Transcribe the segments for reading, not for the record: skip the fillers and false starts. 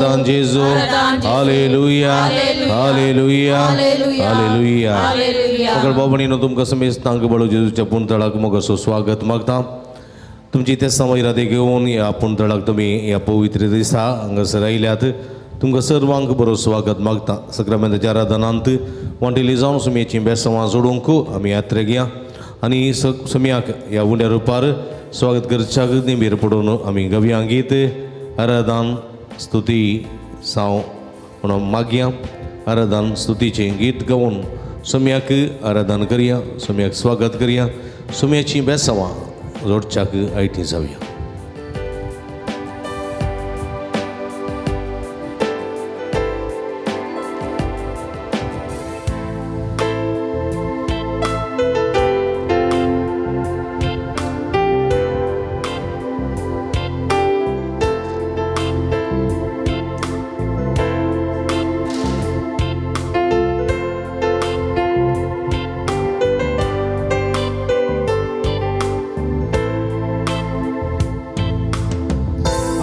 जेजू. हालेलुया, हालेलुया, हालेलुया. सगळ भाव भयणीनो, तुमकां समेस्तांक बळो जेजूच्या पुणतळाक मोगासो स्वागत मागता. तुमची ते इरादे घेवन ह्या पुणतळाक तुमी ह्या पवित्र दिसा हांगासर आयल्यात. तुमकां सर्वांक बरो स्वागत मागता. सक्रामेंताच्या आराधनांत वांटेली जावन सुमयेची बेसवां जोडूंक आमी यात्रेक या आनी सुमयाक ह्या उंड्या रुपार स्वागत करच्याक निंबीर पडून आमी गवया गीत आराधन स्तुती साव म्हणून मागया. आराधन स्तुतीचें गीत गावन सुमयाक आराधन करया, सुमयाक स्वागत करया, सुमयाची बेसवां जोडच्याक आयटी जावया.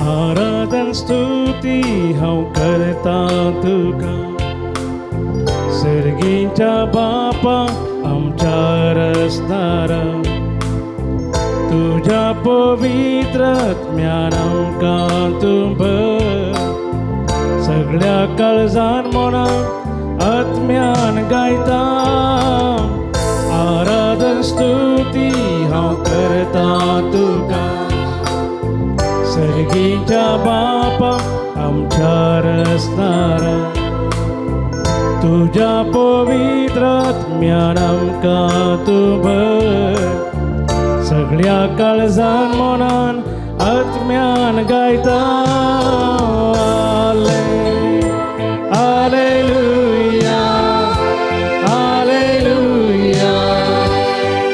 आराधन स्तुती हांव करता तुका, सर्गीच्या बापा आमच्या रसदारा. तुज्या पवित्र आत्म्यान आमकां तूं भर. सगळ्या काळजान मनान आत्म्यान गायता. आराधन स्तुती हांव करता तुका, सर्गीच्या बापा आमच्या रसदारा. तुज्या पवित्र आत्म्यान आमकां तूं भर. सगळ्या काळजान मनान आत्म्यान गायता. हालेलुया, हालेलुया,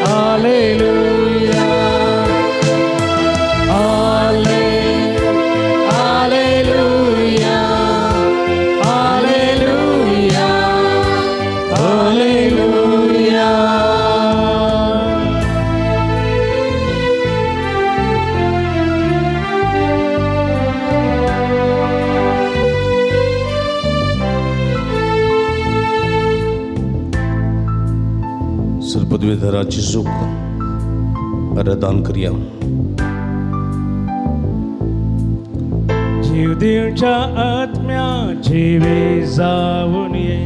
हालेलुया. हाले हालेलुया, हालेलुया, हालेलुया. सरपदवीधराची जेजूक आराधन करया. जीव दिवच्या आत्म्या जिवे जावन ये,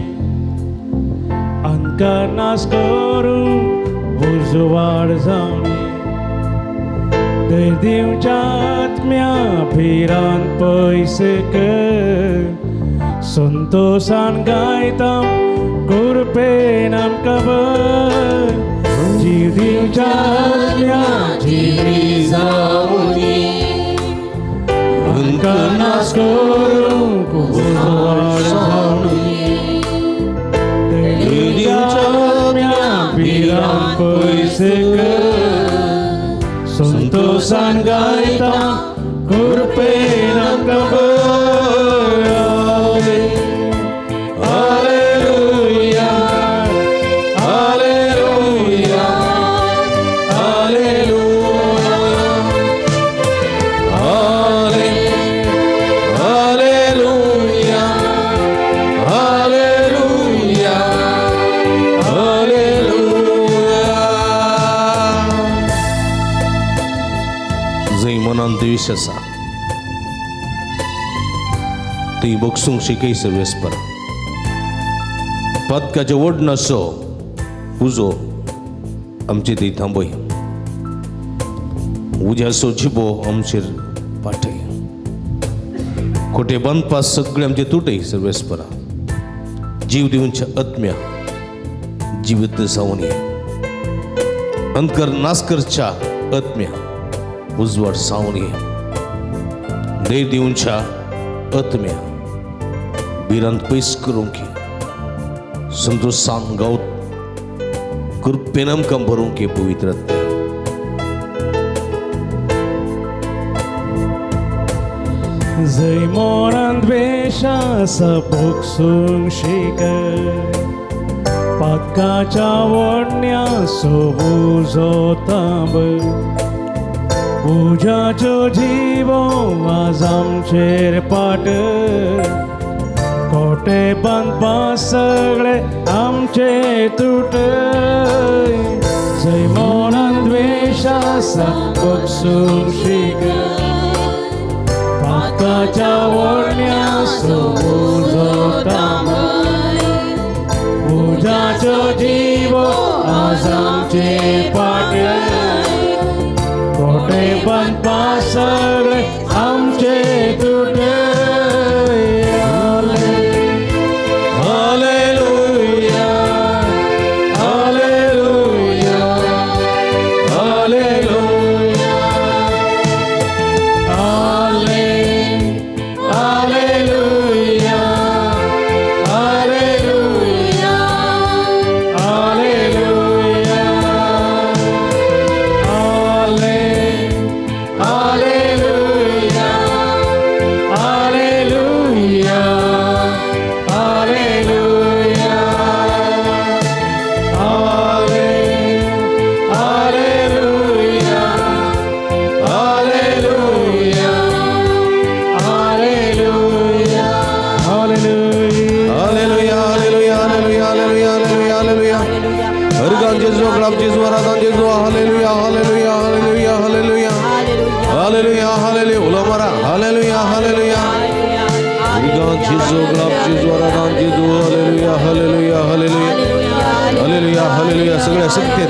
अंधकार नाश करूंक उजवाड जावन ये. धैर्य दिवच्या आत्म्या भिरांत पयस कर, संतोषान गायता कृपेन आमकां भर. जीव दिवच्या आत्म्या जिवी जावन ये, अंधकार नाश करूंक उजवाड जावन ये. धैर्य दिवच्या आत्म्या भिरांत पयस कर, संतोषान गायता कृपेन आमकां भर. हालेलुया, हालेलुया, हालेलुया, हाले हालेलुया, हालेलुया, हालेलुया. जंय मनांत द्वेश आसा ती भोगसूंक शिकय सर्वेस्पर. पदकाचें ओडनासो उजो आमचे ती थांबय. उज्याचो जिबो आमचेर पाठय. खोटे बांदपास सगळे आमचे तुटय सर्वेस्परा. जीव दिवच्या आत्म्या जिवीत जावन ये. अंधकार नाश करच्या आत्म्या उजवाड जावन ये. धैर्य दिवच्या आत्म्या भिरांत पयस करूंक ये. संतोषान गावत कृपेन आमकां भरूंक ये पवित्र आत्म्या. जंय मनांत द्वेश आसा भोगसूंक शिकय, पातकाच्या वडण्याचो उजो थांबय. उज्याचो जीवो आज आमचेर पाट कोटे बांदपा सगळे आमचे तुट जंय मोनान द्वेश आसा बक्षूंक शिक पाताच्या वोडण्याचो उजो तांबय उज्याचो जीवो आज आमचे पाट कोटे बांदपा सगळे आमचे तुट. Hallelujah, hallelujah, hallelujah, hallelujah, hallelujah, hallelujah, hallelujah, hallelujah, hallelujah, hallelujah, hallelujah, hallelujah, hallelujah. Hallelujah, hallelujah, hallelujah, hallelujah, hallelujah, hallelujah. हरगान जेजू, गुलाब जेजू, आराधन जेजू. Hallelujah, hallelujah, hallelujah, hallelujah, hallelujah, hallelujah. उलो मारा, हालेलुया, हालेलुया. हरगान जेजू, गुलाब जेजू, आराधन जेजू. हालेलुया, हालेलुया, हालेलुया, हालेलुया, हालेलुया. सगळ्या शक्तीत.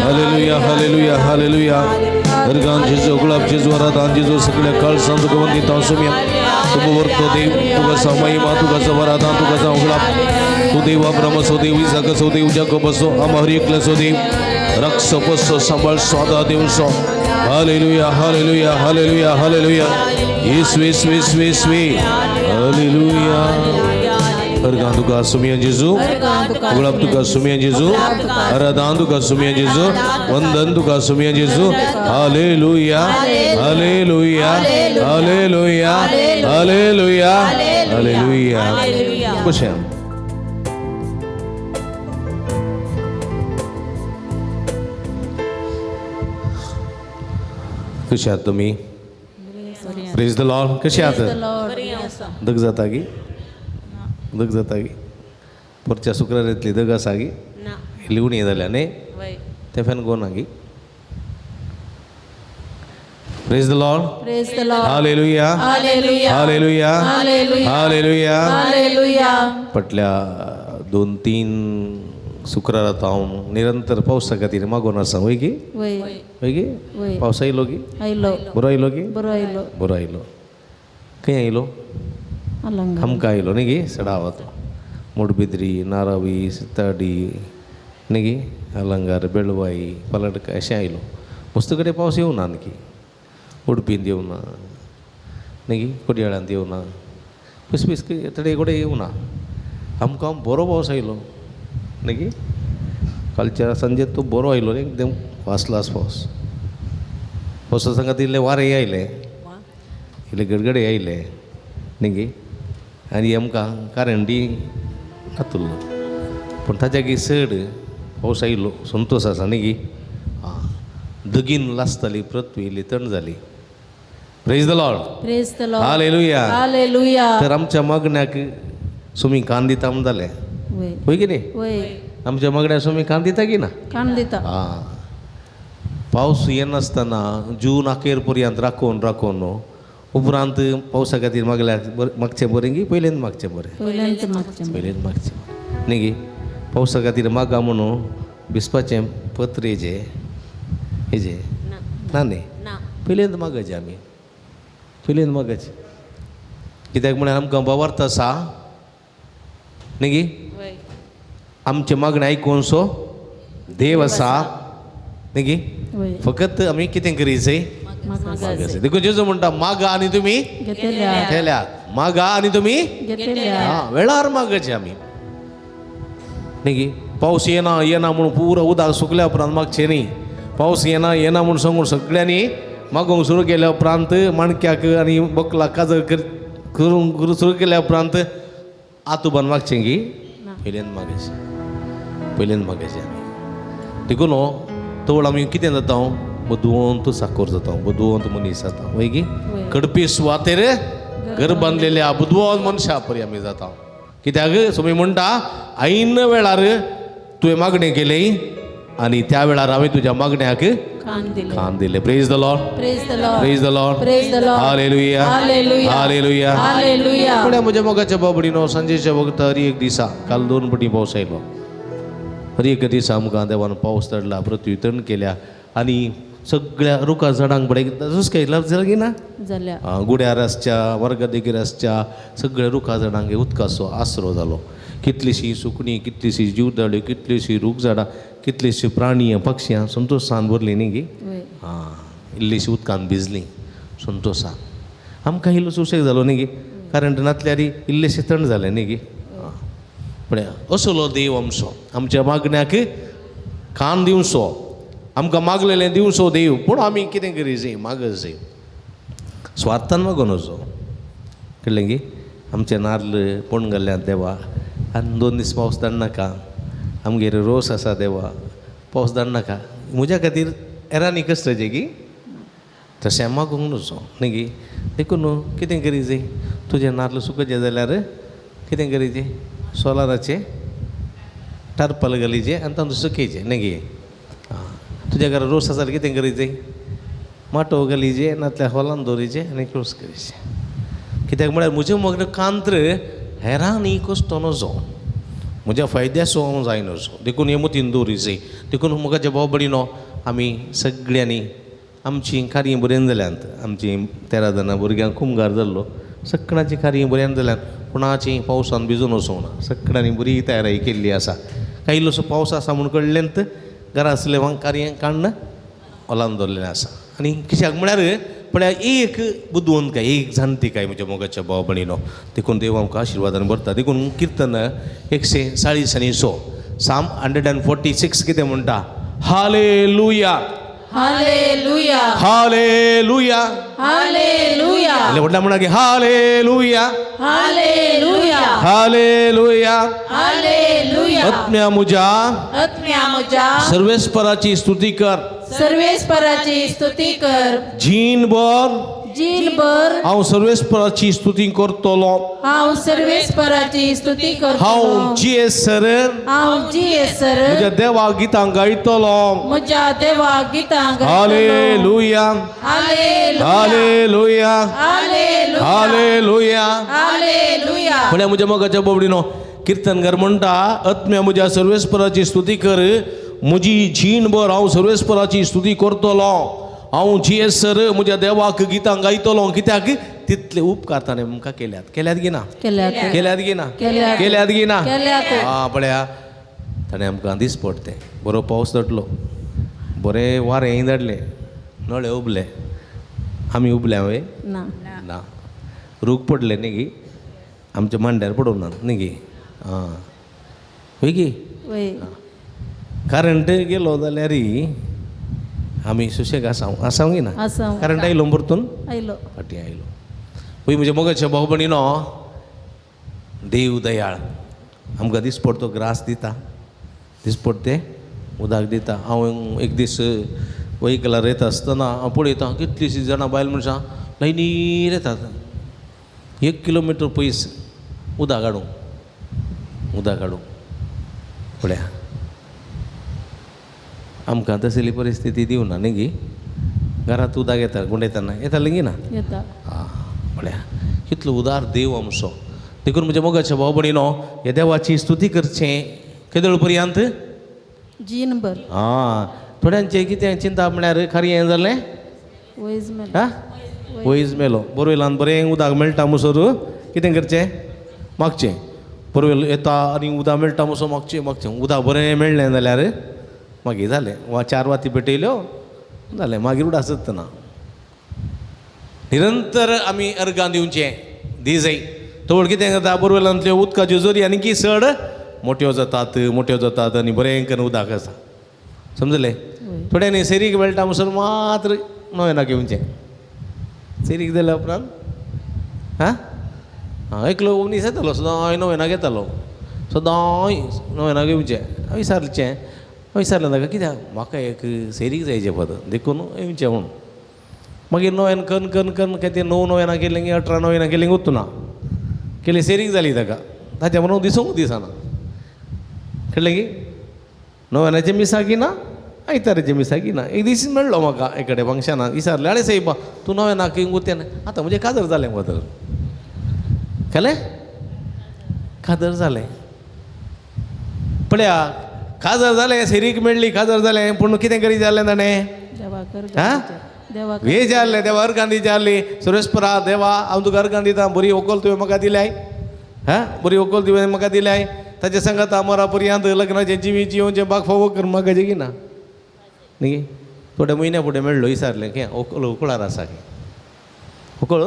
हालेलुया, हालेलुया, हालेलुया. हरगान जेजू, गुलाब जेजू, आराधन जेजू. सगळ्या काळ सांत वंदित आसूया. तुमवरतो देव, तुका महिमा, तुका वराधान, तुका उगळाप. तू देव अब्राम असो, देव इसाक असो, देव जाकोब असो, आम्हा हर एकला असो देव रक्ष पसो सांभाळ स्वादा देवसो. हालेलुया, हालेलुया, हालेलुया, हालेलुया. येसू, येसू, येसू, येसू. हालेलुया. हरगान तुका सुमिया जेजू, गुलाब तुका सुमिया जेजू, आराधान तुका सुमिया जेजू, वंदन तुका सुमिया जेजू. हालेलुया, हालेलुया, हालेलुया, हालेलुया, हालेलुया. बशा. कशी आहात तुम्ही? प्रेज the Lord. कशी आहात? दग जाता की दग जाता की परच्या शुक्रार येतली दग आसा की लिवणी जाल्या न्ही ते फॅन गोना की. Praise the Lord. Praise the Lord. Hallelujah. Hallelujah. Hallelujah. Hallelujah. Hallelujah. Hallelujah. पटल्या 2-3 शुक्रारात हांव निरंतर पावसा खातीर मागून आसा. वय की? वय. वय की? वय. पावस आयलो की? आयलो. बरो आयलो की? बरो आयलो. बरो आयलो. खंय आयलो? अलंगा. आमकां आयलो न्ही गी सडावत मुडबिद्री, नारावी, सिताडी न्ही गी, अलंगार, बेळवाई, पलटका अशें आयलो. वस्तू कडेन पावस येवना आणखी. उडपींत येवना न्ही गी, कोडयाळांत येवना, पयस पयस थोडे कडेन येवना. आमकां बरो पावस आयलो न्ही गी. कालच्या सांजे तो बरो आयलो न्ही, एकदम फास्ट पावस. पावसा सांगात इल्लें वारें आयलें, इल्ले गडगडे आयले न्ही गी, आनी आमकां कारंडी नातुल्लो. पूण ताज्यागी चड पावस आयलो संतोश आसा न्ही गी. आं, दगीन लासताली पृथ्वी इल्ली थंड जाली. Praise the Lord. Praise the Lord. Hallelujah. Hallelujah. तर आमच्या मागण्याक सुमी कान दिता म्हण जालें. वय. वय की न्ही? वय. आमच्या मागण्याक सुमी कान दिता की ना? कान दिता. आं, पावस येनासतना जून अखेर पर्यंत राखून राखून उपरांत पावसा खातीर मागल्यार मागचें बरें की पयल्यान मागचें बरें? पयल्यान मागचें. पयल्यान मागचें बरें न्ही गी. पावसा खातीर मागा म्हणून भिजपाचें पत्र हेजें हेजें ना न्ही, पयल्यान मागायचें आमी, पयल्यान मागायचें. कित्याक म्हळ्यार आमकां भावार्थ आसा न्ही गी. आमचें मागणें आयकून सो देव आसा न्ही गी. फकत आमी कितें करीत मागायचें. देखून जेजू म्हणटा मागा आनी तुमी घेतल्यात, मागा आनी तुमी घेतल्या. वेळार मागायचें आमी न्ही गी. पावस येना येना म्हणून पुरो उदक सुकल्या उपरांत मागचें न्ही. पावस येना येना म्हूण सांगून सगळ्यांनी मागोवंक सुरू केल्या उपरांत माणक्याक आनी बोकलाक काजर कर करूंक सुरू केल्या उपरांत आतू मागचें की पयल्यान मागचें, पयल्यान मागचें आमी. देखून तवळ आमी कितें जाता, बुदवंत साकोर जाता, बुदवंत मनीस जाता. वय की कडपी सुवातेर घर बांदलेल्या बुदवंत मनशा परी आमी जाता. कित्याक स्वामी म्हणटा ऐन वेळार तुवें मागणें केलें आनी त्या वेळार हांवें तुज्या मागण्याक कान दिलें. Praise the Lord, praise the Lord, praise the Lord, praise the Lord. Hallelujah, hallelujah, hallelujah, hallelujah. पण म्हज्या मोगाच्या बाबडीनो सांजेच्या वखदार हर एक दिसा, काल 2 पटी पावस आयलो, हर एक दिसा आमकां देवान पावस धाडला, पृथ्वी तण केल्या आनी सगळ्या रुखा झाडांक बरें तसोच काय जालें की ना जाल्या. गुड्यार आसच्या, वर्गा देगेर आसच्या सगळ्या रुखा झाडांक उदकाचो आसरो जालो. कितलीशीं सुकणीं, कितलीशीं जीवदाळ्यो, कितलीशीं रूख झाडां, कितलीशीं प्राणी पक्षी संतोशान भरलीं न्ही गी. आं, इल्लीशी उदकान भिजलीं संतोशान. आमकां इल्लो सुशेग जालो न्ही गी, कारण नातल्यार इल्लेशें थंड जालें न्ही गी. पण असलो देव आमचो, आमच्या मागण्याक कान दिवचो, आमकां मागलेलें दिवचो देव. पूण आमी कितें करी जाय, मागत जाय, स्वार्थान मागून वचो. कळ्ळें गी? आमचें नार्ल पोण घाल्ल्यात देवा, आनी 2 दीस पावस धाडनाका, आमगेर रोस आसा देवा, पावस धाडनाका, म्हज्या खातीर हेरांनी कश्टाचें की तशें मागूंक नजो न्ही गी. देखून कितें करी जाय, तुजें नार्ल सुकचें जाल्यार कितें करी जाय, सोलाराचें टार्पल घालीचें आनी तातूंत सुकयचें न्ही गी. आं, तुज्या घरा रोस आसा जाल्यार कितें करी जाय, माटोव घालीचे, नातल्यार हॉलान दवरीचें आनी रोस करीचें. कित्याक म्हळ्यार म्हजें मग्न कांत्र हेरांनी कश्टो नजो, म्हज्या फायद्याचो हांव जाय नजो. देखून हें मतीन दवरी जाय. देखून म्हज्या भाव भयणीनो आमी सगळ्यांनी आमचीं कार्यां बरें जाल्यांत, आमचीं 13 जाणां भुरग्यांक कुमगार जाल्लो, सगळ्यांचीं कार्यां बरें जाल्यांत, कोणाची पावसान भिजून वचूंक ना, सगळ्यांनी बरी तयारी केल्ली आसा. कांय इल्लोसो पावस आसा म्हूण कळ्ळेंत घरा आसलें कार्य काडून हॉलान दवरलेलें आसा. आनी कित्याक म्हळ्यार पळया एक बुदवंतकाय, एक जाणतीकाय म्हज्या मोगाच्या भाव भयणीनो. देखून देव आमकां आशिर्वादान भरता. देखून किर्तन 146 Psalm 146 कितें म्हणटा, hallelujah, hallelujah, hallelujah, hallelujah. व्हडल्या म्हणा की हालेलुया, हालेलुया, हालेलुया, हालेलुया. आत्म्या मुझ्या, आत्म्या मुझ्या सर्वेस्पराची स्तुती कर, सर्वेस्पराची स्तुती कर. जीणभर, जीणभर हांव सर्वेस्पराची स्तुती करतलो, हांव सर्वेस्पराची स्तुती करतलो, हांव जियेसर, हांव जियेसर म्हज्या देवा गितां गायतलो, म्हज्या देवा गितां गायतलो. हालेलुया, hallelujah, hallelujah, hallelujah, hallelujah, hallelujah. म्हळ्यार म्हज्या मोगाच्या बोबडीनो किर्तनकार म्हणटा, आत्म्या म्हज्या सर्वेस्पराची स्तुती कर, म्हजी जीणभर हांव सर्वेस्पराची स्तुती करतलो, हांव जियेसर म्हज्या देवाक गितां गायतलो. कित्याक तितले उपकार ताणें आमकां केल्यात. केल्यात की ना? केल्यात. केल्यात की ना? केल्यात. केल्यात की ना? केल्यात. आं, पळया ताणें आमकां दीस पडटे, बरो पावस धाडलो, बरें वारें धाडलें, नळे उबले, आमी उबले हांवें ना, ना, रूख पडले न्ही गी, आमच्या मांड्यार पडूंक ना न्ही गी. आं, वय गी? वय. करंट गेलो जाल्यार आमी सुशेग आसा, आसा की ना? आसा. करंट आयलो परतून आयलो, फाटीं आयलो. पळय म्हज्या मोगाच्या भाव भयणीनो, देव दयाळ आमकां दिसपडतो ग्रास दिता, दिसपडते उदक दिता. हांव एक दीस व्हयकलार येता आसतना हांव पळयता कितलींशीं जाणां बायल मनशां लायनीर येतात, 1 किलोमिटर पयस उदक हाडूंक, उदक हाडूंक. पळया आमकां तसली परिस्थिती दिवना न्ही गी, घरांत उदक येता, गुंडयतना येतालें की ना? येता. आं, पळया कितलो उदार देव आमचो. देखून म्हज्या मोगाच्या भाव भयणीनो ह्या देवाची स्तुती करचें केदळ पर्यंत, जीणभर. आं, थोड्यांचें कितें चिंता म्हळ्यार खरें हें जालें, वयज मेलो, आं, वयज मेलो, बोरवेलान बरें उदक मेळटा म्हणसर कितें करचें, मागचें. बोरवेल येता आनी उदक मेळटा म्हणसर मागचें, मागचें. उदक बरें मेळ्ळें जाल्यार मागीर जालें, वा 4 वाती पेटयल्यो जालें, मागीर उडासत ना. निरंतर आमी अर्गां दिवचें दिजय. तवळ कितें जाता, बोरवेलांतल्यो उदकाच्यो जोरी आनी की चड मोट्यो जातात, मोट्यो जातात आनी बरें करून उदक आसा. समजलें? थोड्यांनी सेरीक मेळटा म्हणसर मात्र नवेनाक येवचें, सेरीक जाल्या उपरांत हां आं एकलो मनीस येतालो सदांय नोवेनाक येतालो, सदांय नोवेनाक येवचें. हांव विचारचें, हांव विचारलें ताका कित्याक म्हाका एक सेरीक जायचें फादर देखून येवचें म्हूण. मागीर नोवेन कन्न कन्न कन्न काय तें 9 नोवेनां केलीं की 18 नोवेनां केलीं वचूं ना केली सेरीक जाली ताका, ताच्या म्हणून दिसूंक दिसना. कळ्ळें की नोवेनाचें मिसाकी ना आयताराचें मिसाकी ना. एक दीस मेळ्ळो म्हाका एक कडेन फंक्शनाक, विचारलें आरे सायबा तूं नोवेनाक वतें आतां म्हजें काजर जालें फादर. कळ्ळें काजर जालें पळया काजर जालें सेरीक मेळ्ळी काजर जालें पूण कितें करी जालें ताणें वे जाल्लें देवा अर्गां दिवचें आहली सुरेशपुरा देवा हांव तुका अर्गां दिता बरी व्हंकल तुवें म्हाका दिल्याय हा बरी व्हंकल तुवें म्हाका दिल्याय ताचे सांगाता मरा पर्यंत लग्नाचें जिवीत जियोवचें बाग फावो कर म्हाका जेगी ना न्ही. थोड्या म्हयन्या फुडें मेळ्ळो विचारलें की व्हंकल कुळार आसा की व्हंकल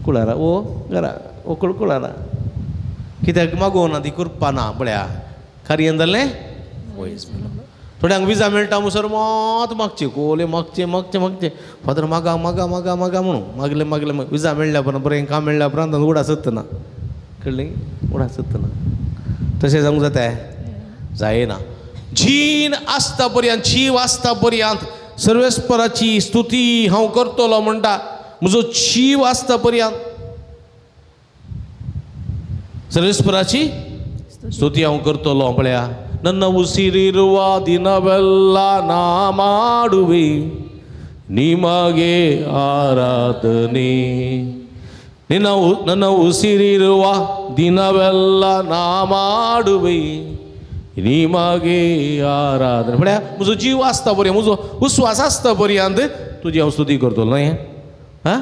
कुळारा ओ घरा व्हंकल कुळारा कित्याक मागोवना ती कृपा ना पळया कार्य जालें वयस. थोड्यांक विजा मेळटा मुसर मात मागचे कोले मागचे मागचे मागचे फादर मागा मागा मागा मागा म्हणून मागले मागले विजा मेळ्ळ्या उपरांत बरें काम मेळ्ळ्या उपरांत उडास ना. कळ्ळें उडास ना. तशें जावंक जाता जायना. जीण आसता पर्यंत जीव आसता पर्यंत सर्वेस्पराची स्तुती हांव करतलो म्हणटा. म्हजो जीव आसता पर्यंत ಸರ್ವೇಶ್ವರಾಚಿ ಸ್ತುತಿ ಅವ್ ಕರ್ತಲೋ ಪಳೆಯ. ನನ್ನ ಉಸಿರಿರುವ ದಿನವೆಲ್ಲ ನಾ ಮಾಡುವೆ ನಿಮಗೆ ಆರಾಧನೆ. ನನ್ನ ಉಸಿರಿರುವ ದಿನವೆಲ್ಲ ನಾ ಮಾಡುವೆ ನಿಮಗೆ आराधने. म्हळ्यार म्हजो जीव आसता पर्यंत म्हजो उस्वास आसता पर्यंत तुजी हांव स्तुती करतलो न्हय. आं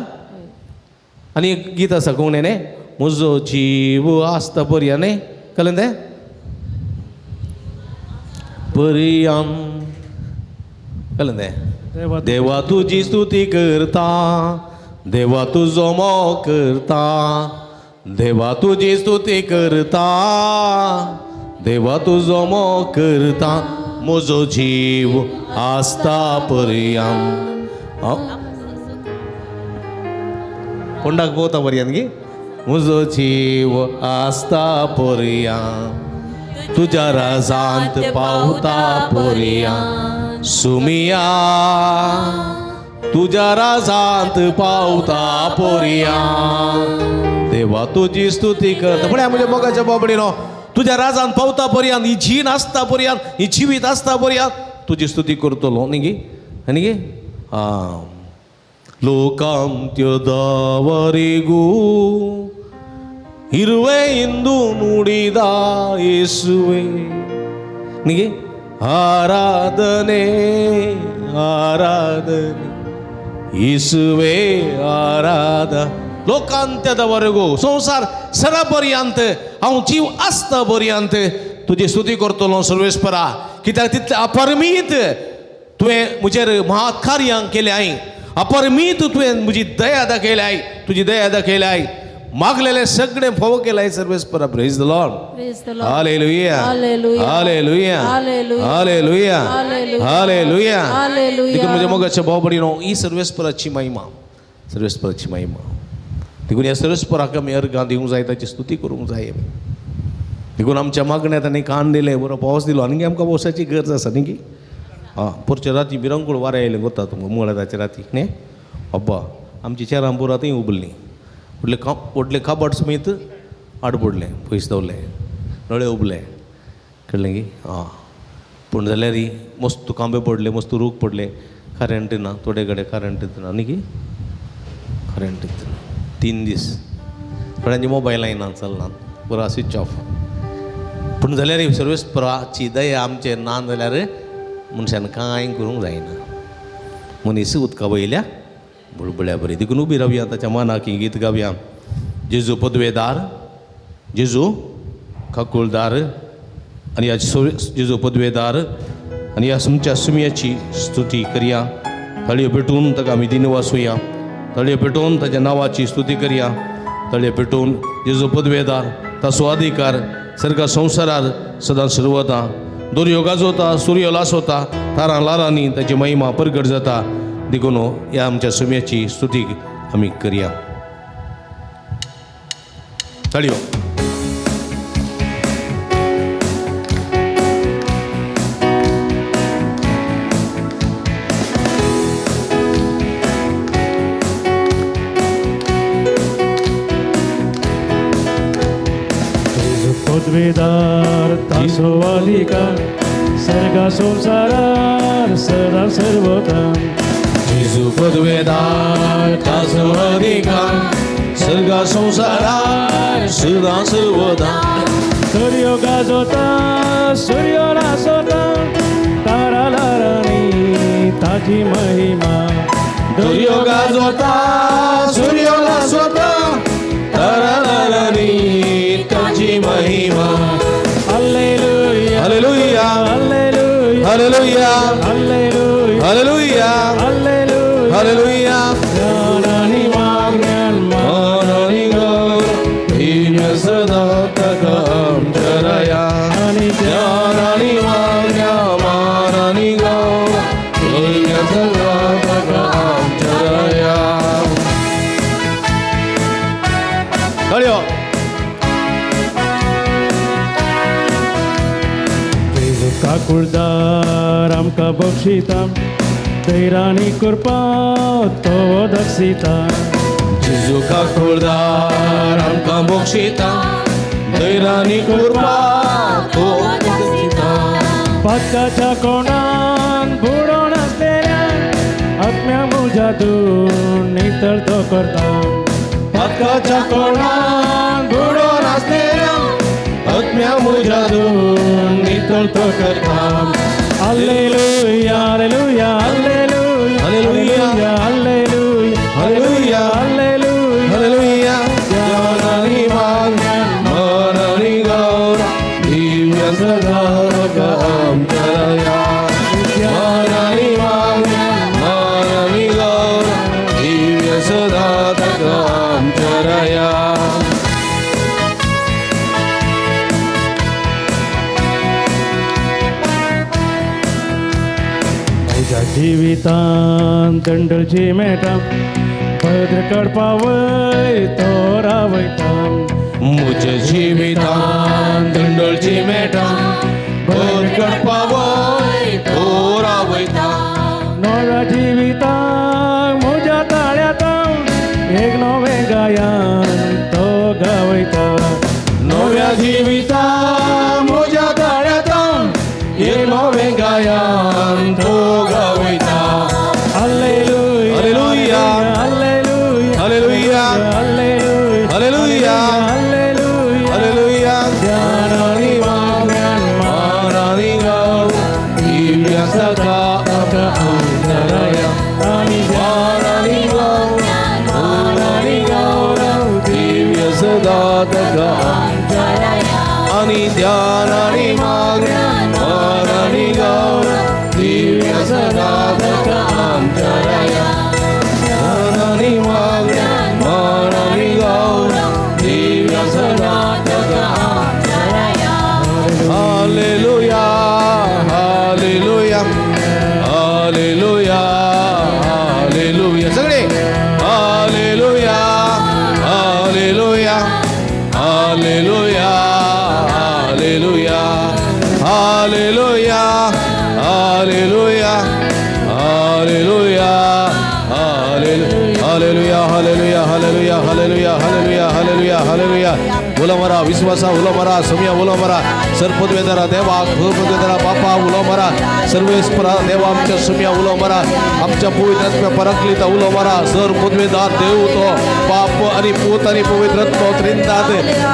आनी एक गीत आसा कोण न्ही म्हजो जीव आसता पर्यंत न्ही कळ्ळें तें पर्यंत कळ्ळें तें. देवा तुजी स्तुती करता देवा तुजो मोग करता देवा तुजी स्तुती करता देवा तुजो मोग करता म्हजो जीव आसता पर्यंत. कोंडाक पोवता पर्यंत की म्हजो जीव आसता पर्यंत तुज्या राजांत पावता पर्यंत सुमिया तुज्या राजांत पावता पर्यंत देवा तुजी स्तुती करता. पळया म्हज्या मोगाच्या बाबडीनो तुज्या राजान पावता पर्यंत ही जीण आसता पर्यंत ही जिवीत आसता पर्यंत तुजी स्तुती करतलो न्ही गी न्ही गी. आं ಲೋಕಾಂತ್ಯದವರೆಗೂ ಇರುವೆ ಎಂದು ನುಡಿದ ಯೇಸುವೆ ನಿಗೆ ಆರಾಧನೆ ಆರಾಧನೆ ಯೇಸುವೆ ಆರಾಧ. लोकांत्यावरगो संवसार सरापर्यंत हांव जीव आसता पर्यंत तुजी स्तुती करतलो सर्वेस्परा. कित्याक तितलें अपरमीत तुवें म्हजेर महाकार्यां केलें हांवें अपरमीत तुवें म्हजी दया दाखयल्याय तुजी दया दाखयल्याय मागलेलें सगळें फोव केलाय सर्वेस्परा. Praise the Lord. Praise the Lord. Hallelujah. Hallelujah. Hallelujah. Hallelujah. Hallelujah. Hallelujah. Hallelujah. Hallelujah. देखून म्हज्या मोगाच्या भाव भयणीनो ही सर्वेस्पराची महिमा सर्वेस्पराची महिमा. देखून ह्या सर्वेस्पराक आमी अर्गां दिवंक जाय ताची स्तुती करूंक जाय. देखून आमच्या मागण्या तांणी कान दिलें बरो पावस दिलो. आनी आमकां पावसाची गरज आसा न्ही की आं पोरच्या राती भिरंकूळ वारें आयलें गोता तुमकां मुळाच्या राती न्ही अब्बा आमची चेरां पुरा थंय उबलीं व्हडलें व्हडलें काबाड समेत आड पडलें पयस दवरलें नळे उबले कळ्ळें की आं. पूण जाल्यार मस्त कांबे पडले मस्त रूख पडले करंट ना थोडे कडेन करंट ना न्ही की करंट ना 3 दीस थोड्यांचे मोबायलाय ना चलना पुरा स्विच ऑफ. पूण जाल्यार सर्वेस्पराची दया आमचेर ना जाल्यार मनशान कांय करूंक जायना. मनीस उदका वयल्या बुळबुळ्या बरी. देखून उबी रावया ताच्या मनाक ही गीत गावया. जेजू पदवेदार जेजू काकुळदार आनी ह्या जेजू पदवेदार आनी ह्या तुमच्या सुमयाची स्तुती करया. तळयो पेटून ताका आमी दिनवासुया. तळयो पेटोवन ताच्या नांवाची स्तुती करया. तळयो पेटोवन जेजू पदवेदार ताचो अधिकार सर्गा संवसारार सदां सर्वता. दर्यो गाजवता सूर्य लासवता तारां लारांनी ताची महिमा परगट जाता. देखून ह्या आमच्या सुम्याची स्तुती आमी करया. ताळयो. पदवीदार तासो अधिकार सर्गा संसारार सदा सर्वता. जेजू पदवेदार तासो अधिकार सर्गा संसारार सदा सर्वदा. दर्यो गाजोता सूर्यो नाचोता तारा लारांनी ताजी महिमा. दर्यो गाजोता सूर्यो नाचोता तारा लारांनी ताजी महिमा. Hallelujah hallelujah hallelujah hallelujah hallelujah hallelujah hallelujah. Hallelujah. ज्ञान आनी मागण्यान मान आनी गौरव दिव्य सदा ताका आमच्या राया. आनी ज्ञान आनी मागण्या मान आनी गौरव दिव्य सदा ताका आमच्या राया. ताळयो. जेजू काकुळदार आमकां बक्षिता दैरानी कृपा तो दक्षिता. जेजू काकुळदार आमकां बक्षिता दैरानी कृपा तो दिता. पातकाच्या कोणान बुडोवन आसलेल्या आत्म्या मुजातून नितळ तो करता. पातकाच्या कोणान बुडोवन आसलेल्या आत्म्या मुजादून नितळ तो करता. Hallelujah hallelujah hallelujah hallelujah. Hallelujah hallelujah. Hallelujah. Hallelujah. ज्ञान आनी मागण्या मान आनी गौरव दिव्य सदा ताका आमच्या राया. मान आनी मागण्या मान आनी गौरव दिव्य सदा ताका आमच्या राया. म्हज्या जिवितान दंडची मेळटा पदर काडपा वय तो रावयता. म्हज्या जिवितान दंडळची मेळटा भर काडपा वय तो रावयता. नव्या जिविताक म्हज्या ताळ्यांत एक नवें गायन तो गावयता. नव्या जिविता म्हज्या ताळ्यांत एक नवें गायन तो गावयता. Hallelujah hallelujah. Hallelujah hallelujah. Hallelujah hallelujah. Hallelujah. Hallelujah. ज्ञान आनी मागण्यान मान आनी गौरव दिव्य सदा ताका आमच्या राया. आनी मान आनी गौरव मान आनी गौरव दिव्य सदा ताका आमच्या राया. आनी ध्यान आनी मागण्या मान आनी गौरव दिव्य सदा ताका आमच्या राया. ध्यान आनी मागण्या मान आनी गौरव दिव्य सदा ताका आमच्या राया. Hallelujah hallelujah hallelujah hallelujah. सगळे hallelujah hallelujah hallelujah hallelujah hallelujah hallelujah hallelujah hallelujah hallelujah hallelujah hallelujah hallelujah hallelujah hallelujah. उलो मारा विश्वासा उलो मारा समिया उलो मारा सर्पद्वेदरा देवा सर्पद्वेदरा बापा उलो मारा सर्वेस्परा देवा आमच्या समिया उलो मारा आमच्या पवित्र पराक्लिता उलो मारा. सर पदवेदार देव तो बाप आनी पूत आनी पवित्र त्रिंदाद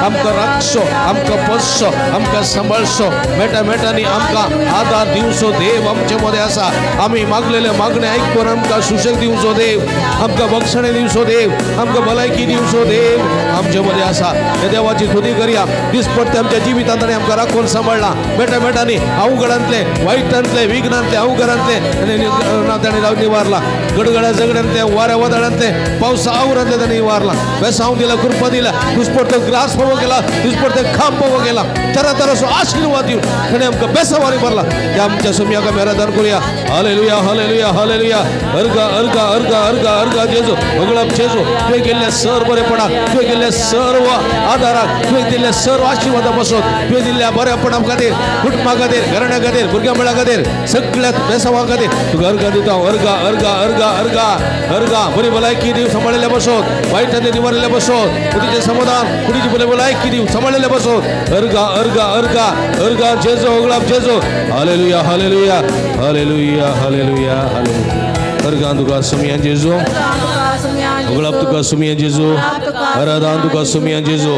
आमकां राखचो आमकां पोसचो आमकां सांबाळचो मेटा मेटांनी आमकां आदार दिवचो देव आमचे मदें आसा. आमी मागलेले मागणे आयकून आमकां सुशेग दिवचो देव आमकां बक्षणें दिवचो देव आमकां भलायकी दिवचो देव आमचे मदें आसा. ह्या देवाची स्तुती करया. दिसपट्टे आमच्या जिवितांत ताणें आमकां राखून सांबाळ्ळां. बेटा बेटांनी अवघडांतले वायटांतले विघ्नांतले अवघडांतले ताणें निवारला. गडगड्या झगड्यांतले वाऱ्या वादळांतले पावसा आवरांतले ताणें वारला बेसांव दिला कृपा दिला दुस्पडतो ग्रास पळोवंक गेला दुस्पडतो खांब पळोवंक गेला तरा तराचो आशीर्वाद दिवन ताणें आमकां बेसावारी भरला. त्या आमच्या सुमयाक आमी आराधन करुया. हालेलुया हालेलुया हालेलुया. अर्गा अर्गा अर्गा अर्गा अर्गा जेजू होगळप जेजू तुवें केल्ल्या सर बरेपणा तुवें केल्ल्या सर्व आदाराक तुवें दिल्ल्या सर्व आशीर्वादा पासून तुवें दिल्ल्या बरेपणा खातीर कुटुंबा खातीर घराण्या खातीर भुरग्यां बाळां खातीर सगळ्या बेसावा खातीर तुका अर्गा दिता. अर्गा अर्गा अर्गा अर्गा अर्गा. बरी भलायकी दिव सांबाळिल्ल्या पासून वायटांतले निवारिल्ल्या पासून कुडीचें समाधान कुडीची बरी भलायकी दिव सांबाळिल्ल्या पासून अर्गा अर्गा अर्गा अर्गा जेजू होगळप जेजू. Hallelujah hallelujah hallelujah hallelujah hallelujah. अर्गां तुका सुमयान जेजू होगळप तुका सुमयान जेजू आराधन तुका सुमयान जेजू.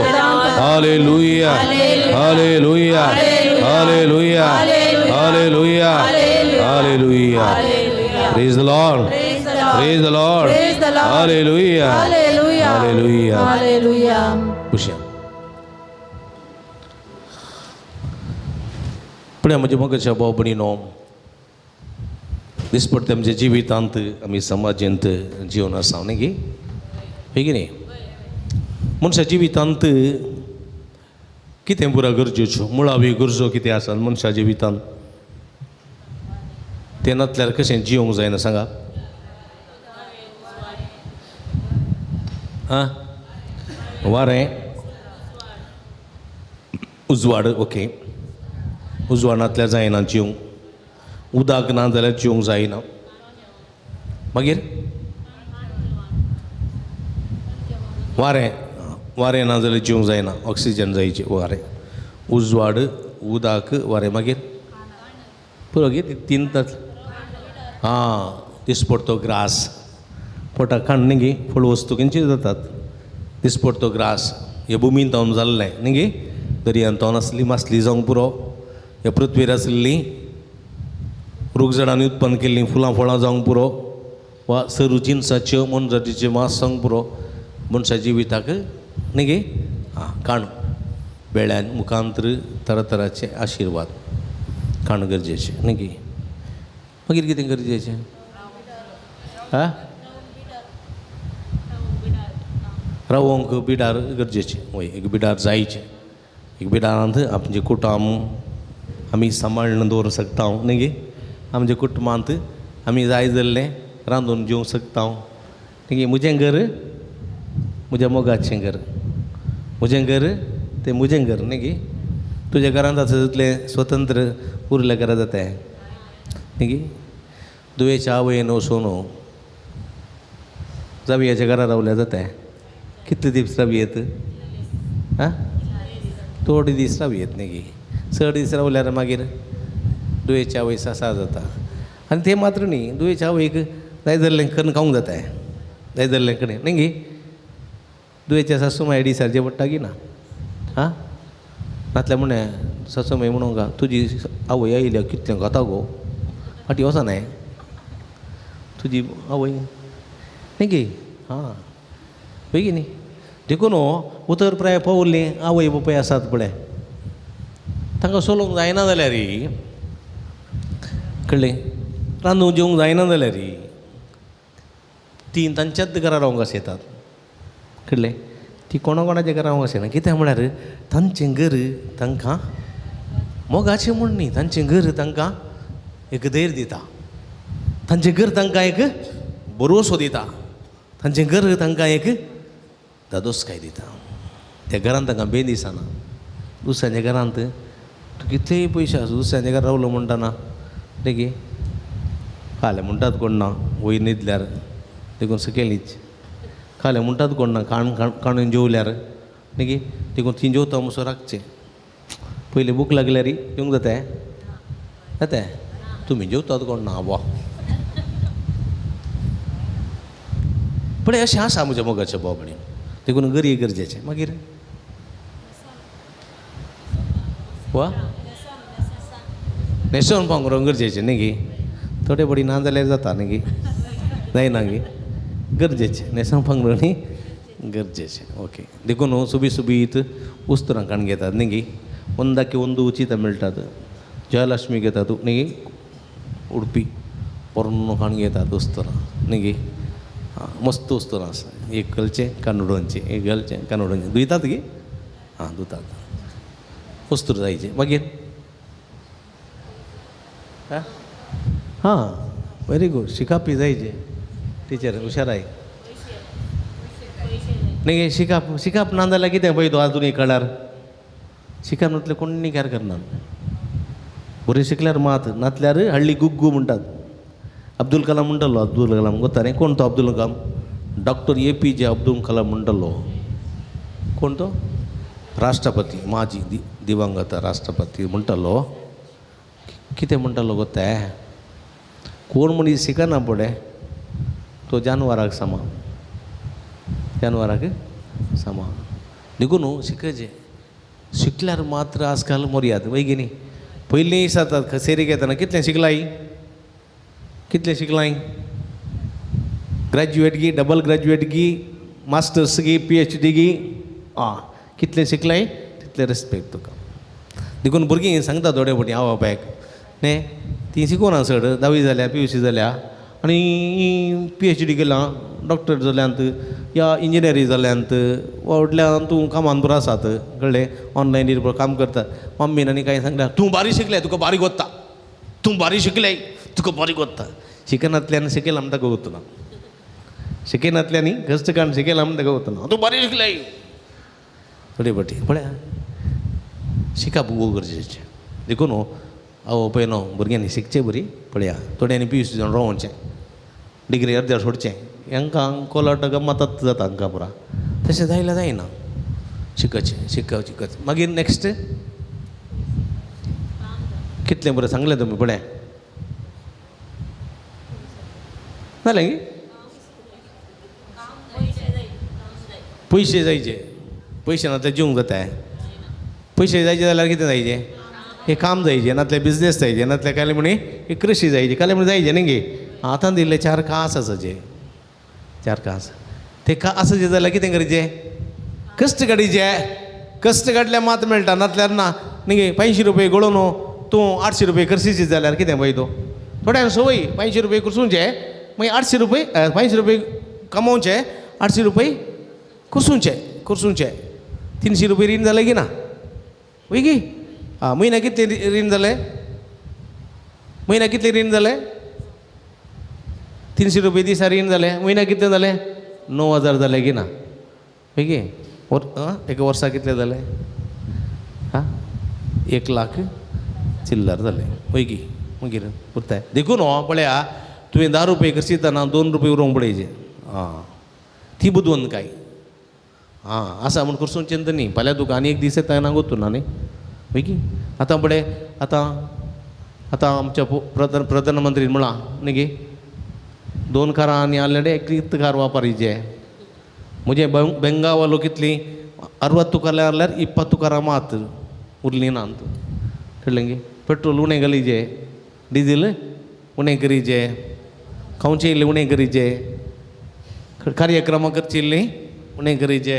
Hallelujah hallelujah hallelujah hallelujah hallelujah. Praise the Lord. Praise the Lord. Hallelujah hallelujah. Hallelujah. खुशया पण म्हज्या मोगाच्या भाव भयणीनो दिसपडटे आमच्या जिवितांत आमी समाजेंत जिवन आसा न्ही गी हय की न्ही. मनशा जिवितांत कितें पुरा गरजेच्यो मुळावी गरजो कितें आसा मनशा जिवितांत तें नासल्यार कशें जिवंक जायना सांगा. आं वारें उजवाड ओके उजवाड नासल्यार जायना जिवंक. उदक ना जाल्यार जिवंक जायना. मागीर वारें वारें ना जाल्यार जिवंक जायना. ऑक्सिजन जायचें वारें उजवाड उदक वारें. मागीर पुरो गे तीन आं दिसपडतो ग्रास पोटाक खाण न्ही गे फळ वस्तू खंयची जातात दिसपडतो ग्रास हे भुमीन तावन जाल्लें न्ही गे दर्यान तावन आसली मासली जावंक पुरो ह्या पृथ्वीर आसली रूख झाडांनी उत्पन्न केल्लीं फुलां फळां जावंक पुरो वा सर्व जिनसाच्यो मनजातीच्यो मास जावंक पुरो मनशा जिविताक न्ही गे आं काण बेळ्यान मुखांतर तरातराचे आशिर्वाद काण गरजेचें न्ही गे. मागीर कितें गरजेचें आं रावोंक बिडार गरजेचें वय एक बिडार जायचें एक बिडारांत आमचें कुटुंब आमी सांबाळून दवरूंक शकता न्ही गे. आमच्या कुटुंबांत आमी जाय जाल्लें रांदून जेवंक शकता न्ही गे. म्हजें घर म्हज्या मोगाचें घर म्हजें घर तें म्हजें घर न्ही गे. तुज्या घरांत आसा तितलें स्वतंत्र उरल्या घरा जाता न्ही गे. दुयेच्या आवयन वचून जावयाच्या घरा रावल्या जाता कितले दीस राव येत आं थोडे दीस राव येत न्ही गे. चड दीस रावल्यार मागीर दुयेच्या आवय सासा जाता. आनी तें मात्र न्ही दुयेच्या आवयक जाय जाल्लें करून खावंक जाता जाय जाल्लें कडेन न्ही गे. दुयेच्या सासू माय दिसार पडटा की ना आं नातल्या म्हणलें सासू माय म्हणूंक गा तुजी आवय आयल्या कितलें खाता गो फाटीं वचनाय तुजी आवय न्ही गे. आं पळय की न्ही देखून उतर प्राय पावल्लीं आवय बापूय आसात पळय तांकां सोलोवंक जायना जाल्यार कळ्ळें रांदूंक जेवंक जायना जाल्यार तीं तांच्याच घरा रावंक आसतात कळ्ळें. ती कोणा कोणाच्या घरा रावंक आसना कित्याक म्हळ्यार तांचें घर तांकां मोगाचें म्हूण न्ही तांचें घर तांकां एक धैर्य दिता तांचें घर तांकां एक भरवसो दिता तांचें घर तांकां एक दादोसकाय दिता. त्या घरांत तांकां बेन दिसना. दुसऱ्यांच्या घरांत तूं कितलेय पयशे आसूं दुसऱ्यांच्या घरांत रावलो म्हणटा ना न्ही गे. खालें म्हणटात कोण ना वयर न्हिदल्यार देखून सकयलीच खालें म्हणटात कोण ना खाण काणून जेवल्यार न्ही गे. देखून ती जेवता म्हणसर राखचें पयलीं भूक लागल्यार जेवंक जाता जाता तुमी जेवतात कोण ना वा पण अशें आसा म्हज्या मोगाच्या भाव भयणीन. देखून गरये गरजेचें. मागीर वा न्हेसोवन पांगरूंक गरजेचें न्ही गे. थोडे बडी ना जाल्यार जाता न्ही गे जायना गे गरजेचें न्हेसोवन पांगरूं न्ही गरजेचें ओके. देखून सुबी सुबीत उस्तरां काण घेतात न्ही गे. ಒಂದಕ್ಕೆ ಒಂದು ಉಚಿತ मेळटात जयलक्ष्मी घेतात न्ही उडपी पोरणो काण घेतात उस्तरां न्ही गे मस्त वस्तू आसा एक गलचें कानूडोंचें एक गलचें कानूडोंचें धुयतात गे आं धुतात वस्तू जायचे मागीर हां व्हेरी गुड शिकापी जायचे टिचर हुशार आहे न्ही शिकाप शिकाप ना जाल्यार कितें पळय तूं आजून कळार शिकाप नातल्यार कोण कॅर करना बरें शिकल्यार मात नातल्यार हळ्ळी गुग्गू म्हणटात अब्दुल कलाम म्हणटालो अब्दुल कलाम गोता न्ही कोण तो Abdul Kalam doctor A P J Abdul Kalam म्हणटालो कोण तो राष्ट्रपती माजी दिवंगत राष्ट्रपती म्हणटालो कितें म्हणटालो गोता कोण मनीस शिकना पळय तो जानवराक समा जानवराक समा देखून शिकचें शिकल्यार मात्र आजकाल मर्याद वय की न्ही पयलीं जातात सेरीक येतना कितलें शिकलाय कितलें शिकलाय ग्रॅज्युएट गी डबल ग्रॅज्युएट गी मास्टर्स गी PhD गी आं कितलें शिकलाय तितलें रेस्पेक्ट तुका देखून भुरगीं सांगता थोडे फावटी आवय बापायक न्ही तीं शिकोना चड धावी जाल्या PUC जाल्या आनी PhD केलां डॉक्टर जाल्यांत या इंजिनियरींग जाल्यांत व्हडल्यान तूं कामान पुरो आसात कळ्ळें ऑनलायनीर काम करतात मम्मीन आनी कांय सांगल्यार तूं बारीक शिकलें तुका बारीक वता तूं बारीक शिकलें तुका बारीक वता शिकनातल्यान शिकयलां म्हणटा ताका वतना शिकयनातल्यानी कश्ट काडून शिकयलां म्हणटा ताका वतना तूं बारीक शिकलें थोडे फावटी पळया शिकप खूब गरजेचें देखून आवय बापाय न्हू भुरग्यांनी शिकचें बरी पळया थोड्यांनी PUC जावन रावोवचें डिग्री अर्द्यार सोडचें हांकां कोलाट गम्मतात जाता हांकां पुरा तशें जायल्यार जायना शिकचें शिकप शिकच मागीर नॅक्स्ट कितलें बरें सांगलें तुमी पळय जालें गी पयशे जायचे पयशे नातल्यार जिवंक जाता पयशे जायचे जाल्यार कितें जायचे हे काम जायचे नातल्यार बिजनेस जायचे नातल्यार काले म्हणी हे कृषी जायची काले म्हणी जायचे न्ही गे आतां दिल्ले चार कास आसाचे चार कास ते कास आसाचे जाल्यार कितें करचें कश्ट काडीचे कश्ट काडल्यार मात मेळटा नातल्यार ना न्ही गे 500 रुपये गळोवन तूं 800 रुपये कर्सीचे जाल्यार कितें पळय तूं थोड्यांक संवय 500 रुपये कुसूनचे मागीर 800 रुपये 500 रुपये कमोवचे 800 रुपये कुसूनचे कुसूनचे 300 रुपये रीण जालें की ना वय की आं म्हयन्याक कितले रीण जालें म्हयन्याक कितले रीण जालें 300 रुपये दिसा रीण जालें म्हयन्याक कितलें जालें 9000 जालें की ना वय की एका वर्सा कितले जालें आं 1 लाख चिल्लर जालें वय की मागीर उरताय देखून हो पळया तुवें 10 रुपये करशितना 2 रुपये उरोवंक पळयचे आं ती बुदवंत काय आं आसा म्हूण करसून चिंता न्ही फाल्यां तुका आनी एक दीस येता ना गोतू ना न्ही वय की आतां पळय आतां आतां आमच्या प्रधानमंत्री म्हळां न्ही गे 2 कारां आनी ऑलरेडी एक कार वापरीचे म्हजे बेंगावालो कितली 60 कारां जाल्यार 20 कारां मात उरली ना कळ्ळें गे पेट्रोल उणें घालीचे डिझील उणें करीचे खावचें इल्लें उणें करीचे कार्यक्रमां करची इल्लीं उणें करीचे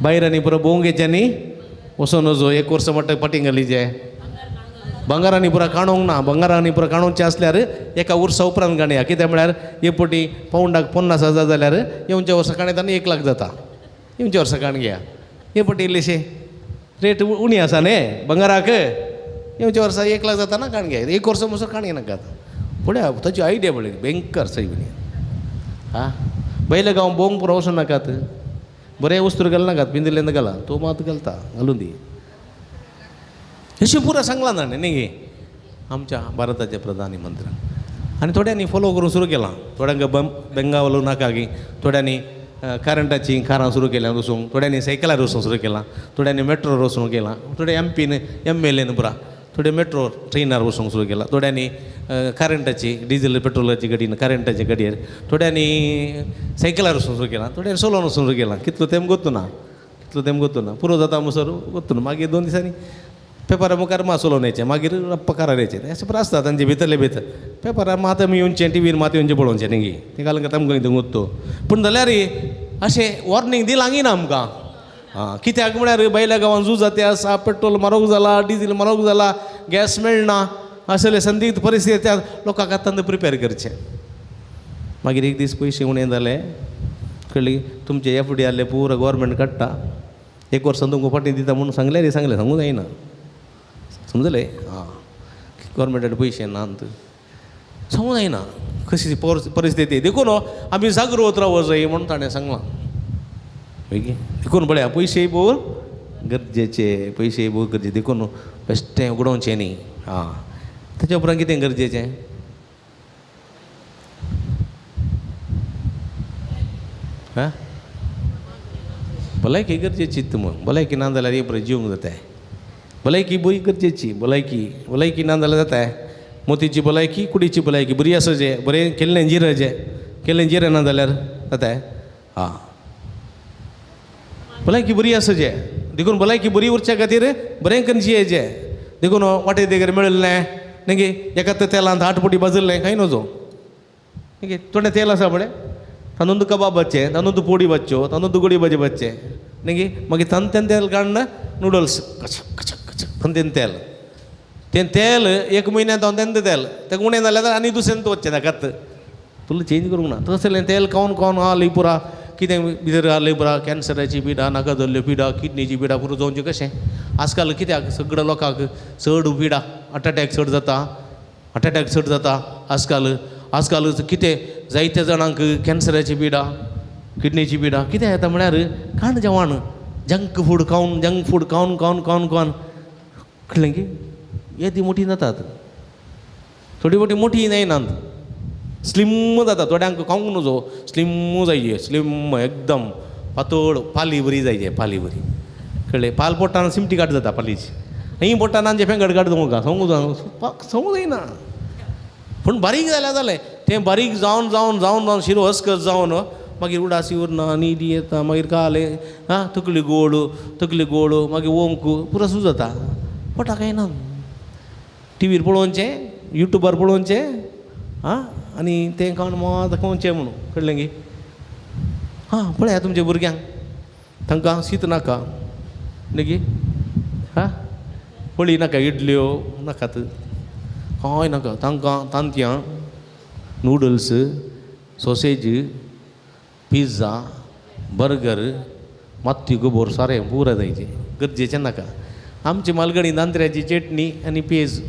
भायर आनी पुरो भोंवंक येच्यांनी वचोन वचो एक वर्स म्हणटा फाटीं घालीचे भांगरांनी पुरा काणूंक ना भांगरांनी पुरा काणूचे आसल्यार एका वर्सा उपरांत काणया कितें म्हळ्यार एक पटी पावंडाक 50,000 जाल्यार येवच्या वर्सा काणयता 1 लाख जाता येवच्या वर्सा काण घेया हे पटी इल्लीशी रेट उणी आसा न्ही भांगराक येवच्या वर्सा 1 लाख जाता ना काण घेया एक वर्सा म्हणसर काण घेनाका पळया ताची आयडिया पळय भयंकर सई आं पयले गांव भोंवंक पुरो वचूं नाकात बरें वस्तू घालनाकात पिंजलें घाला तो मात घालता घालून दी अशें पुरा सांगलां ताणें न्ही गे आमच्या भारताच्या प्रधानमंत्र्यान आनी थोड्यांनी फोलो करूंक सुरू केलां थोड्यांक बेंगावलो नाका की थोड्यांनी करंटाचीं कारां सुरू केल्यां वचूंक थोड्यांनी सायकलार वचूंक सुरू केलां थोड्यांनी मेट्रोर वचूंक केलां थोडे MPन MLAन पुरा थोडे मेट्रो ट्रेनार वचूंक सुरू केलां थोड्यांनी करंटाची डिझल पेट्रोलाची गाडी करंटाची गाडयेर थोड्यांनी सायकलार वचूंक सुरू केलां थोड्यांनी सोलोन वचूंक सुरू केलां कितलो तेंप गोत्तू ना कितलो तेंप गोत्तू ना पुरो जाता म्हणसर गोत्तू ना मागीर 2 दिसांनी पेपरा मुखार मात चलोवन येचें मागीर रप्प कारार येचें अशें पुरो आसता तांचे भितरले भितर पेपरार मात आमी येवचें टिवीर मात येवचें पळोवचें न्ही गे तें घालून आमकां कितें गोत्तो पूण जाल्यार अशें वॉर्निंग दिलां ना आमकां आं कित्याक म्हळ्यार भायल्या गांवांत झूज जाता आसा पेट्रोल म्हारग जाला डिझील म्हारग जाला गॅस मेळना असले संदिग्ध परिस्थिती त्या लोकांक आतां प्रिपेर करचें मागीर एक दीस पयशे उणें जाले कळ्ळी तुमचे एफ डी आहले पुरो गोवोरमेंट काडटा एक वर्सान तुमकां फाटीं दिता म्हणून सांगलें रे सांगलें सांगूंक जायना समजलें आं गोवोरमेंटाचे पयशे नात सांगूंक जायना कशी परिस्थिती देखून आमी जागृत रावो जाय म्हणून ताणें सांगलां देखून पळया पयशे भोव गरजेचे पयशे भोव गरजेचे देखून बेश्टें उगडोवचें न्ही आं ताच्या उपरांत कितें गरजेचें आं भलायकी गरजेची तुम भलायकी ना जाल्यार एक बरें जिवंक जाता भलायकी बरी गरजेची भलायकी भलायकी ना जाल्यार जाता मोतीची भलायकी कुडीची भलायकी बरी आसा जे बरें केल्लें जिरचें केल्लें जिरें ना जाल्यार जाता आं भलायकी बरी आसा जे देखून भलायकी बरी उरच्या खातीर बरें करून जियेचें देखून वाटे देगेर मेळिल्लें न्ही एका तेलांत आठ पोटी भाजिल्लें कांय नजो न्ही थोडें तेल आसा पळय तांदूळ कबाब भाजचें तांदूळ पोडी भाजच्यो तांदूळ गोडी भाजी भाजचें न्ही मागीर तांतेन तेल काडून नुडल्स कचक कचक कचक तांतेन तेल तें तेल एक म्हयन्यान तांतेन तेल तेका उणें जाल्यार आनी दुसऱ्यान वचचें नाकात तुला चेंज करूंक ना तसलें तेल खावन खावन आहा पुरा कितें भितर आसलें पुरा कॅन्सराची पिडा नाका जाल्ल्यो पिडा किडनीची पिडा पुरो जावचें कशें आजकाल कित्याक सगळ्या लोकांक चड पिडा हार्ट अटॅक चड जाता हार्ट अटॅक चड जाता आजकाल आजकाल कितें जायत्या जाणांक कॅन्सराची पिडा किडनीची पिडा कितें येता म्हळ्यार खाण जेवण जंक फूड खावन जंक फूड खावन खावन खावन खावन कळ्ळें की येदी मोठी जातात थोडी मोठी मोठी जायनात स्लिम जाता थोड्यांक खावंक नजो स्लिम जाय स्लिम एकदम पातळ पाली बरी जाय पाली बरी कळ्ळें पाल पोटान सिमटी काट जाता पालीची ही पोटान आमचें पेंगट काडटा तुमकां सांगू सांगू जायना पूण बारीक जाल्यार जालें तें बारीक जावन जावन जावन जावन शिरो अस्कस जावन मागीर उडासी उरना न्हीद येता मागीर काले आं तकली गोड तकली गोड मागीर ओंक पुरो सूज जाता पोटाक कांय ना टिवीर पळोवचें युट्यूबार पळोवचें आं आनी तें खावन मात खावचें म्हणून कळ्ळें गी हां पळया तुमच्या भुरग्यांक तांकां शीत नाका न्ही हां पळी नाका इडल्यो नाकात कांय नाका तांकां तांतयां नुडल्स सॉसेज पिझ्झा बर्गर मात्ती गोबोर सारें पुरो जायचें गरजेचें नाका आमची मालगणी दांत्र्याची चटणी आनी पेज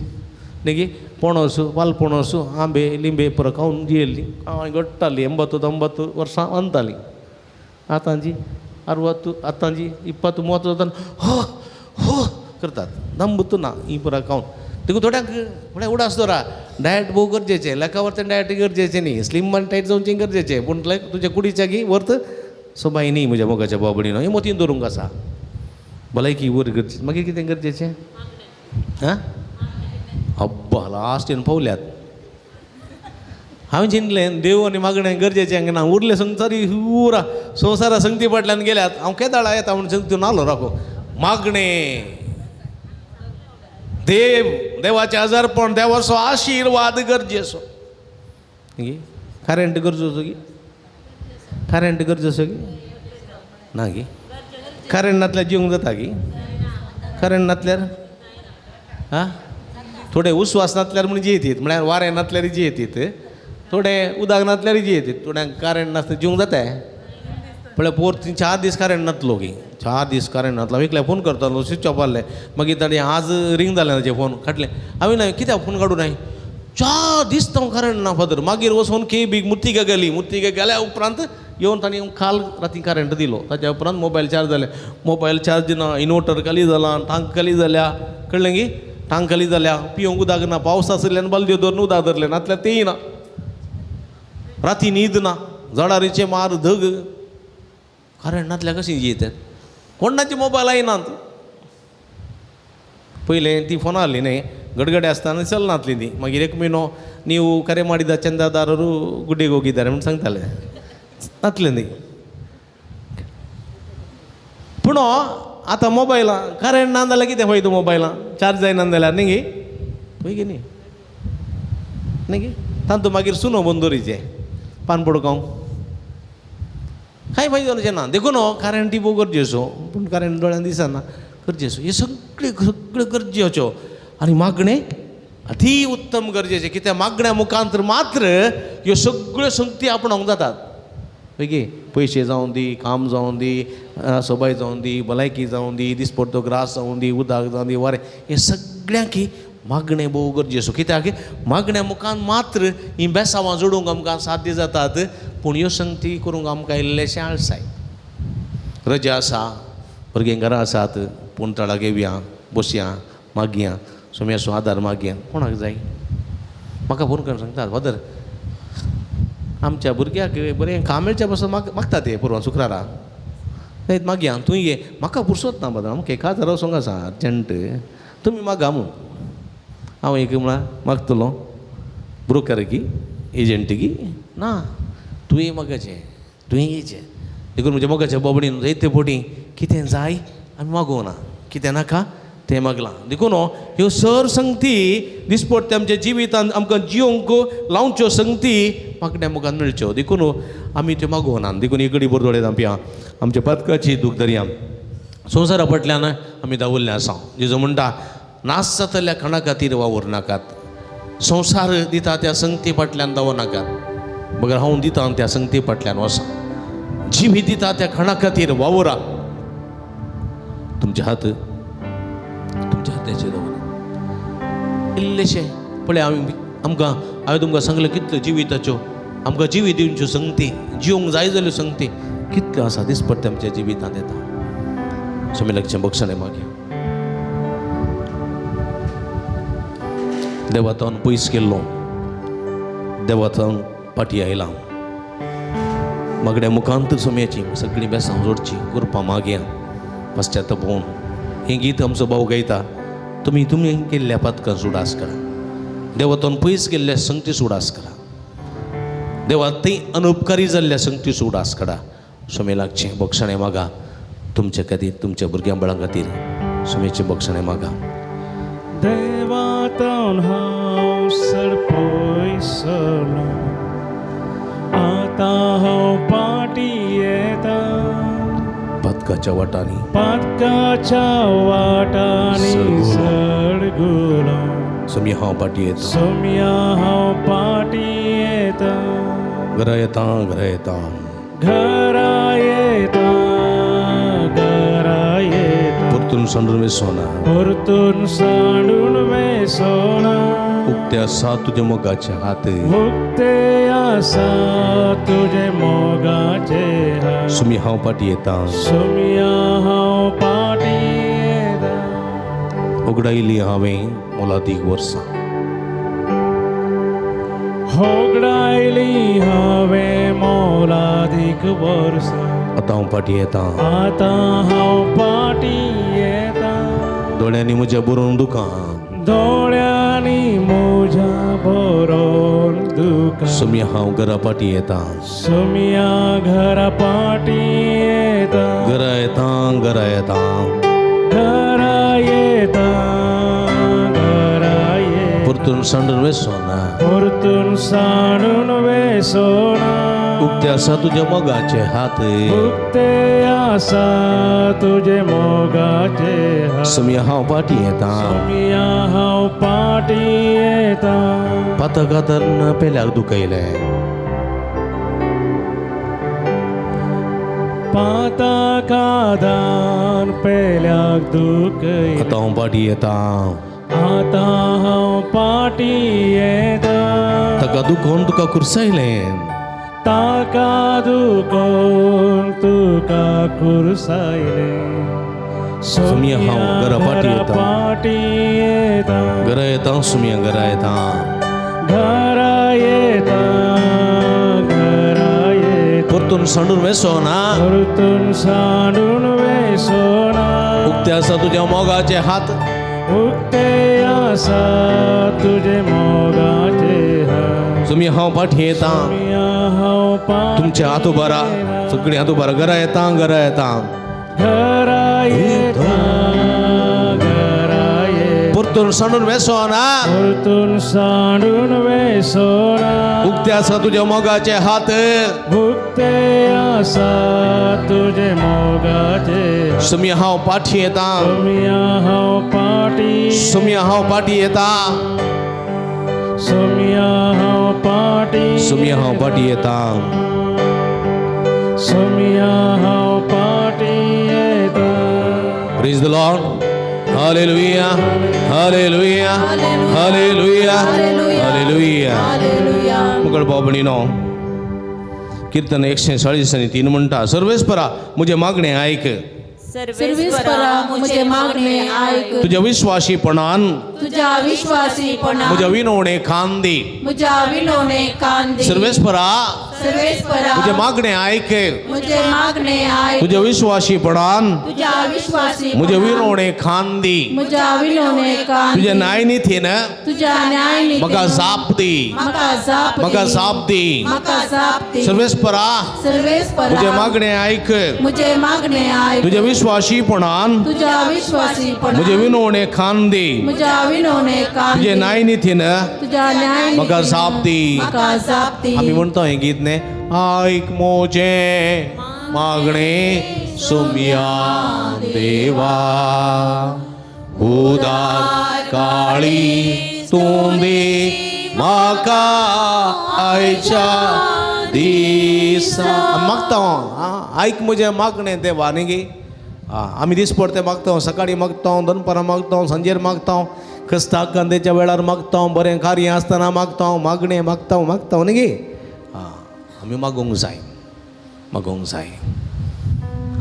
न्ही पणस वाल पणस आंबे लिंबे पुरो खावन जियेल्ली कांय घडटाली 80 90 वर्सां अंताली आतांची 60 आतांची 20 30 जाता हो हो करतात दंबत ना ही पुरा खावन देखून थोड्यांक थोड्या उडास दवरा डायट भोव गरजेचें लेखावरतें डायट गरजेचें न्ही स्लिम आनी टायट जावचें गरजेचें पूण लायक तुज्या कुडीच्या की वर्त सोबाय न्ही म्हज्या मोगाच्या बाबडीनो हें मोतीन दवरूंक आसा भलायकी वर गरजेचें मागीर कितें गरजेचें आं अब्बा लास्ट पावल्यात हांवें चिंतलें देव आनी मागणें गरजेचें ना उरलें संवसारी पुरा संवसारा संगती फाटल्यान गेल्यात हांव केदाळा येता म्हूण संगती नालो राखो मागणें देव देवाचें आजारपण देवाचो आशिर्वाद गरजेचो करेंट गरजेचो की करेंट गरजेचो की ना की करेंट नातल्यार जिवंक जाता की करेंट नातल्यार आं थोडे उस्वास नातल्यार म्हूण जियेतीत म्हळ्यार वारें नातल्यार जियेतीत थोडे उदक नातल्यार जियेतीत थोड्यांक करेंट नासता जिवंक जाता पळय पोर 4 दीस करेंट नातलो की 4 दीस करेंट नातलो हांव एकल्या फोन करतालो स्विच ऑफ आहलें मागीर ताणें आज रिंग जालें ताचें फोन काडलें हांवें ना कित्याक फोन काडूं नाय 4 दीस तो करेंट ना फादर मागीर वचून केबीक मुर्तीका गेली मुर्तीका गेल्या उपरांत येवन ताणें काल राती करेंट दिलो ताच्या उपरांत मोबायल चार्ज जालें मोबायल चार्ज ना इन्वर्टर खाली जाला टांक खाली जाल्या कळ्ळें की टांक खाली जाल्या पिवंक उदक ना पावस आशिल्ल्यान बालद्यो धरून उदक धरलें नातल्यार तेंय ना राती न्हीद ना जळारीचे मार धग करेंट नातल्यार कशीं जियेतात कोणाचे मोबायल येनात पयलें ती फोनां आहली न्ही ಗಡಗಡೆ ಆಸ್ತಾನ ಚಲ್ನಾತ್ಲಿ ಮಾಗೀರ್ एक म्हयनो ನೀವು ಕರೆ ಮಾಡಿದ ಚಂದಾದಾರರು ಗುಡ್ಡೆಗೆ ಹೋಗಿದ್ದಾರೆ म्हणून सांगताले नातले न्ही पूण आतां मोबायलां करेंट ना जाल्यार कितें फायदो मोबायलां चार्ज जायना जाल्यार न्ही पळय गी न्ही न्ही गी तांतू मागीर सुनो बंदोरीचें पान पडकाव कांय फायदो जावचें ना देखून करेंट भोव गरजेचो पूण करेंट दोळ्यान दिसना गरजेचो हे सगळे सगळे गरजेच्यो आनी मागणें अती उत्तम गरजेचें. कित्याक मागण्या मुखांत मात्र ह्यो सगळ्यो संगती आपणावंक जातात. पळय पयशे जावं दी, काम जावं दी, सोबाय जावं दी, भलायकी जावं दी, दिसपडतो ग्रास जावं दी, उदक जावं दी, वारें, हें सगळ्यांक मागणें भोव गरजेचो. कित्याक मागण्या मुखान मात्र हीं बेसांवां जोडूंक आमकां साध्य जातात, पूण ह्यो संगती करूंक आमकां इल्लेशें आळसाय. रजा आसा, भुरगीं घरा आसात, पूण तळाक येवया, बसया, मागया, सोम्याचो आदार मागया. कोणाक जाय? म्हाका फोन करून सांगतात, फादर आमच्या भुरग्याक बरें काम मेळच्या पासून मागता ते पुरवान शुक्रारा जायत मागया, तूं ये. म्हाका पुरसोत ना बादा, आमकां एकाच वचोंक आसा अर्जंट, तुमी मागा म्हूण. हांव एक म्हळ्यार मागतलो ब्रोकर की एजंट की ना, तुवें मागाचें, तुवें येचें. देखून म्हज्या मोगाच्या बोबडीन जायते फावटी कितें जाय आमी मागोवना, कितें नाका तें मागलां. देखून ह्यो सर संगती दिसपट्टे आमच्या जिवितांत आमकां जियोंक लावच्यो संगती मागण्या मुखार मेळच्यो, देखून आमी त्यो मागोवना. देखून एक घडी भर दोळे धांपया, आमच्या पातकाची दूख धरया. संवसारा फाटल्यान आमी दावल्ले आसा. जेजू म्हणटा, नाश जातल्या खाणा खातीर वावर नाकात, संवसार दिता त्या संगती फाटल्यान धांवो नाकात, बगर हांव दिता त्या संगती फाटल्यान वसा. जिवी दिता त्या खाणा खातीर वावरा. तुमचे हात तुमच्या हाताचेर दवरा. इल्लेशें पळय, हांवें आमकां हांवें तुमकां सांगलें कितल्यो जिविताच्यो आमकां जिवीत दिवच्यो संगती, जिवंक जाय जाल्यो संगती कितल्यो आसा दिसपट्टे आमच्या जिवितांत येता. स्वामी लागचें बक्षणें मागीर देवातान पयस गेल्लो, देवातान फाटी आयला. मागण्या मुखांत सोम्याची सगळीं बेसां जोडची, कृपा मागया, पश्चाताप होवन. हें गीत आमचो भाव गायता, तुमी तुमी केल्ल्या पातकां सुडास करा, देवातून पयस गेल्ल्या संगती सुडास करा, देवा थंय अनुपकारी जाल्ल्या संगती सुडास करा. सोमे लागचें बक्षणें मागा तुमचे खातीर, तुमच्या भुरग्यां बाळां खातीर सोमेचें बक्षणें मागा. देवातून हांव सर पयसलो, आतां हांव पाटी येता, पातकाच्या वाटांनी, पातकाच्या वाटांनी सडगुलो. सोम्या हांव पाटी येता, सोम्या हांव पाटी येता, घरा येता, घरा येता, घरा येता, घरा येता, परतून सांडून वेसोना, परतून सांडून वेसोना. उक्ते आसा तुजे मोगाचे हात, उक्ते आसा तुजे मोगाचे हात. सोम्या हांव पाटी येता, सोम्या हांव पाटी येता. उगडायली हांवें मोलादीक वर्सां, होगडायली हांवें मोलादीक वर्सां. आतां हांव पाटी येता, आतां हांव पाटी येता. दोळ्यांनी म्हज्या बरोवन दुकां, दोळ्यांनी म्हज्या बरोवन दुकां. सोम्या हांव घरा पाटी येता, सोम्या घरा पाटी येता, घरा येता, घरा येता, घरा येता, घरा येता. परतून सांडून वेसोना, परतून सांडून वेसोना. उक्ते आसा तुज्या मोगाचे हात, उक्ते आसा तुजे मोगाचे हात. सोम्या हांव पाटी येता, सोम्या हांव पाटी येता. पातकातन पेल्याक दुखयलें, पातकादान पेल्याक दुखयलें. आतां हांव पाटी येता, आतां हांव पाटी येता. ताका दुखोवन तुका कुर्सायलें, ताका दुखोवन तुका कुर्सायलें. सोम्या हांव घरा पाटी येता, पाटी येता, घरा येता, सोम्या घरा येता, घरा येता, घरा येता. परतून सांडून वेसोना, परतून सांडून वेसोना. उक्ते आसा तुज्या मोगाचे हात, उक्ते आसा तुजे मोगाचे हात. सोम्या हांव पाटी येता, सोम्या हांव पाटी तुमच्या हात उबारा, सगळीं हात उबारा. घरा येता, घरा येता, घरा येता, घरा येता. परतून सांडून वेसोना, परतून सांडून वेसोना. उक्ते आसा तुज्या मोगाचे हात, उक्ते आसा तुजे मोगाचे. सोम्या हांव पाटी येता, सोम्या हांव पाटी, सोम्या हांव पाटी येता. सोम्या हांव पाटी, सोम्या हांव पाटी येता, सोम्या हांव पाटी येता. Praise the Lord. Hallelujah, hallelujah, hallelujah, hallelujah. मुगळ भाव भयणीनो, कीर्तन 140 आनी 3 म्हणटा, सर्वेस्परा म्हजें मागणें आयक, सर्वेस्परा म्हजें मागणें आयक, तुज्या विश्वासीपणान, तुज्या विश्वासीपणान म्हज्या विनवणे कान दी, म्हज्या विनवणे कान दी. सर्वेस्परा सर्वेस्परा म्हजें मागणें आयक, म्हजें मागणें आयक, तुज्या विश्वासीपणान तुज्या विश्वासी म्हज्या विनवणे कान दी, म्हज्या विनवणे कान, तुज्या न्यायनितीन तुज्या न्यायनितीन म्हाका जाप दी, म्हाका जाप दी, म्हाका जाप दी. म्हाका जाप दी. सर्वेस्परा सर्वेस्परा म्हजें मागणें आयक, म्हजें मागणें आयक, तुज्या विश्वासीपणान तुज्या विश्वासीपणान म्हजें विनवणे कान दी, म्हज्या विनवणे कान, तुज्या न्यायनितीन तुज्या न्याय म्हाका जाप दी. म्हाका जाप दी. आमी म्हणटा हें गीत न्ही, आयक म्हजें मागणें सोम्या देवा, उदार काळी तूं दी म्हाका आयच्या दिसा. मागता हांव, आयक म्हजें मागणें देवा न्ही गे. आमी दीस पडते मागता, सकाळीं मागता, दनपारां मागता, सांजेर मागता, खस्ताक कांद्याच्या वेळार मागता, बरें कार्य आसतना मागता, मागणें मागता मागता न्ही गे. आमी मागोवंक जाय, मागोवंक जाय,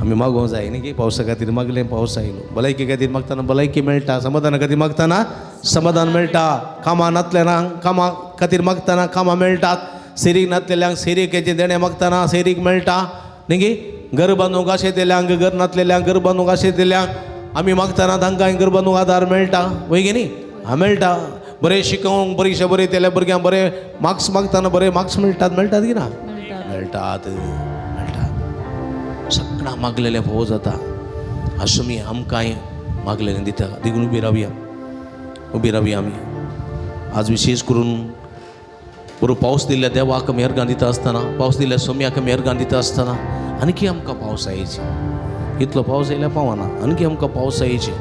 आमी मागोवंक जाय न्ही गे. पावसा खातीर मागलें, पावस आयलो. भलायकी खातीर मागतना भलायकी मेळटा, समाधाना खातीर मागतना समाधान मेळटा, कामां नातलेना कामां खातीर मागतना कामां मेळटात, सेरीक नातलेल्यांक सेरिकेचें देणें मागतना सेरीक मेळटा न्ही गे. घर बांदूंक आशेतल्यांक, घर नातलेल्यांक घर बांदूंक आशेतल्यांक आमी मागतना तांकां घर बांदूंक आदार मेळटा, वय गे न्ही. हां मेळटा. बरें शिकोवंक परिक्षा बरयतल्या भुरग्यांक बरें मार्क्स मागतना बरें मार्क्स मेळटात, मेळटात की ना? मेळटात, मेळटात. सगळां मागलेलें फोव जाता. आसूं आमकांय मागलेलें दिता. देखून उबी रावया, उबी रावया आमी. आज विशेश करून बरो पावस दिल्ल्या देवाक मेहरगान दिता आसतना, पावस दिल्ल्या सोम्याक मेहरगान दिता आसतना आणखी आमकां पावस येयची. इतलो पावस येयल्यार पावना, आणखी आमकां पावस येयची,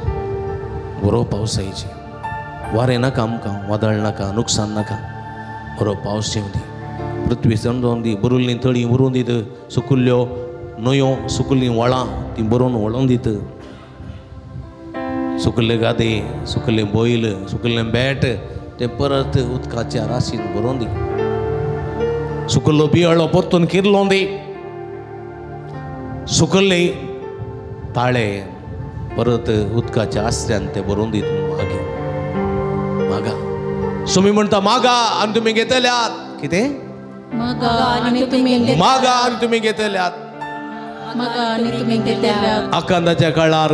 बरो पावस येयची. वारें नाका आमकां, वादळ नाका, नुकसान नाका, बरो पावस येवं दी, पृथ्वी समजोवन दी, बरुल्लीं तळीं बरोवन दीत, सुकुल्ल्यो न्हंयो, सुकुल्लीं व्हळां तीं बरोवन व्हळोवन दीत, सुकल्ले गादे, सुकल्ले बैल, सुकल्लें बेट तें परत उदकाच्या राशीन बरोवन दी, सुकल्लो बियाळो परतून किरलोन दी, सुकल्ले ताळे परत उदकाच्या आसऱ्यान ते बरोवन दीत. मागे मागा, सुमी म्हणटा मागा आनी तुमी घेतल्यात. कितें? मागा आनी तुमी, मागा आनी तुमी घेतल्यात, मागा आनी तुमी घेतल्यात. आकांताच्या काळार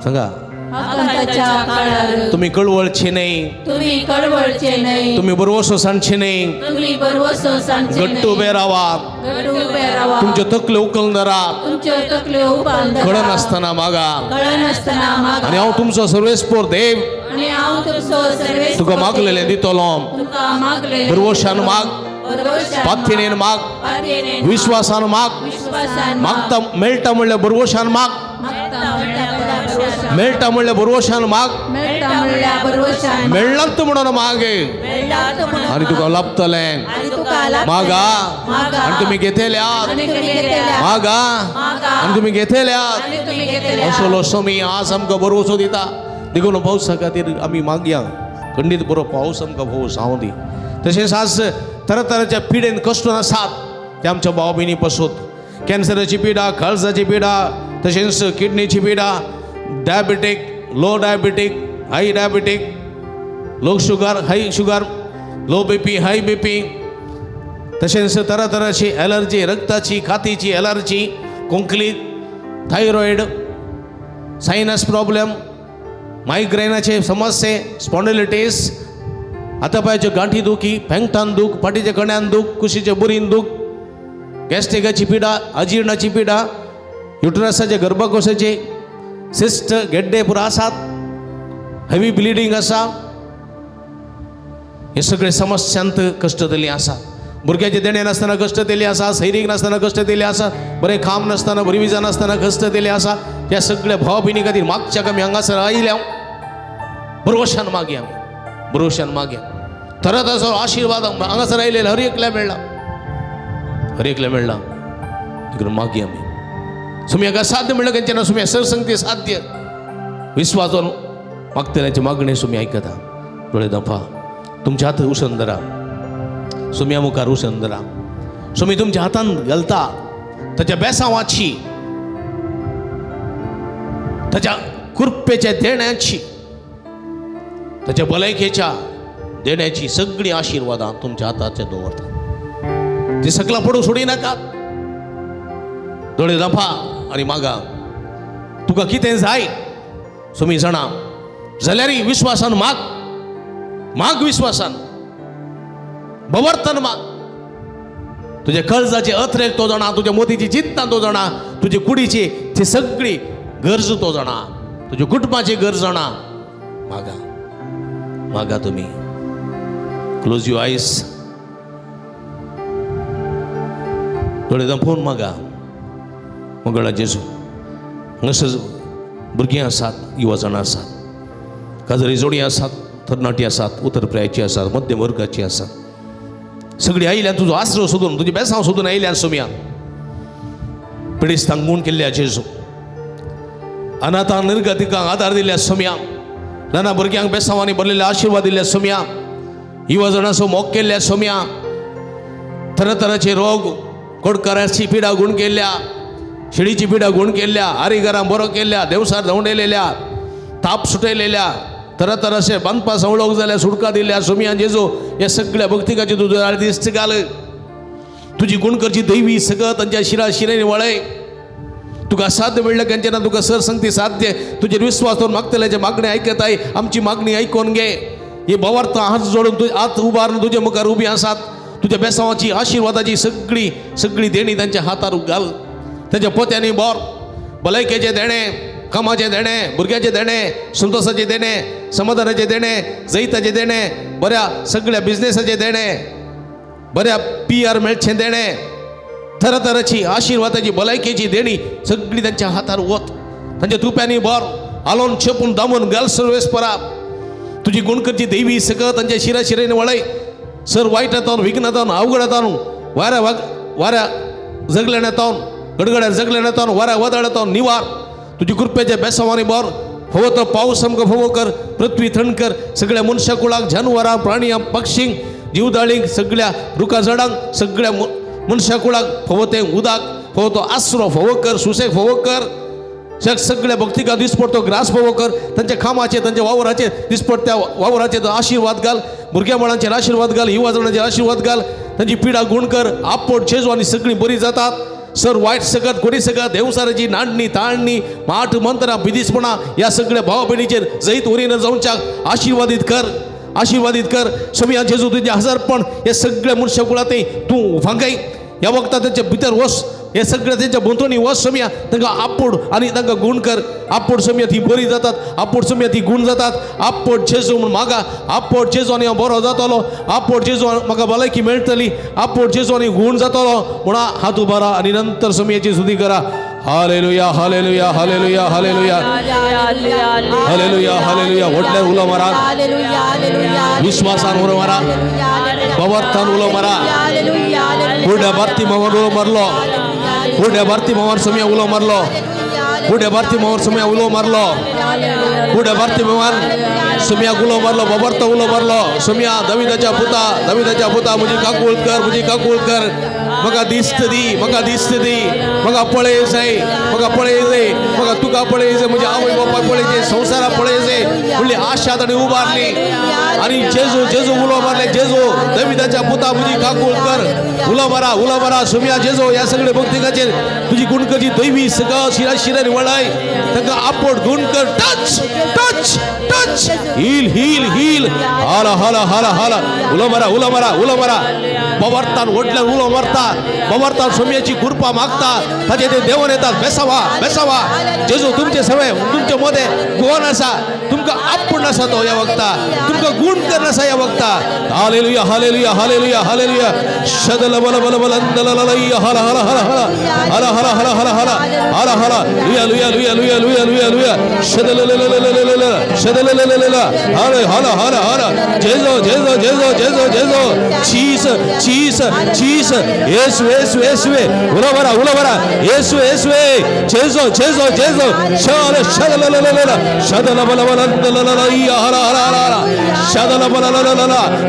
सांगा, आकांताच्या काळार तुमी कळवळचे न्हय, तुमी कळवळचे न्हय, तुमी बरवसो सांगचे न्हय, तुमी बरवसो सांगचे न्हय, घट्ट उबे रावा, घट्ट उबे रावा, तुमच्यो तकल्यो उखलून धरा, तुमच्यो तकल्यो उखलून धरा, कळनासतना मागा, कळनासतना मागा, आनी हांव तुमचो सर्वेस्पोर देव, आनी हांव तुमचो सर्वेस्पोर तुका मागलेलें दितलो, तुका मागलेलें, बरवशान माग, पाथेनेन माग, विश्वासान माग, मागता मेळटा म्हणल्यार बरवशान माग, मेळटा म्हणल्यार बरवशान माग, मेळ्ळात म्हणून माग आनी तुका लाभतलें. मागा आनी तुमी घेतल्यात, मागा आनी तुमी घेतल्यात. असलो समी आज आमकां बरवसो दिता. देखून पावसा खातीर आमी मागया, खंडीत बरो पावस आमकां भोव जावं दी. तशेंच आज तरातराच्या पिडेन कश्ट आसात ते आमच्या भाव भयणी पसून, कॅन्सराची पिडा, काळजाची पिडा, तशेंच किडनीची पिडा, diabetic, low diabetic, high diabetic, low sugar, high sugar, low BP, high BP, तशेंच तरातराची एलर्जी, रक्ताची, कातीची एलर्जी, खोंकली, थायरॉयड, सायनस प्रॉब्लेम, मायग्रेनाचे समस्ये, स्पॉन्डिलिटीस, हातापायाच्यो गांठी दुखी, पेंगटान दूख, फाटीच्या कण्यान दूख, कुशीच्या बुरीन दूख, गॅस्ट्रिकाची पिडा, अजिर्णाची पिडा, युटरसाचे, गर्भकोशाचे सिस्ट, गेड्डे पुरा आसात, हेवी ब्लिडींग आसा, हे सगळे समस्यांत कश्ट दिल्ली आसा. भुरग्याचे देणे नासतना कश्ट दिल्ले आसा, सैरीक नासतना कश्ट दिल्ले आसा, बरें काम नासतना, बरी विजा नासतना कश्ट दिल्ले आसा. ह्या सगळ्या भाव भयणी खातीर मागच्या आमी हांगासर आयल्या, बरोवशान मागया, आमी बरोवशान मागया. तरातराचो आशिर्वाद हांगासर आयलेले हर एकल्या मेळ्ळा, हर एकल्या मेळ्ळा. देखून मागया आमी सुम्याक साध्य म्हणलं कंचना सुम्या सरसंगती साध्य विश्वासान मागतल्याची मागणी सुमी आयकता. डोळे दफा तुमच्या हात उसण धरा, सुम्या मुखार उसण धरा. सुमी तुमच्या हातान घालता ताच्या बेसांवाची, ताच्या कृपेच्या देण्याची, ताच्या भलायकेच्या देण्याची सगळी आशिर्वादां तुमच्या हाताचे दवरता. ती सगळां पडूंक सोडी नाकात. डोळे दफा आनी मागा, तुका कितें जाय सुमी जाणा जाल्यारय विश्वासान माग, माग विश्वासान, भवर्तन माग. तुझ्या कळजाचे अथरेक तो जाणा, तुझ्या मोतीची चिंता तो जाणा, तुझी कुडीची ती सगळी गरज तो जाणा, तुझ्या कुटुंबाची गरज जाणा. मागा, मागा तुमी. क्लोज your eyes, डोळे दंपोवन मागा. मंगळा जेजू, हांगासर भुरगीं आसात, युवा जाणां आसात, काजरी जोडी आसात, तरणाटी आसात, उतर प्रायाची आसात, मध्यम वर्गाची आसात. सगळीं आयल्यान तुजो आसरो सोदून, तुजी बेसांव सोदून आयल्यान सोम्या. पिडेस्तांक गूण केल्ल्या जेजू, अनाथांक निर्गतिकांक आदार दिल्ल्या सोम्या, ल्हान भुरग्यांक बेसांवांनी भरलेले आशिर्वाद दिल्ल्या सोम्या, युवा जाणांचो मोग केल्ल्या सोम्या, तरातराचे रोग कोडकाराची पिडा गूण केल्ल्या, शिडीची पिडा गूण केल्ल्या, आरीघरां बरो केल्ल्या, देवसार धांवडयलेल्या, ताप सुटयलेल्या, तरातराचे बांदपा संवळोक जाल्यार सुटका दिल्या सोम्या जेजू. ह्या सगळ्या भक्तिकाची तुजो दिश्ट घाल. तुजी गुणकरची दैवी सगळं तांच्या शिरा शिरेनी वळय. तुका साध्य मेळ्ळें कंचना, तुका सर संगती साध्य. तुजेर विश्वास दवरून मागतल्याचे मागणें आयकताय, आमची मागणी आयकोन घे. ही भवार्थ हात जोडून तुज हात उबारून तुजे मुखार उबी आसात. तुज्या बेसांवाची आशिर्वादाची सगळी सगळी देणी तांच्या हातार घाल. तांच्या पोत्यांनी बोर भलायकेचें देणें, कामाचें देणें, भुरग्याचें देणें, संतोषाचें देणें, समाधानाचें देणें, जैताचें देणें, बऱ्या सगळ्या बिजनेसाचें देणें, बऱ्या पी आर मेळचें देणें, तरातराची आशिर्वादाची भलायकेची देणी सगळी तांच्या हातार वत. तांच्या तुप्यांनी बोर आलोवन चेपून दामून घाल सर्वेस्परा. तुजी गुणकरची देवी सगळं तांच्या शिरा शिरेने वळय. सर वायट जावन, विघ्न जावन, अवघड जावन, वाऱ्या वाग वाऱ्या जगल्यान जावन, गडगड्यार जगल्यान जावन, वाऱ्या वादळ जावन निवार. तुजी कृपेच्या बेसावांनी बोर. फावो तो पावस आमकां फावो कर, पृथ्वी थंड कर. सगळ्या मनशा कुळाक, जानवरांक, प्राणयांक, पक्षींक, जीवदाळींक, सगळ्या रुखा झाडांक, सगळ्या मनशा कुळाक फावो तें उदक, फावो तो आसरो फावो कर, सुसेग फावो कर. सगळ्या भक्तिका दिसपडतो ग्रास फावो कर. तांच्या कामाचे, तांच्या वावराचे दिसपडत्या वावराचे आशिर्वाद घाल. भुरग्या बाळांचेर आशिर्वाद घाल, युवा जाणांचेर आशिर्वाद घाल. तांची पिडा गुण कर, आपोट जेजू आनी सगळीं बरी जातात. सर वायट सगत कोणी सगत देवसाराची नाडणी ताळणी माठ मंत्रां बिदीसपणां ह्या सगळ्या भावा भयणीचेर जैत वरीन जावच्याक आशिर्वादीत कर, आशिर्वादीत कर. सोम्या जेजू, तुजें हजारपण हे सगळ्या मनशा कुळां तूं फांकाय. ह्या वखदां तांच्या भितर वस, हे सगळे तेंच्या भोंवतणी वस सोम्या. तांकां आपोड आनी तांकां गूण कर. आपोड सोम्या, ती बरी जातात. आपोड सोम्या, ती गूण जातात. आपोड जेजू म्हूण मागा. आपोड जेजू आनी हांव बरो जातलो. आपोड जेजू म्हाका भलायकी मेळटली. आपोड जेजू आनी गूण जातलो म्हणून हात उबारा आनी नंतर सोम्याची स्तुती करा. Hallelujah, hallelujah, hallelujah, hallelujah, hallelujah, hallelujah. व्हडल्यान उलो मारा, विश्वासान उलो मारा, भवार्थान उलो मारा. कुड्या भारती मावान उलो मारलो, कुड्या भारती मावान सोम्या उलो मारलो, कुड्या भारती मावान सोम्या उलो मारलो, कुड्या भारती मावान सोम्या उलो मारलो, बाबर्थ उलो मारलो. सोम्या, दाविदाच्या पुता, दाविदाच्या पुता, म्हजी काकूळ कर, म्हजी काकूळ कर. म्हाका दिस्त दी, म्हाका दिस्त दी, म्हाका पळय जाय, म्हाका पळय जाय, म्हाका तुका पळय जाय, म्हज्या आवय बापाय पळय जाय, संवसारा पळय जाय म्हणली आशा ताणी उबारली आनी जेजू जेजू उलो मारले. जेजू, दाविदाच्या पुता, म्हजी काकूळ कर. उलो मारा, उलो मारा. सोम्या जेजू, ह्या सगळे भक्तिकाचेर तुजी गुणकरची दैवी सगळं शिरा शिरांनी वळय. तांकां आपोट गुण कर. Touch, touch, touch, heal, heal, heal. हाला हाला हाला हाला. उलो मारा, उलो मारा, उलो मारा. बवार्तान व्हडल्यान उलो मारता. बवार्तान सोम्याची कृपा मागता. ताचे ते देवन येतात. बेसावा, बेसावा. जेजू तुमचे सवे तुमचे मदें गोवन आसा. तुमकां आपूण आसा तो ह्या वखता तुमकां गुण गुण कर आसा ह्या वक्ता. Hallelujah, hallelujah, hallelujah, hallelujah. शदल बल बल बल अंदल हल हल हल हल हल हल हल हल हल हल हल लुया लुया लुया लुया लुया लुया लुया शदल शदल हल हल हल हल जेजो जेजो जेजो जेजो जेजो चीस चीस चीस येसु येसु येसुवे उलवरा उलवरा येसु येसुवे जेजो जेजो जेजो शल शदल शदल बल बल अंदल हल हल हल हल शदल बल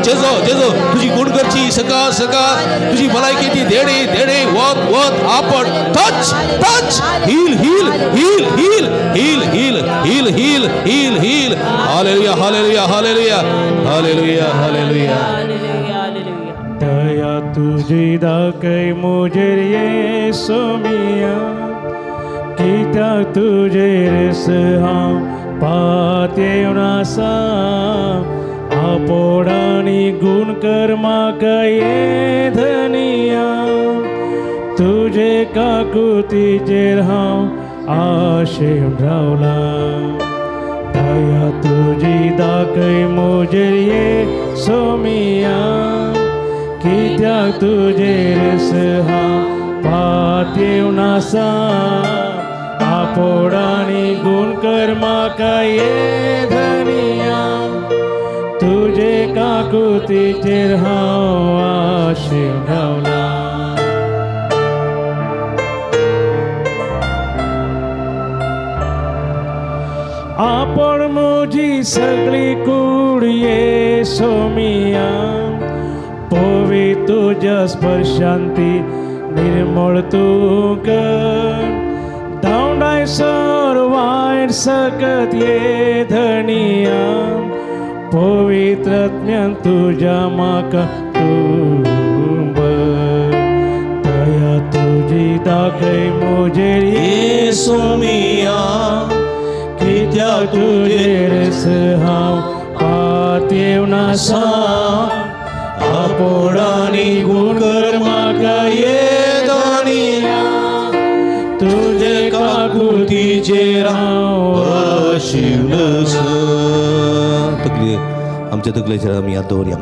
जेजो जेजो. तुझी गुण करची सकाळ सकाळ, तुझी भलायकेची देणे देणे, वत वत आपण touch touch heal heal heal heal heal heal heal heal heal heal. Hallelujah, hallelujah, hallelujah, hallelujah, hallelujah. Hallelujah, hallelujah. दया तुझी दाखय मुजेर येसू मिया, कित्याक तुजेर हांव पातयेवन आसा. आपोडानी गुण कर म्हाका ये धनिया, तुजे काकुतीचेर हांव आशेवन रावला. दया तुजी दाखय मुजेर येसू मिया, कित्याक तुजेर हांव पातयेवन आसा. आपोडानी गुण कर म्हाका ये धनिया, तुजे काकुतीचेर हांव आशेवन रावला. आपण म्हजी सगळी कूड येसू मिया, पवी तुज्या स्पर्शान ती निर्मळ तूं कर. धांवडाय सर वायट सकत ये धनिया, पवित्र ज्ञान तुज्या म्हाका तूं भर. दया तुजी दाखय मुजेर येसू मिया, कित्याक तुजेर हांव पातयेवन आसा. आपोडानी गुण कर म्हाका ये धनिया, तुजे काकुतीचेर हांव आशिवलस. तकली आमच्या तकलेचेर आमी याद दवरया.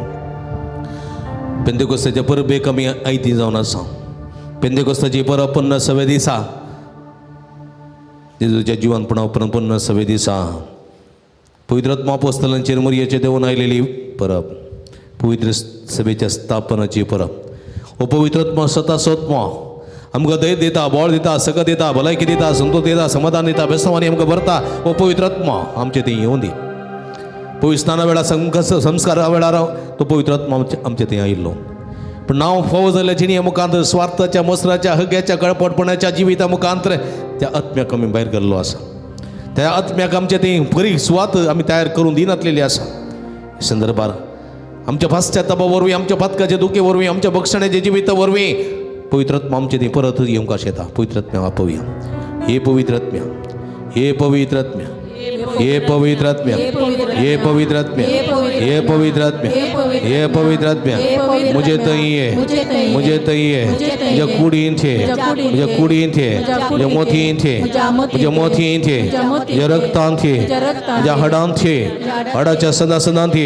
पेंतेकोस्ताच्या परबेक आमी आयती जावन आसा. पेंतेकोस्ताची परब 50व्या दिसा, जेजूच्या जिवनपणा उपरांत 50व्या दिसा पवित्र आत्मा अपोस्तलांचेर मरियेचे देवून आयलेली परब, पवित्र सभेच्या स्थापनाची परब. हो पवित्र आत्मा सतासोत्मा आमकां धैर्य दिता, बळ दिता, सकत दिता, भलायकी दिता, संतोष दिता, समाधान दिता, बेसवानी आमकां भरता. हो पवित्र आत्मा आमचे थंय येवन दी. पवित्र स्नाना वेळार, संस्कारा वेळार तो पवित्र आत्मा आमचे थंय आयिल्लो. पूण नांव फावो जाल्ल्या जिणये मुखांत, स्वार्थाच्या, मसराच्या, हग्याच्या, कळपटपणाच्या जिविता मुखांत त्या आत्म्याक आमी भायर गेल्लो आसा. त्या आत्म्याक आमचे थंय बरी सुवात आमी तयार करून दिनातलेली आसा. संदर्भार आमच्या पाश्चातापा वरवीं, आमच्या पातकाचे दुखे वरवीं, आमच्या बक्षण्याच्या जिविता वरवीं पवित्र आत्मा आमचे थंय परत येवंक येता. पवित्र आत्म्या आपोवया. हे पवित्र आत्म्या, हे पवित्र आत्म्या, हे पवित्र आत्म्या, हे पवित्र आत्म्या, हे पवित्र आत्म्या, हे पवित्र आत्म्या, मुझे तई मुझे तई मुझे कुडीन थे, मुझे कुडीन थे, मुझे मोतीन थे, मुझे मोतीन थे, मुझे रक्तान थे, मुझे हाडान थे, हाडाच्या सदा सदान थे.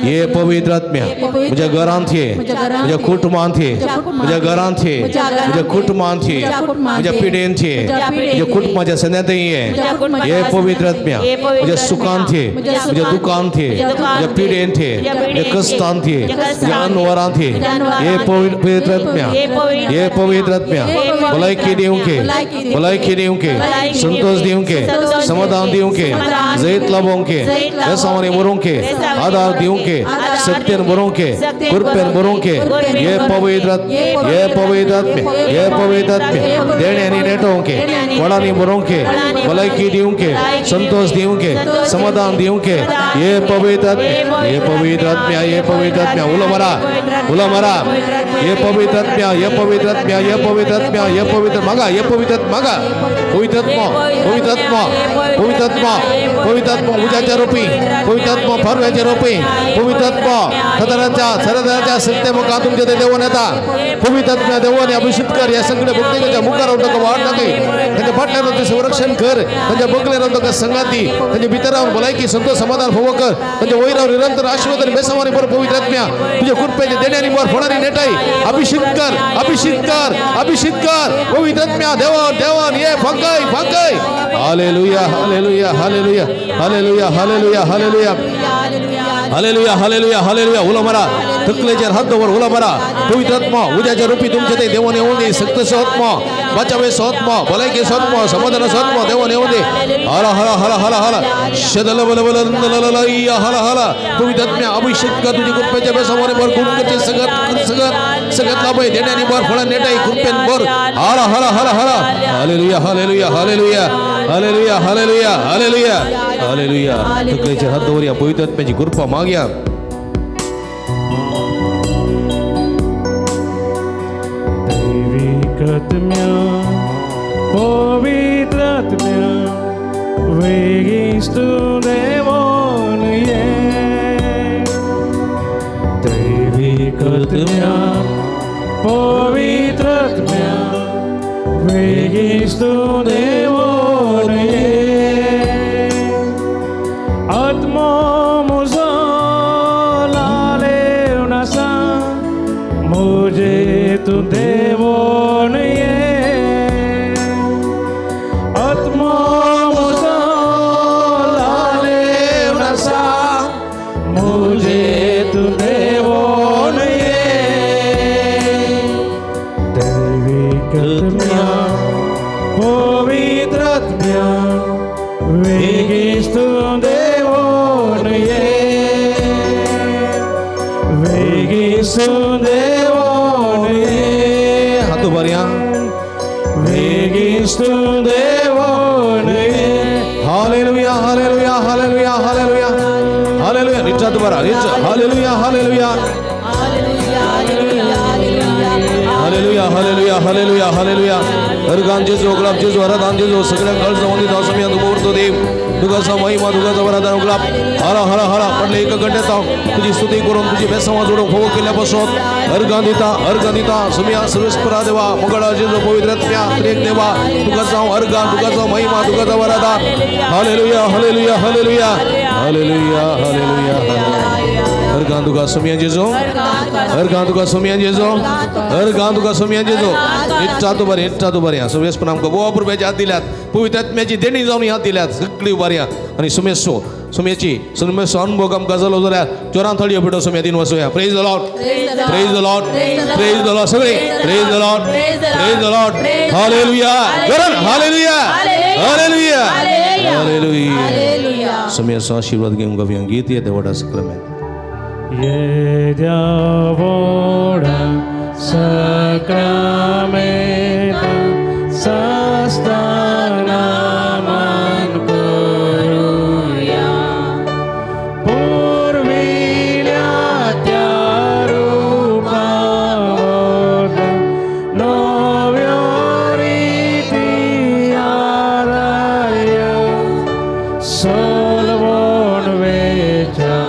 हे पवित्र आत्म्या, मुझे घरान थे, मुझे कुटुंबान थे, मुझे घरान थे, मुझे कुटुंबान थे, मुझे पिढेन थे, मुझे कुटुंबाच्या सन्यात हे पवित्र आत्म्या, मुझे सुखान थे, मुझे दुकान थे, मुझे पिढेन थे, मुझे कस्तान थे, मुझे अनवरान थे. हे पवित्र आत्म्या, हे पवित्र आत्म्या, भलायकी दिवंके, भलायकी दिवंके, संतोष दिवंके, समाधान दिवंके, जैत लाभोंके, बेसावानी बरोवंके, आधार दिवंके, सत्यान बरोवंके, कृपेन बरोवंके. हे पवित्र, हे पवित्र आत्म्या, हे पवित्र आत्म्या, देण्यांनी नेटोवंके, वडांनी बरोवंके, भलायकी दिवंके, संतोष दिवंके, समाधान दिवंके. हे पवित्र आत्म्या, हे पवित्र आत्म्या, हे पवित्र आत्म्या उलो मारा उलो मारा ये पवित्र आत्म्या ये पवित्र आत्म्या ये पवित्र आत्म्या ये पवित्र मागा ये पवित्र मागा पवित्र आत्मा पवित्र आत्मा पवित्र आत्मा पवित्र आत्मा उजाच्या रूपी पवित्र आत्मा फरव्याच्या रूपी पवित्र आत्मा सदराच्या सरदाराच्या सत्य मुखा तुमच्या ते देवन येता पवित्र आत्म्या देवाने अभिषेक कर या सगळ्या भक्तिकाच्या मुखार तुका वाट दाखय त्यांच्या फाटल्यान तुझं संरक्षण कर त्यांच्या बगल्यान तुका संगाती त्यांच्या भितरावर भलायकी संतोष समाधान फोव कर त्यांच्या वैरावर निरंतर आशीर्वाद आणि बेसमानी बर पवित्र आत्म्या तुझ्या कृपेने देण्याने बर फळाने नेटाई अभिषेक कर अभिषेक कर अभिषेक कर पवित्र आत्म्या देवान देवान ये फांकाय फांकाय hallelujah hallelujah hallelujah hallelujah hallelujah hallelujah hallelujah hallelujah hallelujah उलो मारा तकलेचेर हात दवर उलो मारा पवित्र आत्मा उद्याच्या रूपी तुमचे ते देवान येऊन दे शक्तचो आत्मा बचावेचो आत्मा भलायकेचो आत्मा समाधानाचो आत्मा देवान येऊन दे हरा हरा हरा हरा हरा शदल बल बल हरा हरा पवित्र आत्म्या अभिषेक कर तुझी कृपेच्या बेसावाने भर गुण करचे सगळ्यात सगळ्यात सगळ्यात लाभ आहे देण्याने भर फळा नेटाई कृपेन भर हरा हरा हरा हरा hallelujah hallelujah hallelujah hallelujah hallelujah hallelujah hallelujah तकलेचेर हात दवरया पवित्र आत्म्याची कृपा मागया. दैविकत्म्या पवित्रात्म्या वेगीच तूं देवोन ये दैविकत्म्या पवित्रात्म्या वेगीच तूं देवोन ये आत्मो म्हजो लालेवन आसा म्हजे तूं देवोन ये आत्मो म्हजो लालेवन आसा म्हजे तूं देवोन ये दैविकत्म्या पवित्रात्म्या वेगीच तूं देवोन ये वेगीच तूं देवोन ये हात उबारया. वेगीच तूं देवोन ये hallelujah hallelujah hallelujah hallelujah hallelujah निश्चात बरा निश्च hallelujah hallelujah hallelujah hallelujah hallelujah hallelujah हरगान जेजू उगलाप जेजू हरदान जेजू सगळ्या कळ जाऊन दिता असं तुका उरतो देव तुका महिमा तुका वरदान उगलाप हरा हरा हरा पडले एक घंट्यात तुझी स्तुती करून तुझी बेसमा जोडून फोव केल्या पासून अर्घान दिता अर्घान दिता सुमिया सर्वेस्परा देवा मंगळा जेजू पवित्र आत्म्या त्रिएक देवा तुका जाऊ अर्घान तुका जाऊ महिमा तुका वरदान hallelujah hallelujah hallelujah hallelujah hallelujah अर्घान तुका सुमिया जेजू अर्घान तुका सुमिया जेजू अर्घान तुका सुमिया जेजू इच्छा तू बरी इच्छा तू बरी सुमेश पण आमकां गोवा पुरब्याच्या हात दिल्यात पवित्र आत्म्याची देणी जावन हात दिल्यात सगळी उबारया आनी सुमेसो सुमेची सुमेसो अनुभव आमकां जालो जाल्यार जोरान थळयो पिडो सुम्या दिन वसोया. Praise the Lord praise the Lord praise the Lord सगळे praise the Lord praise the Lord hallelujah जोरान हालेलुया हालेलुया हालेलुया सुमेसो आशीर्वाद घेवन गावया गीत येते वडा सक्रामेंत. येद्या व्हडा सक्रामेंता सस्ताना मान करुया पुर्विल्या त्या रुपावता नव्यो रिती आराया सलवण वेच्या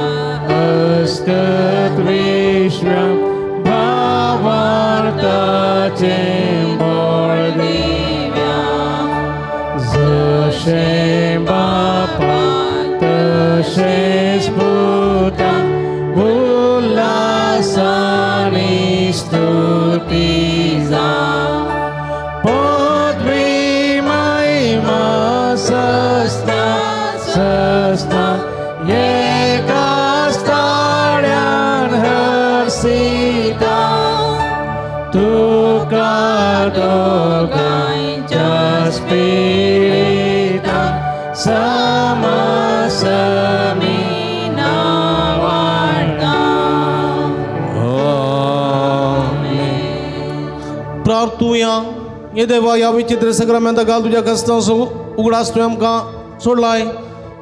अस्कत विश्व्या भावार्थाचें बळ दिव्या जशें बापा तशेंच पुता उल्हासानी स्तुती जा पदवी महिमा सस्ता सस्ता एकाच ताळ्यान हर्षिता तुका दोगांच्या स्पिरिता समसमी नावाडता. प्रार्थुया हे देवा ह्या विचित्र सगळ्या घाल तुज्या कस्तांचो उगडास तुवें आमकां सोडलाय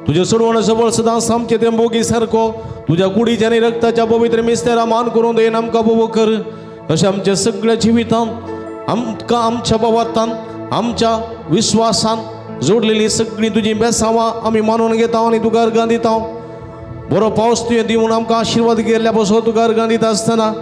तुजें सोडवण सबळ सदांच आमचें तें मोगी सारको तुज्या कुडीच्या आनी रक्ताच्या पवित्र मिस्तेरा मान करून देन आमकां बोवो कर. अशें आमच्या सगळ्या जिवितांत आमकां आमच्या बाबातान आमच्या विस्वासान जोडलेली सगळीं तुजी बेसांवां आमी मानून घेता आनी तुका अर्गां दिता. बरो पावस तुवें दिवन आमकां आशिर्वाद केल्ल्या पासून तुका अर्गां दिता आसतना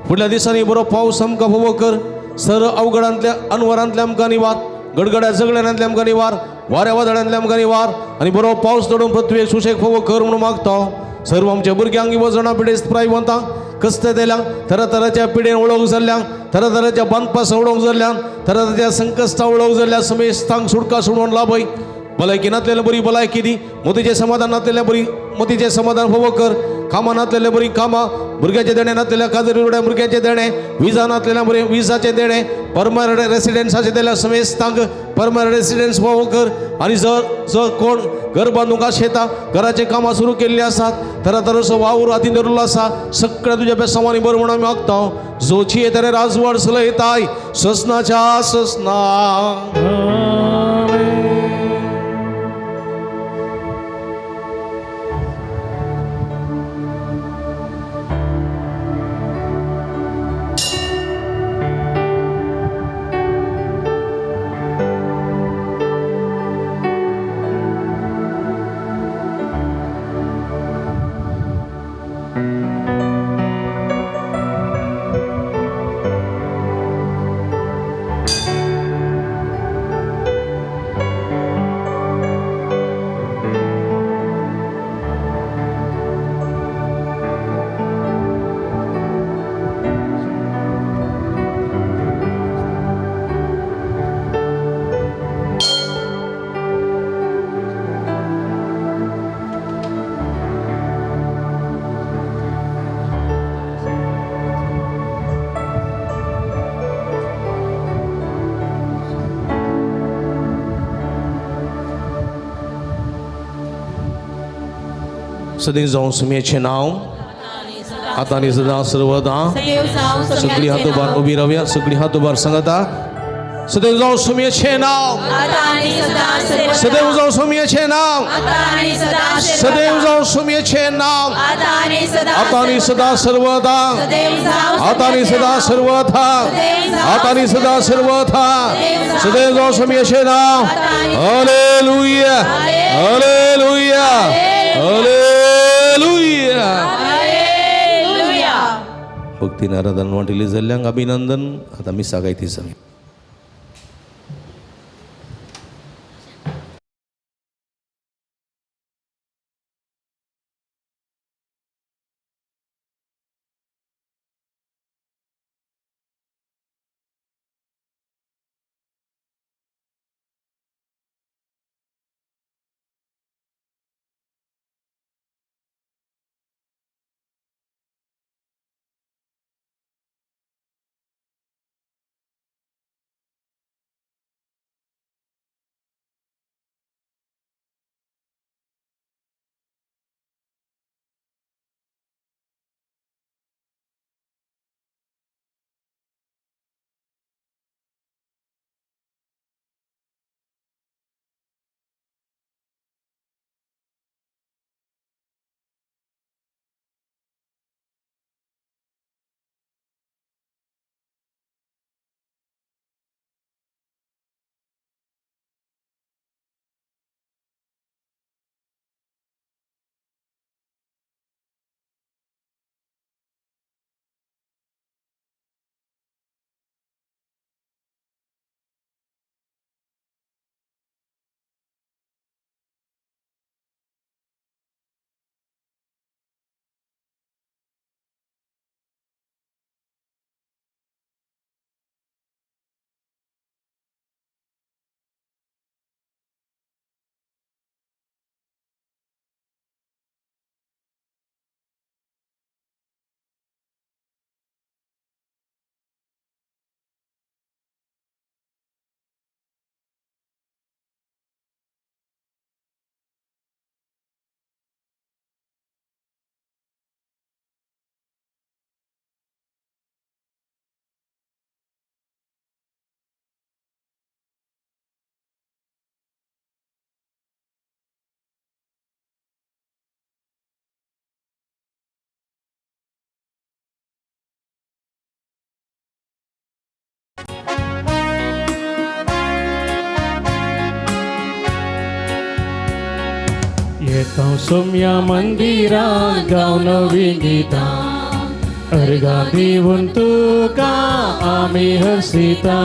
फुडल्या दिसांनी बरो पावस आमकां फावो कर. सर अवघडांतल्या अनवरांतल्या आमकां निवार, गडगड्या झगड्यांतल्या आमकां निवार, वाऱ्या वादळांतल्या आमकां निवार आनी बरो पावस दडून पृथ्वेक सुशेग फावो कर म्हणून मागता. सर्व आमच्या भुरग्यांक युवजणां पिडेस्त प्रायवंतांक कस्त दिल्यांक तरातराच्या पिडेन वळख जाल्ल्यांक तरातराच्या बांदपास वळख जाल्ल्यान तरातराच्या संकश्टां वळख जाल्ल्या समेस्तांक सुटका सोडून लाभय. भलायकी नातलेल्या बरी भलायकी दी, मोतीचें समाधान नातलेल्या बरी मोतीचें समाधान फावो कर. कामां नातलेल्या बरी कामां, भुरग्याचें देणें नातलेल्या काजरी उरड्या भुरग्याचें देणें, विजा नातलेल्या बरें विजाचें देणें, परमनंट रेसिडन्साचें दिल्या समेस्तांक परमनंट रेसिडन्स फावो कर. आनी जर जर कोण घर बांदूंक आशेता घराचें कामां सुरू केल्लीं आसात तरातराचो वावर हातीन धरिल्लो आसा सगळ्या तुज्या बेसांवांनी बरें म्हणून आमी मागता. जोची येतरे राजवाड चलयताय ससनाच्या ससना. सदैव जावं सुमयेचें नांव आतां आनी सदां सर्वदां. सगळीं हातोबार उबी रावया, सगळीं हातोबार सांगता. सदैव जावं सुमयेचें नांव, सदैव जावं सुमयेचें नांव, सदैव जावं सुमयेचें नांव आतां आनी सदां सर्वदां, आतां आनी सदां सर्वथा, आतां आनी सदां सर्वथा. सदैव जावं सुमयेचें नांव. हालेलुया, हालेलुया, हालेलुया. भक्तीन आराधन वांटिल्ली जाल्ल्यांक अभिनंदन. आतां मिसाक गायती सगळीं. येता सोम्या मंदिरात गावन नवी गीतां अर्घां दिवन तुका आमी हसिता.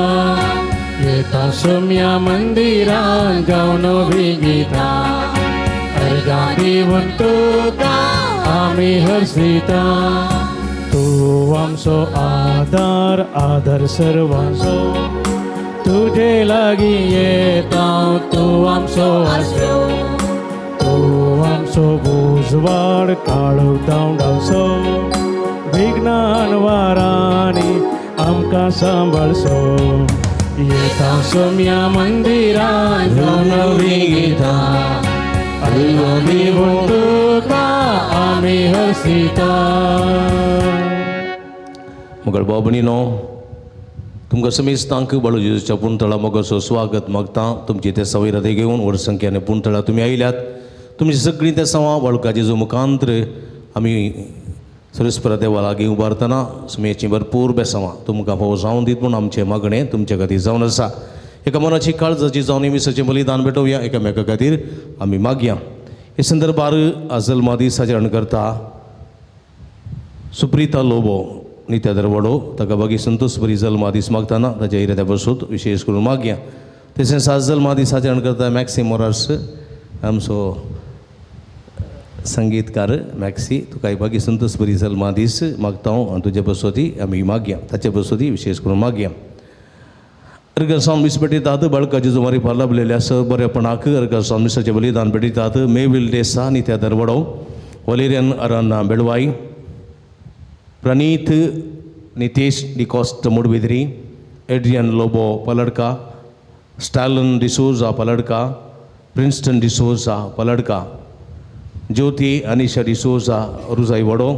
येता सोम्या मंदिरात गावन नवी गीतां अर्घां दिवन तुका आमी हसिता. तूं आमचो आदार, आदार सर्वांचो, तुजे लागीं येता तूं आमचो आसरो. तूं आमचो उजवाड, काळोख धांवडावचो, विज्ञान वारांनी आमकां सांबाळचो. येता सोम्या मंदिरात गावन नवी गीतां अर्घां दिवन तुका आमी हसिता. मगळ भाव भयणीनो, तुमकां समेस्तांक बाळू जेजूच्या पुंतळा मोगाचो स्वागत मागता. तुमची ते सवयराते घेवन व्हड संख्याने पुंतळा तुमी आयल्यात. तुमची सगळीं ते सवां बाळका जेजू मुखांत्र आमी सरस्परा देवा लागीं उबारतना सुमयेची भरपूर बेसांवां तुमकां फावो जावन दीत म्हूण आमचें मागणें तुमचे खातीर जावन आसा. एका मनाची काळजाची जावन मिसाचें बलिदान भेटोवया, एकामेका खातीर आमी मागया. हे संदर्भार आजल दीस आचरण करता सुप्रिता लोबो नित्या दरवाडो, ताका बागी संतोष बरी जल्मा दीस मागतना ताच्या इराद्या बसूत विशेष करून मागया. तशेंच आज जल्मा दीस आचरण करता मॅक्सी मोरास, आमचो संगीतकार मॅक्सी, तुका बागी संतोष बरी जल्मा दीस मागता हांव आनी तुजे बसोती आमी मागया, ताचे बसोती विशेष करून मागया. अर्घ मिस भेटयतात बाळकाचे जुमारी फार लाभलेले आसा बरेपणाक. अर्घ मिसाचें बलिदान भेटयतात मेविल डेसा नित्या दरवडो, वलेरियन अराना बेळवाई, प्रणीत नितेश डिकॉस्ट मुडबिद्री, एड्रियन लोबो पलडका, स्टॅलन डिसोजा पलडका, प्रिन्स्टन डिसोजा पलडका, ज्योती अनिशा डिसोजा रुजाई वडो.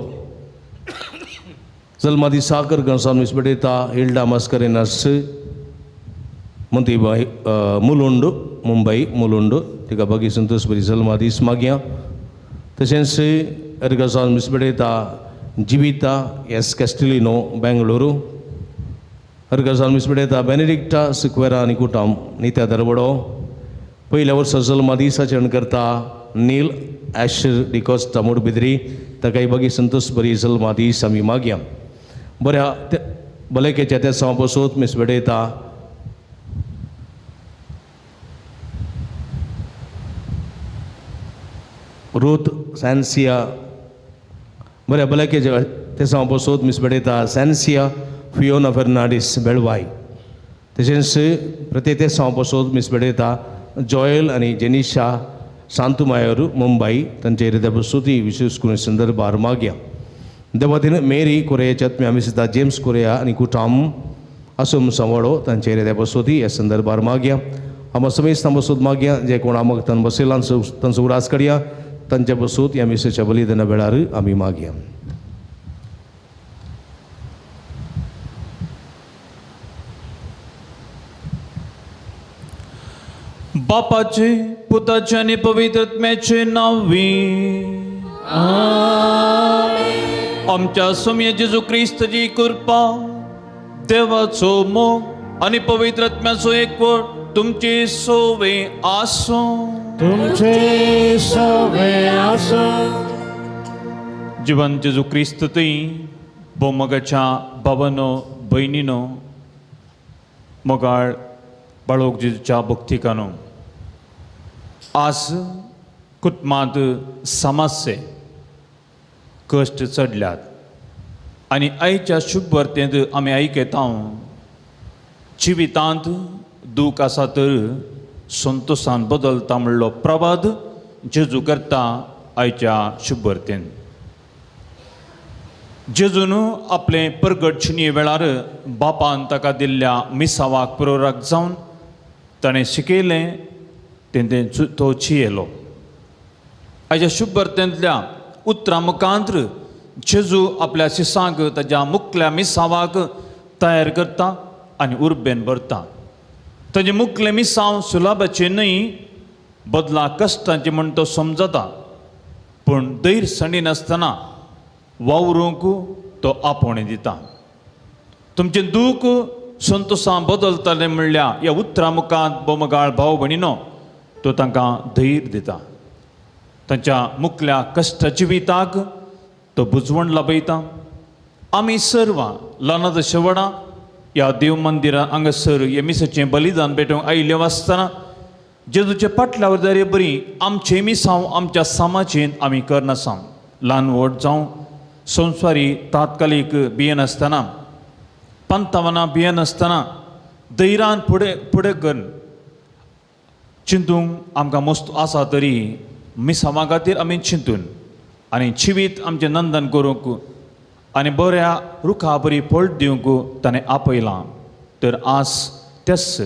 जल्मादी साकर गणसान मिस भेटयता हिल्डा मस्करेनस मंतीबाई मुलुंड, मुंबई मुलुंड, तिका बागी संतोष बरी जल्मादीस मागया. तशेंच अर्घसान मिस भेटयता जिविता एस कॅस्टिलिनो बेंगळुरू. अर्घसान मिस भेटयता बेनेडिक्टा सिक्वेरा आनी कुटाम नित्या दरवडो. पयल्या वर्सा जल्मादीस आचरण करता नील ॲशर डिकॉस्टा मुडबिद्री, ताकाय बागी संतोष बरी जल्मादीस आमी मागया. बऱ्या भलायकेच्या त्या सावा पसून मिस भेटयता रूथ सॅन्सिया. बऱ्या भलायकेच्या ते सावा पसून मिस भेटयता सॅन्सिया फियोना फेर्नांडीस बेळवाय. तशेंच प्रत्येक ते सावा पसून मिस भेटयता जॉयल आनी जेनिशा शांतुमायर मुंबई, तांचे हृदय बसुती विशेष करून संदर्भार मागया. देवातीन मेरी कोरियाच्या आत्म्या मिसिता जेम्स कोरिया आनी कुटाम आसम सांवाडो तांचे हृदय बसुती ह्या संदर्भार मागया. आमा समेस्तां बसूत मागया जे कोण आमक तांकां बसयला तांचो उडास कडया तांचे बसूत ह्या मिसेच्या बलिदाना वेळार आमी मागया. बापाचे पुताचे आनी पवित्र आत्म्याचे नांवी आमच्या सोम्या जेजू क्रिस्ताची कृपा, देवाचो मोग आनी पवित्र आत्म्याचो एकवट तुमचे सोवे आसूं. तुमचे सोवे आसूं. जिवन जेजू क्रिस्त थंय भोवमोगाच्या भावानो भयणीनो, मोगाळ बाळोक जेजूच्या भक्तिकानो, आज कुटुंबांत समस्ये कश्ट चडल्यात आनी आयच्या शुभ वार्तेंत आमी आयकता जिवितांत दूख आसा तर संतोशान बदलता म्हणलो प्रवाद जेजू करता आयच्या शुभ वार्तेंत. जेजून आपले परगट शिनये वेळार बापान ताका दिल्ल्या मिसावाक प्रोराक जावन ताणें शिकयलें तें तो चियेलो. आयच्या शुभ वार्तेंतल्या उतरां मुखांत्र जेजू आपल्या शिसांक ताज्या मुकल्या मिसावाक तयार करता आनी उर्बेन भरता. ताजें मुकलें मिसांव सुलाबाचें न्हय बदला कश्टांचें म्हण तो समजता, पूण धैर्य सांडिनासतना वावरूंक तो आपोवणें दिता. तुमचें दूख संतोशां बदलतलें म्हणल्या ह्या उतरां मुखार बोमगाळ भाव भयणीनो तो तांकां धैर्य दिता. तांच्या मुखल्या कश्ट जिविताक तो बुजवण लाबयता. आमी सर्वां ल्हानां शेवडां ह्या देव मंदिरां हांगासर हे मिसाचें बलिदान भेटोवंक आयिल्लें आसतना जेजूच्या पाटल्या वरदारे बरी आमचें मिसांव आमच्या समाजेंत आमी करनासांव. ल्हान व्हड जावं संवसारी तात्कालीक भियेनासतना पंथावनां भियेनासतना धैर्यान फुडें फुडें करून चिंतूंक आमकां मस्त आसा तरी मिसांवा खातीर आमी चिंतून आनी जिवीत आमचें नंदन करूंक आनी बऱ्या रुखा बरी फळ दिवंक ताणें आपयलां. तर आज त्याच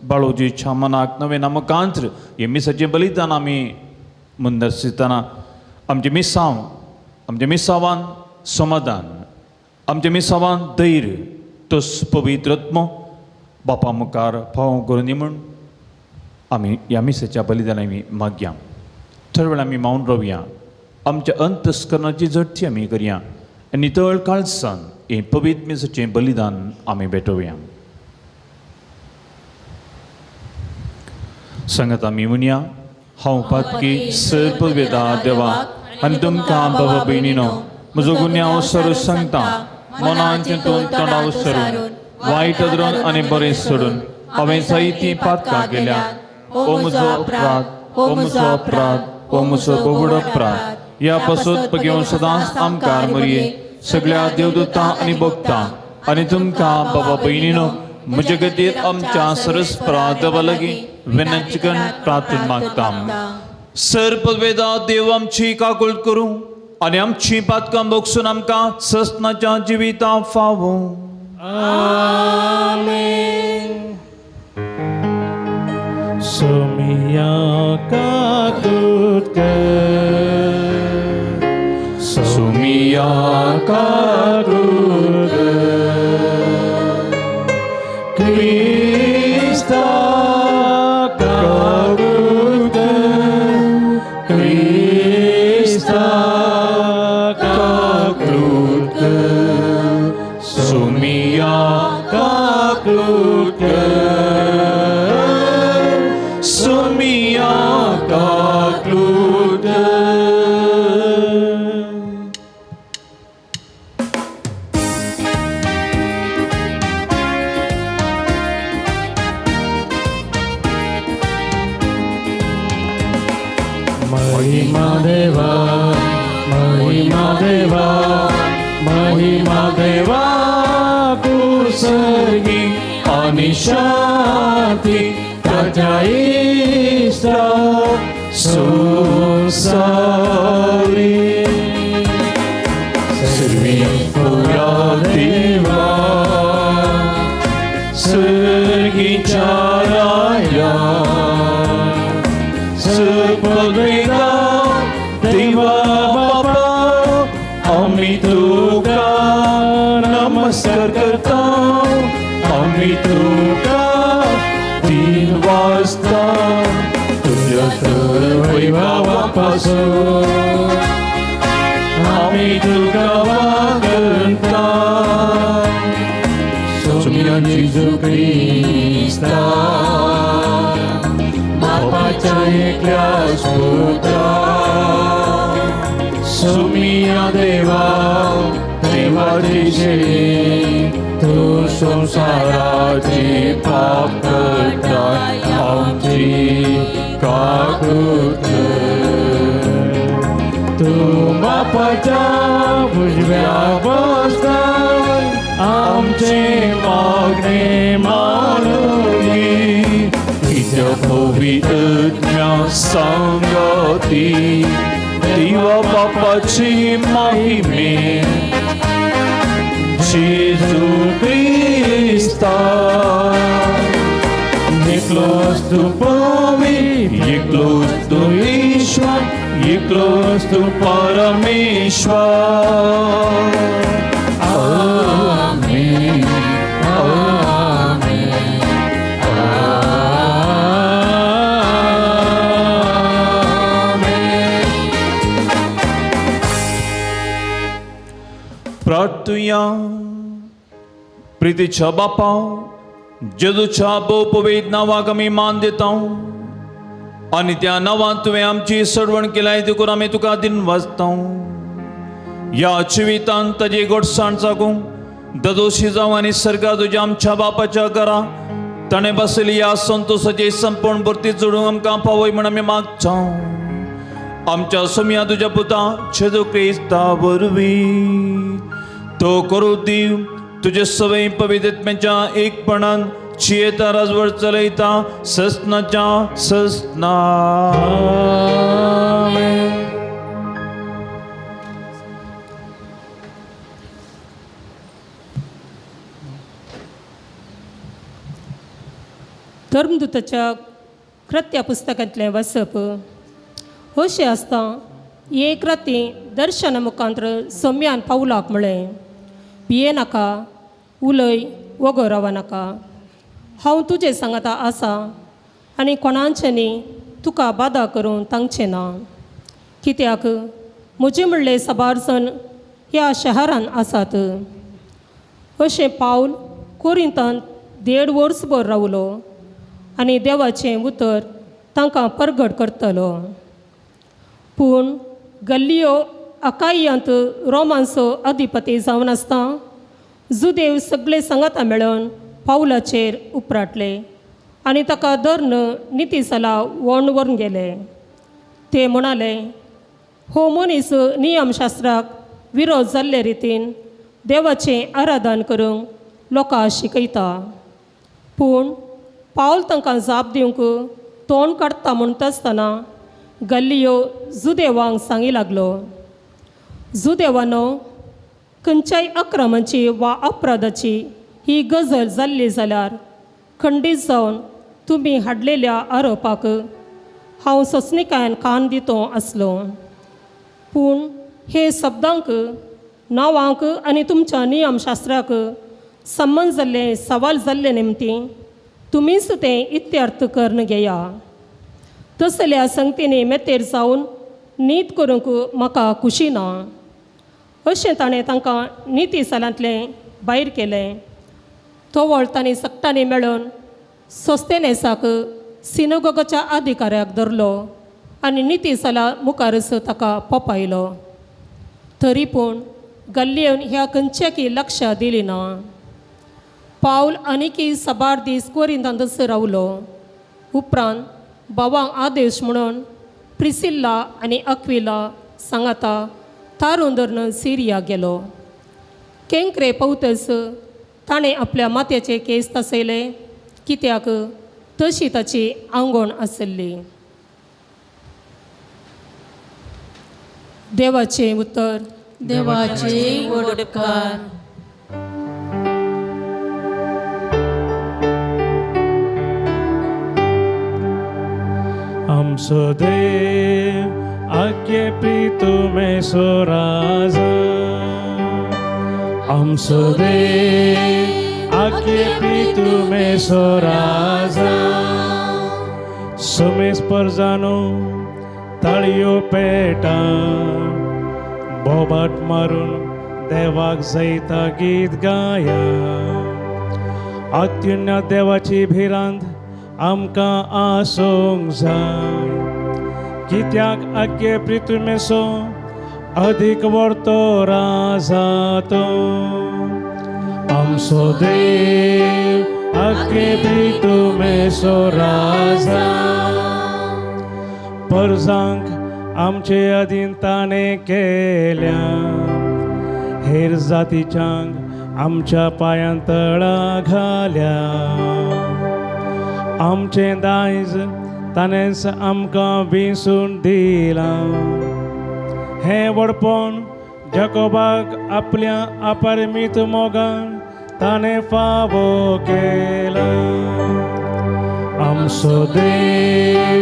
बाळोजीच्या मनाक नवें नामकांत्र हें मिसाचें बलिदान आमी मुंदरसितना आमचें मिसांव आमच्या मिसावान समाधान आमच्या मिसावान धैर्य तोच पवित्रत्म बापा मुखार फावो करून म्हूण आमी ह्या मिसाच्या बलिदान आमी मागया. थोड्या वेळ आमी मावन रावया, आमच्या अंतस्करणाची जडची आमी करया आनी नितळ काळसान हें पवित्र मिसाचें बलिदान आमी भेटोवया. सांगात आमी म्हणया, हांव पातकी सर्प वेदा देवा आनी तुमकां बाबा भयणीनो म्हजो गुन्यांव सरू सांगता. मनान चिंतून तोंडाव सरून वायट धरून आनी बरें सोडून हांवें जायतीं पातकां केल्या. ओ म्हजो अपराध, ओ म्हजो अपराध, ओ म्हजो बोगड अपराध. ह्या पासत घेवन सदांच आमकां मरये सगळ्या देवदूतां आनी भक्तां आनी तुमकां बाबा भयणीनो म्हजे खातीर आमच्या सरस्परा देवा लागीं विनंती करून प्रार्थना मागता. सर्पवेदा देव आमची काकूळ करूं आनी आमची पातकां भोगसून आमकां ससनाच्या जिवितां फावो. आमेन. सोमिया काकूत कर, सोमिया काकूत कर, क्रिस्ता काकूत कर, क्रिस्ता काकूत कर, सोमिया काकूत कर, सोमिया काकूत कर. महिमा देवा, महिमा देवा, महिमा देवा कुसर्गी आणि शांती ताच्या इश्टा संसारी. सर्वी पुरा देवा सर्गीच्या राया सर्पवेदा देवा बापा आमी तुका नमस्कार करता. आमी तुका तीन वाजता तुझ्या तर वैभवापासून आमी तुका वागता. सोमिया जेजू क्रिस्ता बापाच्या एकल्याच पुत्रा, सोमिया देवा देवाचे तू संसाराची पाप करता आमची काकूत कर. तू बापाच्या उजव्या बसता आमचे मागणे मानून घे. तुझ्या पवित्र सांगती देवा बापाची महिमे जेजू क्रिस्ता एकलोच तू पवित्र, एकलोच तू ईश्वर, एकलोच तू परमेश्वर. आमेन, आमेन, आमेन. प्रार्थुया. प्रितीच्या बापा, जेजूच्या भोवपवीत नांवाक आमी मान दिता आनी त्या नांवान तुवें आमची सडवण केल्याय देखून आमी तुका दिनवासता. ह्या जिवितान ताजी गोडसाण जागूंक ददोशी जावं आनी सर्गा तुज्या आमच्या बापाच्या घरा ताणें बसली ह्या संतोसाची संपूर्ण भरती जोडूंक आमकां पावय म्हण आमी मागता. आमच्या सोम्या तुज्या पुता जेजू क्रिस्ता वरवीं तो करूं दी तुजे सवय पवित्रत्म्याच्या एकपणान चियेता राजवट चलयता ससनाच्या ससना. धर्मदूताच्या कृत्या पुस्तकांतलें वाचप. अशें आसता एक राती दर्शना मुखांत्र सोम्यान पावलाक म्हळें, भिये नाका, उलय, वगो राव नाका, हांव तुजें सांगाता आसा आनी कोणाचें तुका बादा करूंक तांगचें ना, कित्याक म्हजें म्हणलें साबार जण ह्या शहरान आसात. अशें पावल कोरिंतान 1.5 वर्सभर रावलो आनी देवाचें उतर तांकां परगट करतलो. पूण गल्लियो अकाय्यांत रोमांचो अधिपती जावन आसता जुदेव सगळे सांगाता मेळून पावलाचेर उपराटले आनी ताका धरून नितीसाला वोंड व्हरून गेले. ते म्हणाले, हो मनीस नियमशास्त्राक विरोध जाल्ले रितीन देवाचें आराधन करूंक लोकांक शिकयता. पूण पावल तांकां जाप दिवंक तोंड काडटा म्हणटा आसतना गल्लियो जुदेवांक सांगी लागलो, जुदेवानो, खंयच्याय अक्रमाची वा अपराधाची ही गजल जाल्ली जाल्यार खंडीत जावन तुमी हाडलेल्या आरोपाक हांव सोंसणीकायेन कान दितो आसलो. पूण हे शब्दांक, नांवांक आनी तुमच्या नियमशास्त्राक संबंद जाल्ले सवाल जाल्ले निमती तुमीच तें इत्यर्थ करून घेया. तसल्या संगतींनी मेतेर जावन नीत करूंक म्हाका खुशी ना. अशें ताणें तांकां निती सालांतलें भायर केलें. तोवळ तांणी सगटांनी मेळून सोस्तेनेसाक सिनोगोगाच्या अधिकाऱ्याक धरलो आनी निती साला मुखारच ताका पोपायलो. तरी पूण गल्लियन ह्या खंयच्याकी लक्ष दिली ना. पावल आनीकी साबार दीस कोरिंतांतच रावलो. उपरांत भावांक आदेश म्हणून प्रिसिल्ला आनी अक्विला सांगाता तारून धरून सिरिया गेलो. केंकरे पावतच ताणें आपल्या माथ्याचे केंस तासयले, कित्याक तशी ताची आंगवण आसली. देवाचें उतर. देवाचे उपकार. आमचो देव आज्ञे प्रीतुमेसो राजा, आमचो देव आज्ञे प्रीतुमेसो राजा. समेस परजानो ताळयो पेटा बोबाट मारून देवाक जैता गीत गाया. अत्युन्नत देवाची भिरांत आमकां आसूंक जाय, कित्याक आज्ञे प्रितुमेसो अदीक व्हडतो राजा तो. आमचो देव आज्ञे प्रितुमेसो राजा. परजांक आमचे अधीन ताणें केल्या, हेर जातीच्यांक आमच्या पांयां तळा घाल्या. आमचें दायज ताणेंच आमकां विसून दिलां. हें व्हडपण जकोबाक आपल्या अपरिमीत मोगान ताणें फावो केलां. आमचो देव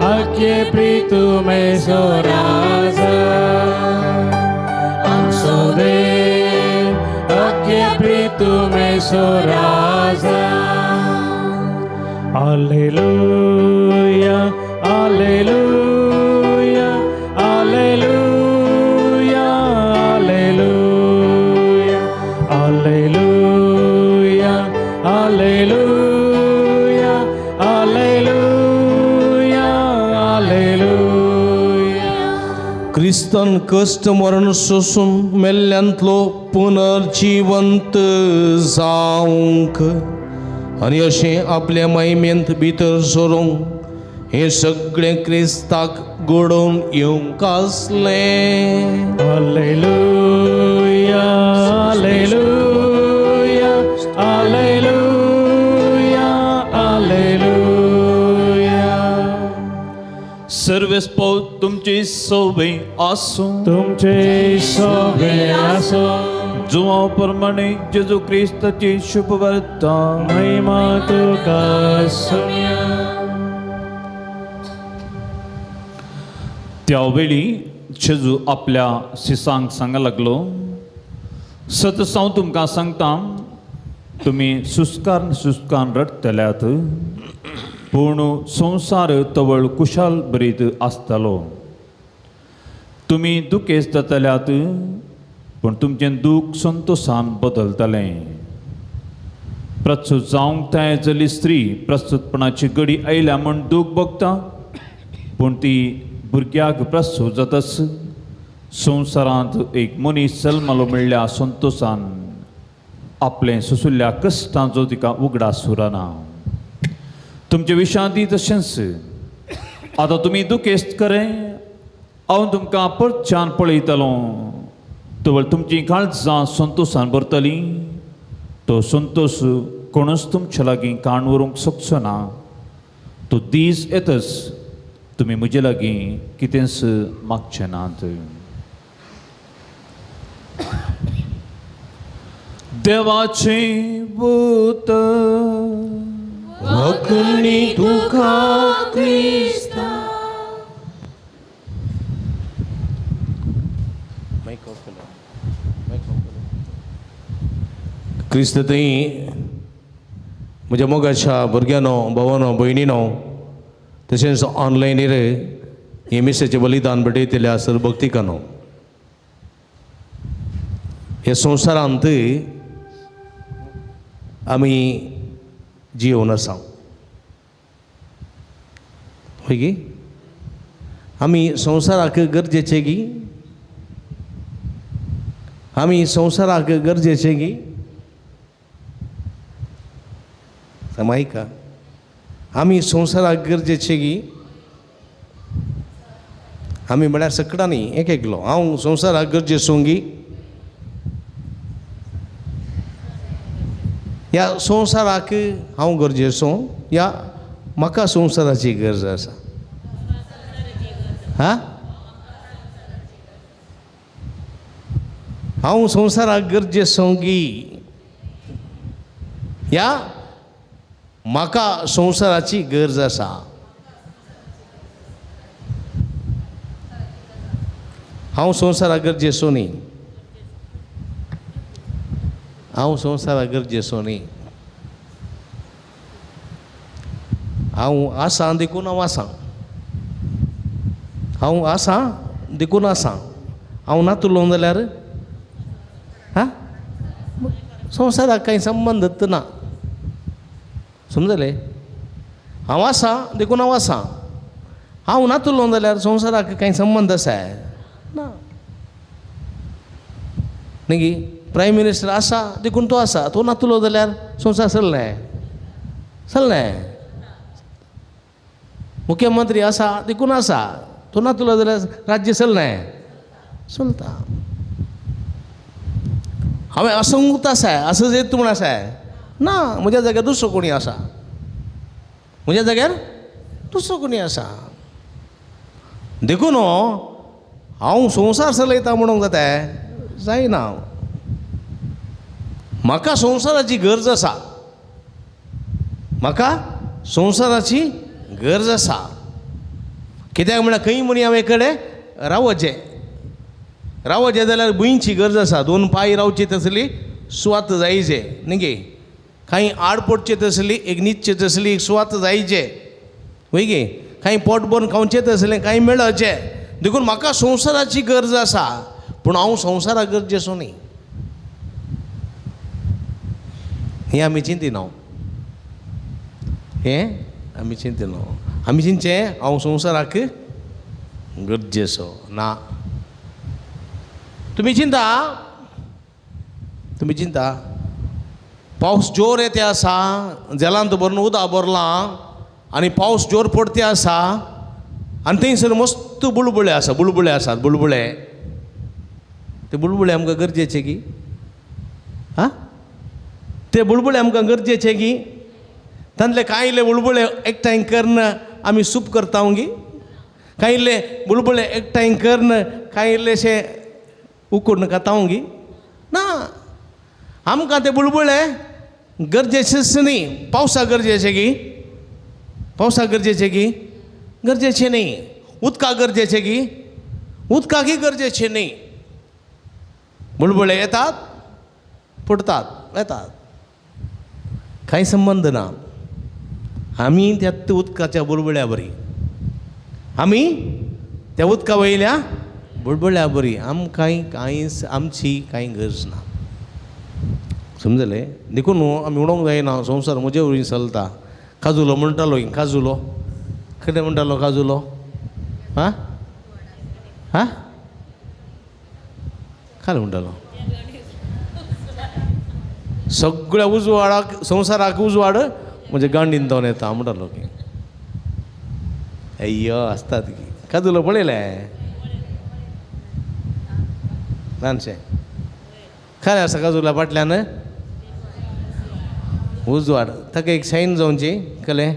आज्ञे प्रितुमेसो राजा, आमचो देव आज्ञे प्रितुमेसो राजा. Alleluia, alleluia, alleluia, alleluia, alleluia, alleluia. क्रिस्तान कश्ट मरण सोसून मेल्ल्यांतलो पुनर्जिवंत जावंक आनी अशें आपल्या महिमेंत भितर सरूंक हें सगळें क्रिस्ताक घडोवन येवंक आसलें. Alleluia, alleluia, alleluia, alleluia. सर्वेस्पोत तुमची सोबे आसूं. तुमचे सोबे आसो. जुवां प्रमाणे जेजू क्रिस्ताची शुभवार्ता. महिमा तुका सोम्या. त्या वेळी जेजू आपल्या शिसांक सांगा लागलो, सतस हांव तुमकां सांगता, तुमी सुस्कार सुस्कान रडटल्यात, पूण संवसार तवळ कुशाल बरीत आसतलो. तुमी दुखेस्त जातल्यात, पूण तुमचें दूख संतोशान बदलतलें. प्रस्तुत जावंक तयार जाल्ली स्त्री प्रस्तुतपणाची गडी आयल्या म्हूण दूख भोगता, पूण ती भुरग्याक प्रस्तुत जातच संवसारांत एक मनीस जल्मलो म्हणल्या संतोशान आपलें सुसुल्ल्या कश्टांचो तिका उगडास उरना. तुमचे विशांती तशेंच आतां तुमी दुखेस्त करें, हांव तुमकां परतच्यान पळयतलो, तवळ तुमची काळजां संतोशान भरतलीं. तो संतोश कोणूच तुमचे लागीं काण व्हरूंक शकचो ना. तो दीस येतच तुमी म्हजे लागीं कितेंच मागचे नात. देवाचें उतर. अग्नी तुका क्रिस्ता. क्रिस्त थंय म्हज्या मोगाच्या भुरग्यांनो, भावानो, भयणीनो, तशेंच ऑनलायनीर हे मिसेचें बलिदान भेटयतल्या सर भक्तिकानो, ह्या संवसारांत आमी जियोवन आसा. हय गी, आमी संवसाराक गरजेचे गी, आमी संवसाराक गरजेचे गी. समायका आमी संवसाराक गरजेचे गी. आमी म्हळ्यार सकडांनी एक एकलो हांव संवसाराक गरजेचो गी. ह्या संवसाराक हांव गरजेचो या म्हाका संवसाराची गरज आसा. हा, हांव संवसाराक गरजेचो गी या म्हाका संवसाराची गरज आसा. हांव संवसाराक गरजेचो न्ही, हांव संवसाराक गरजेचो न्ही. हांव आसा देखून हांव आसा, हांव आसा देखून आसा. हांव नातुलो जाल्यार हा संवसाराक कांय संबंद ना. समजले? हांव आसा देखून हांव आसा. हांव नातुलो जाल्यार संवसाराक कांय संबंद आसा ना. न्ही गी, प्रायम मिनिस्टर आसा देखून तो आसा, तो नातुलो जाल्यार संवसार चलना चलना. मुख्यमंत्री आसा देखून आसा, तो नातुलो जाल्यार राज्य चलना चलता. हांवें असंगूत आसा असं जेत म्हूण आसा ना, म्हज्या जाग्यार दुसरो कोणी आसा, म्हज्या जाग्यार दुसरो कोणी आसा. देखून हांव संवसार चलयता म्हणूंक जाता जायना. म्हाका संवसाराची गरज आसा, म्हाका संवसाराची गरज आसा. कित्याक म्हळ्यार खंय म्हणी हांव कडेन रावचें, रावचें जाल्यार भुंयची गरज आसा. दोन पांय रावची तसली सुवात जायचे न्ही गे, कांय आड पडचे तसली एक न्हिदचे तसली एक सुवात जायचे वय गे, कांय पोट भरून खावचें तसलें कांय मेळचें. देखून म्हाका संवसाराची गरज आसा, पूण हांव संवसाराक गरजेचो न्ही. हें आमी चिंतिना, हें आमी चिंतिना. आमी चिंतचें हांव संवसाराक गरजेचो ना. तुमी चिंता, तुमी चिंता, पावस जोर येते आसा, जेलांत भरून उदक भरलां आनी पावस जोर पडते आसा आनी थंयसर मस्त बुळबुळे आसा, बुळबुळे आसात, बुळबुळे. ते बुळबुळे आमकां गरजेचे की? आं, ते बुळबुळे आमकां गरजेचे की? तांतले कांय इल्ले बुळबुळे एकठांय करून आमी सूप करता गी? कांय इल्ले बुळबुळे एकठांय करून कांय इल्लेशे उकडून खाता गी? ना, आमकां ते बुळबुळे गरजेचेच न्ही. पावसा गरजेचे की? पावसा गरजेचे की? गरजेचें न्ही. उदका गरजेचें की? उदकाकय गरजेचें न्ही. बुळबुळे येतात, पडतात, येतात, कांय संबंद ना. आमी त्या उदकाच्या बुळबुळ्या बरी, आमी त्या उदका वयल्या बुळबुळ्या बरी, आमकां कांयच आमची कांय गरज ना. समजलें? देखून आमी उडोवंक जायना संवसार म्हजे वरवीं चलता. काजुलो म्हणटालो, काजुलो कितें म्हणटालो? काजुलो आं आं काल म्हणटालो, सगळ्या उजवाडाक संवसाराक उजवाड म्हणजे गांडीन जावन येता म्हणटालो की. अय्यो आसतात की काजुलो पळयलें ल्हानशें खरें आसा. काजुला फाटल्यान उजवाड, ताका एक शायन जावची कळ्ळें,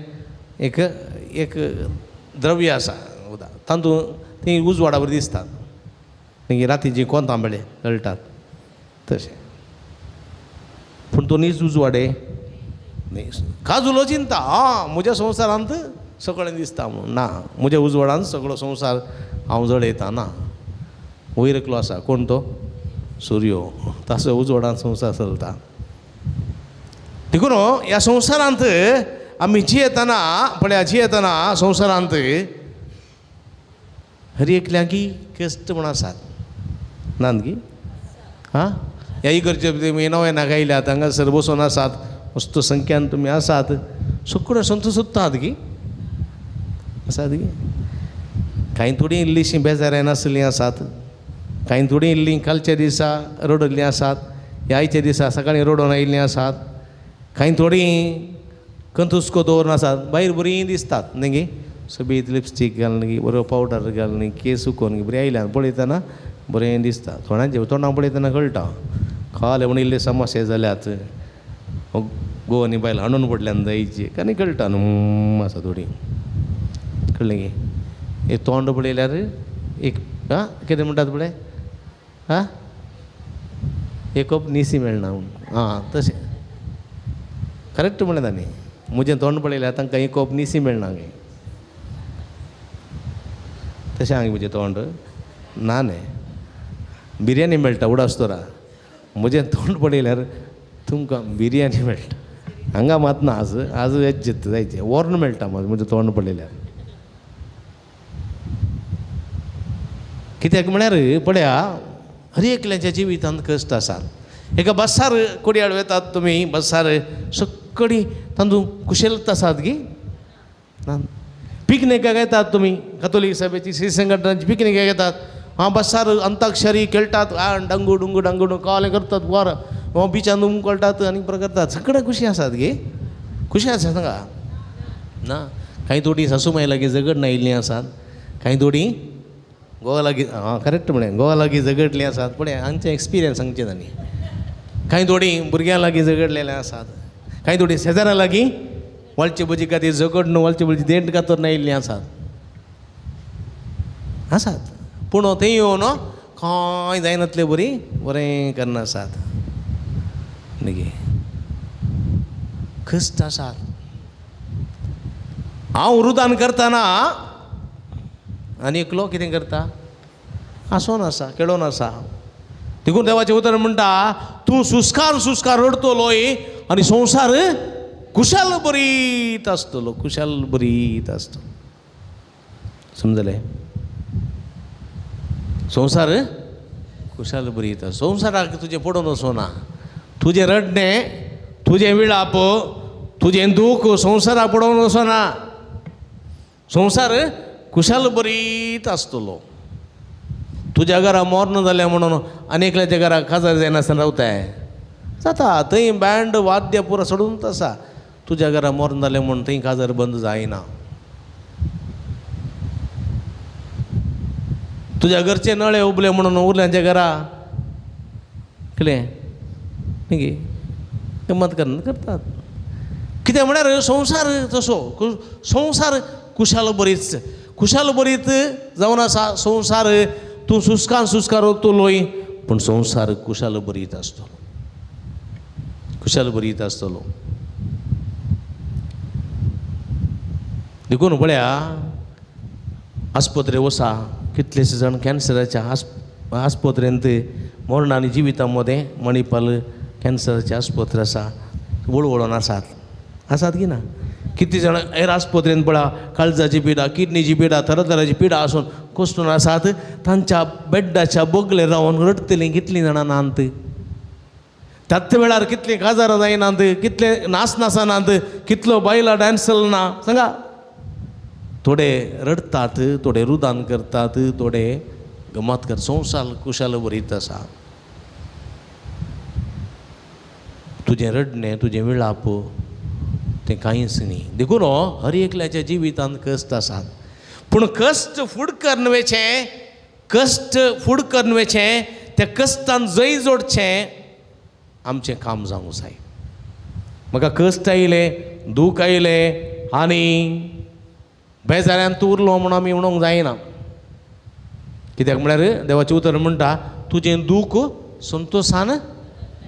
एक एक द्रव्य आसा उदक, तातूंत ती उजवाडा बरी दिसतात. मागीर रातीची कोंतां बेळे कळटात तशें. पूण तो नीज उजवाडे न्ही. काजुलो चिंता आं म्हज्या संवसारांत सगळें दिसता म्हणून ना, म्हज्या उजवाडान सगळो संवसार हांव जळयता ना. वयर एकलो आसा, कोण तो? सुर्यो. ताचो उजवाडान संवसार चलता. देखून ह्या संवसारांत आमी जियेतना, पळया जियेतना संवसारांत हर एकल्याकी कश्ट म्हण आसात नात गी? आं, ह्या इगर्जे तुमी नव्या गायल्यात, हांगासर बसून आसात, वस्तू संख्यान तुमी आसात, सगळ्यो संत सोदतात गी आसात गी? कांय थोडीं इल्लीशीं बेजाराय नासलीं आसात, कांय थोडीं इल्लीं कालच्या दिसा रडल्लीं आसात, ह्या आयच्या दिसा सकाळीं रडोवन आयिल्लीं आसात, कांय थोडीं कंतुस्को दवरून आसात, भायर बरीं दिसतात न्ही गी? सोबीत लिपस्टीक घालून गी, बरो पावडर घालून, केस सुकोवन बरीं आयल्यान पळयतना बरें दिसता. तोंडाचें तोंडां पळयतना कळटा खाले म्हण इल्ले समस्या जाल्यात, गोव आनी बायल हांडून पडल्यान जायची आनी कळटा न्हू आसा थोडी. कळ्ळें गी? एक तोंड पळयल्यार एक आं कितें म्हणटात पळय, आं एक कप निसी मेळना म्हूण. आं तशें करेक्ट म्हणलें तांणी. म्हजें तोंड पळयल्यार तांकां एक कप निसी मेळना गे. तशें हांगा म्हजें तोंड ना न्ही, बिरयानी मेळटा उडासतोरा. म्हजें तोंड पळयल्यार तुमकां बिरयानी मेळटा. हांगा मात ना, आज आज वेज जायचें वॉर्न मेळटा म्हजें तोंड पळयल्यार. कित्याक म्हळ्यार पळया हर एकल्याच्या जिवितांत कश्ट आसात. एका बसार कोडयाळ वेतात तुमी, बसार सगळीं तातूंत कुशलता आसात गी ना? पिकनिकाक येतात तुमी, कातोलीक सभेची श्री संघटनाची पिकनिकाक येतात, हां बसार अंताक्षरी खेळटात, आं डांगू डुंगू डांगू डुंगू काले करतात, वर बिचान उमकळटात आनी करतात, सगळे खुशी आसात गे? खुशी आसा सांगा ना? कांय थोडीं सासू माय लागीं झगडणा आयिल्लीं आसात, कांय थोडीं गोवा लागीं, आं करेक्ट म्हणलें, गोवा लागीं झगडलीं आसात. पळय हांगचें एक्सपिरियन्स सांगचें तांणी. कांय थोडीं भुरग्यां लागीं झगडलेलीं आसात, कांय थोडीं शेजाऱ्यां लागीं वाळचे भजी खातीर झगडून वाळचे भजी देंट कातरून आयिल्लीं आसात आसात. पूण थंय येवन कांय जायनातले बरी बरें करना आसात न्ही? कश्ट आसात. हांव रुदान करतना आनी एकलो कितें करता? आसोन आसा, खेळोन आसा. देखून देवाचें उतर म्हणटा, तूं सुस्कार सुस्कार रडतलोय आनी संवसार कुशाल बरीत आसतलो, कुशाल बरीत आसतलो. समजलें? संवसार कुशाल बरीत. संवसाराक तुजें पडून वचना, तुजें रडणें, तुजें विळाप, तुजें दूख संवसाराक पडोवन वचना. संवसार कुशाल बरीत आसतलो. तुज्या घरा मोर्न जालें म्हणून आनी एकल्याच्या घरा काजार जायनासतना रावताय जाता. थंय बँड वाद्य पुरो सोडून आसा. तुज्या घरा मोर्न जालें म्हणून थंय काजार बंद जायना. तुज्या घरचे नळे उबले म्हणून उरल्यांच्या घरा कितें न्ही गमत करतात. कितें म्हळ्यार संवसार तसो संवसार खुशाल बरीच खुशाल बरीत जावन आसा. संवसार तूं सुस्कान सुस्कार वतलोय पूण संवसार खुशाल बरीत आसतलो, खुशाल बरीत आसतलो. देखून पळया आस्पत्रे वसा कितलेशे जाण कॅन्सराच्या आस्पत्रेंत मरण आनी जिविता मदें मणिपाल कॅन्सराचे आस्पत्रे आसा, वळवळोन आसात आसात की ना. कितली जाणां हेर आस्पत्रेंत पळया काळजाची पिडा, किडनीची पिडा, तरातराची पिडा आसून कोसळून आसात. तांच्या बेड्डाच्या बगले रावन रडटलीं कितलीं जाणां नात. त्याच वेळार कितलीं काजारां जायनात, कितले नाच नासनात, कितलो बायलां डांस चलना सांगा. थोडे रडटात, थोडे रुदान करतात, थोडे गमत कर. संवसार कुशाल बरीत आसा. तुजें रडणें, तुजें विळाप तें कांयच न्ही. देखून हर एकल्याच्या जिवितांत कश्ट आसात. पूण कश्ट फुड करून वयचें, कश्ट फुड करून वयचें, त्या कश्टान जय जोडचें आमचें काम जावंक जाय. म्हाका कश्ट आयलें, दूख आयलें आनी बेजाऱ्यान तूं उरलो म्हूण आमी म्हणूंक जायना. कित्याक म्हळ्यार देवाचें उतर म्हणटा तुजें दूख संतोशान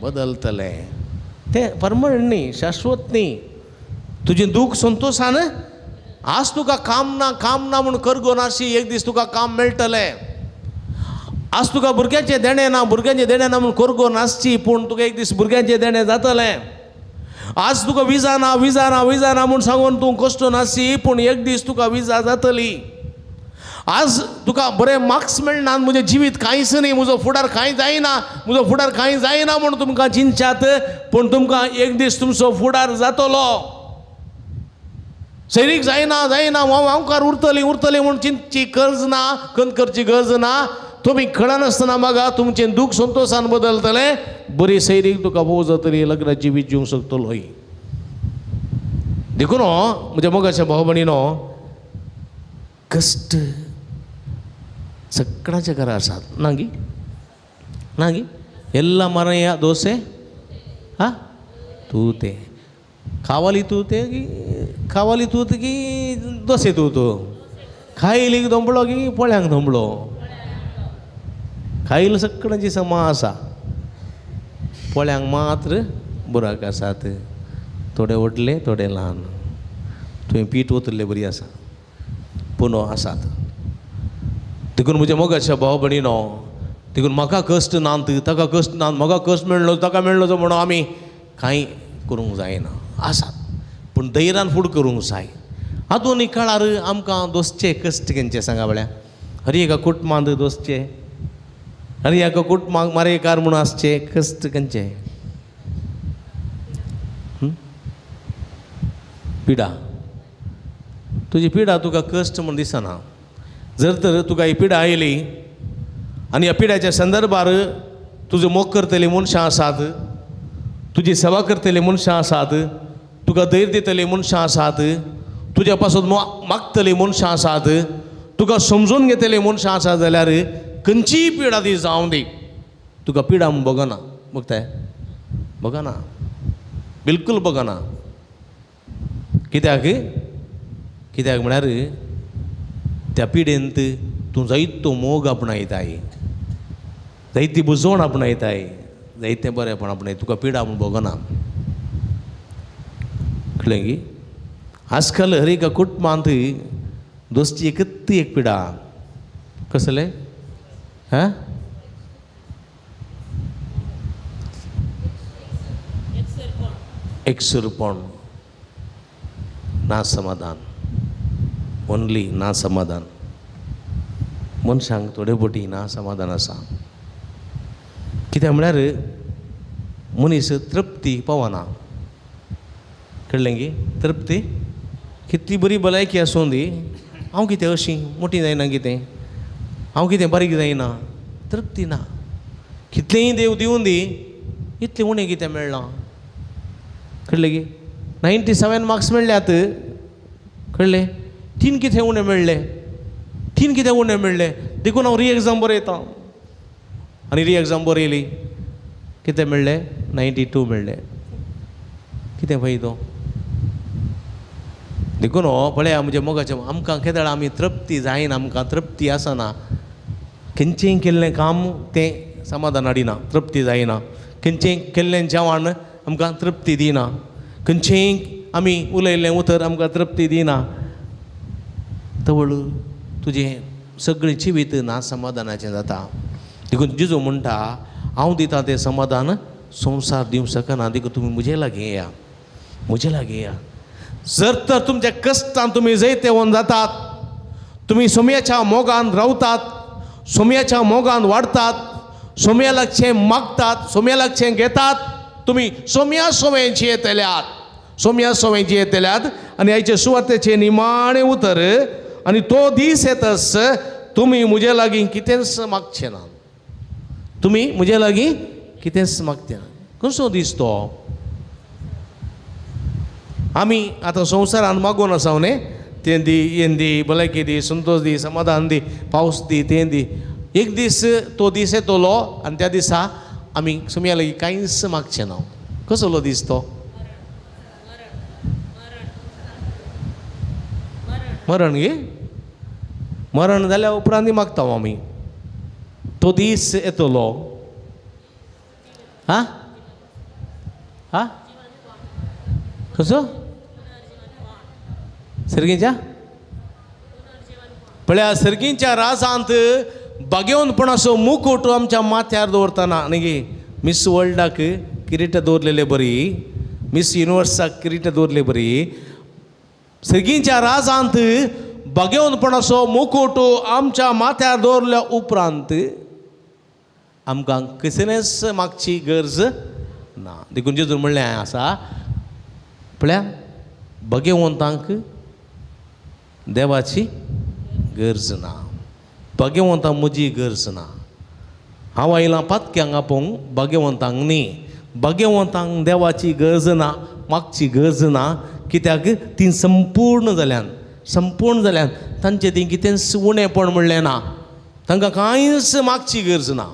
बदलतलें. तें परमनंट न्ही, शाश्वत न्ही. तुजें दूख संतोशान आज तुका काम ना काम ना म्हूण करगो नाशी, एक दीस तुका काम मेळटलें. आज तुका भुरग्यांचें देणें ना, भुरग्यांचें देणें ना म्हूण करगो नासची, पूण तुका एक दीस भुरग्यांचें देणें जातलें. आज तुका विजा ना विजा ना विजा ना म्हूण सांगून तूं कश्ट नासची, पूण एक दीस तुका विजा जातली. आज तुका बरें मार्क्स मेळना, म्हजें जिवीत कांयच न्ही, म्हजो फुडार कांय जायना, म्हजो फुडार कांय जायना म्हूण तुमकां चिंतच्यात, पूण तुमकां एक दीस तुमचो फुडार जातलो. सैरीक जायना जायना हांव हांवकार उरतली उरतली म्हूण चिंतची गरज ना, खंत करची गरज ना. तुमी कळनासतना मागा तुमचें दूख संतोशान बदलतलें, बरी सैरीक तुका भोव जातली, लग्न जिवीत जिवंक शकतलोय. देखून म्हज्या मोगाच्या भाव भयणीनो, कश्ट सगळ्यांच्या घरा आसात. ना गी ना गी ಎಲ್ಲ ಮನೆಯ ದೋಸೆ ಹಾಂ ತೂತೆ ಕಾವಲಿ ತೂತೆ ಕಾವಲಿ ತೂತಿಗೆ ದೋಸೆ ತೂತು खायलीक दोंबळो की पोळ्यांक दोंबळो खायल सगळ्यांची समा आसा. पोळ्यांक मात्र बुराक आसात, थोडे व्हडले थोडे ल्हान. तुवें पीठ ओतल्ले बरी आसा पूण आसात. देखून म्हज्या मोगाच्या भाव भयणीनो, देखून म्हाका कश्ट नात ताका कश्ट नात, म्हाका कश्ट मेळ्ळो ताका मेळ्ळो म्हणून आमी कांय करूंक जायना. आसात पूण धैर्यान फुड करूंक जाय. आधुनीक काळार आमकां दोसचे कश्ट खंयचे सांगा पळया. हर एका कुटुंबांत दोसचे, हर एका कुटुंबाक मारेकार म्हूण आसचे कश्ट खंयचे पिडा. तुजी पिडा तुका कश्ट म्हूण दिसना. जर तर तुका ही पिडा आयली आनी ह्या पिड्याच्या संदर्भार तुजो मोग करतली मनशां आसात, तुजी सेवा करतली मनशां आसात, तुका धैर्य दितली मनशां आसात, तुज्या पासून मागतली मनशां आसात, तुका समजून घेतली मनशां आसात, जाल्यार खंयचीय पिडा ती जावं दी तुका पिडा म्हूण बगना. बगताय बगना, बिलकूल बगना. कित्याक कित्याक म्हळ्यार त्या पिडेंत तूं जायतो मोग आपणायताय, जायती बुजवण आपणायताय, जायतें बरेंपण आपणाय, तुका पिडा म्हूण बगना. कळ्ळें की आजकाल हर एका कुटुंबांत दोस्ती एकच एक पिडा कसलें हां एकसुरपण, ना समाधान, ओनली ना समाधान. मनशांक थोडे बोटी ना समाधान आसा. कित्याक म्हळ्यार मनीस तृप्ती पावना. कळ्ळें की तृप्ती कितली बरी भलायकी आसूं दी, हांव कितें अशी मोटी जायना, कितें हांव कितें बारीक जायना, तृप्ती ना. कितलेंय देव दिवन दी, इतलें उणें कितें मेळ्ळां, कळ्ळें गी? 97 मार्क्स मेळ्ळ्यात, कळ्ळें? 3 कितें उणें मेळ्ळें, 3 कितें उणें मेळ्ळें, देखून हांव री एग्जाम बरयतां. आनी री एग्जाम बरयली, कितें मेळ्ळें? 92 मेळ्ळें. कितें फायदो? देखून हो पळया म्हज्या मोगाचें, आमकां केदळ आमी तृप्ती जायना, आमकां तृप्ती आसना. खंयचेंय केल्लें काम तें समाधान हाडिना, तृप्ती जायना. खंयचेंय केल्लें जेवण आमकां तृप्ती दिना, खंयचेंय आमी उलयल्लें उतर आमकां तृप्ती दिना. तवळ तुजें सगळें जिवीत ना समाधानाचें जाता. देखून जेजू म्हणटा, हांव दिता तें समाधान संवसार दिवंक शकना, देखून तुमी म्हजे लागीं येया, म्हजे लागीं येया. जर तर तुमच्या कश्टान तुमी जैतेवन जातात, तुमी सोम्याच्या मोगान रावतात, सोम्याच्या मोगान वाडतात, सोम्या लागचें मागतात, सोम्या लागचें घेतात, तुमी सोम्या सोम्यांची येतल्यात, सोम्या सोम्यांची येतल्यात. आनी आयचे सुवातेचें निमाणें उतर, आनी तो दीस येतस तुमी म्हजे लागीं कितेंच मागचें ना, तुमी म्हजे लागीं कितेंच मागचें ना. कसो दीस तो? आमी आतां संवसारान मागून आसा न्ही, तें दी, हें दी, भलायकी दी, संतोश दी, समाधान दी, पावस दी, तें दी. एक दीस तो दीस येतलो आनी त्या दिसा आमी सोम्या लागीं कांयच मागचें ना. कसलो दीस तो? मरण गे? मरण जाल्या उपरांत मागता आमी. तो दीस येतलो. हा हा कसो? सर्गीच्या पळया, सर्गीच्या राजांत बागेवनपणाचो मुकुट आमच्या माथ्यार दवरतना न्ही. मिस वर्ल्डाक किरीट दवरलेले बरी, मिस युनिवर्साक किरीट दवरले बरी, सर्गीच्या राजांत बागेवनपणाचो मुकुट आमच्या माथ्यार दवरल्या उपरांत आमकां कसलेंच मागची गरज ना. देखून जेजून म्हणलें आसा, पळया भगेवंतांक देवाची गरज ना, भाग्यवंतांक म्हजी गरज ना. हांव आयलां पातक्यांक आपोवंक, भाग्यवंतांक न्ही. भाग्यवंतांक देवाची गरज ना, मागची गरज ना, कित्याक तीं संपूर्ण जाल्यान, संपूर्ण जाल्यान. तांचें तीं कितेंच उणेपण म्हणलें ना, तांकां कांयच मागची गरज ना.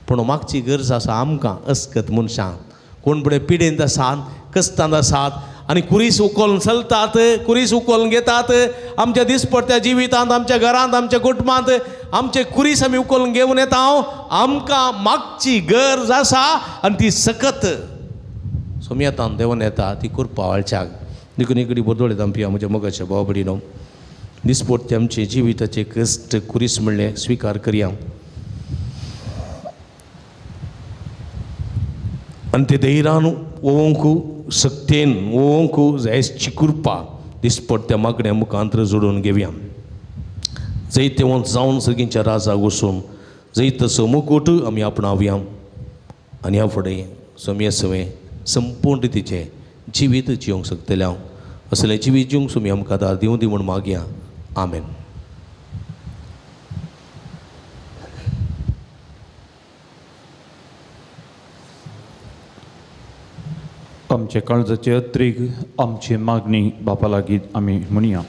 पूण मागची गरज आसा आमकां अस्कत मनशांक, कोण फुडें पिडेंत आसात, कश्टांत आसात आनी कुरीस उखलून चलतात, कुरीस उखलून घेतात. आमच्या दिसपडत्या जिवितांत, आमच्या घरांत, आमच्या कुटुंबांत आमचे कुरीस आमी उखलून घेवन येता. आमकां मागची गरज आसा आनी ती सकत सोमयतान देंवन येता ती करपा वाळच्याक. देखून इकडे बदोळे दामपी म्हज्या मोगाच्या भाव भयणीनो, दिसपडते आमचे जिविताचे कश्ट कुरीस म्हणलें स्विकार करया आनी ते धैर्यान ओवंक शक्तेन ओवंक जायची कृपा दिसपडत्या मागण्या मुखांतर जोडून घेवया. जैतेवंत जावन सगळींच्या राजाक वचून जैतसो मुकूट आमी आपणावया आनी ह्या फुडें सोम्या सवें संपूर्ण रितीचें जिवीत जिवंक शकतले हांव. असलें जिवीत जिवंक सोमी आमकां दार दिवं दी म्हूण मागया. आमेन. आमचे काळजाचे अत्रीक आमची मागणी बापा लागीं आमी म्हणया.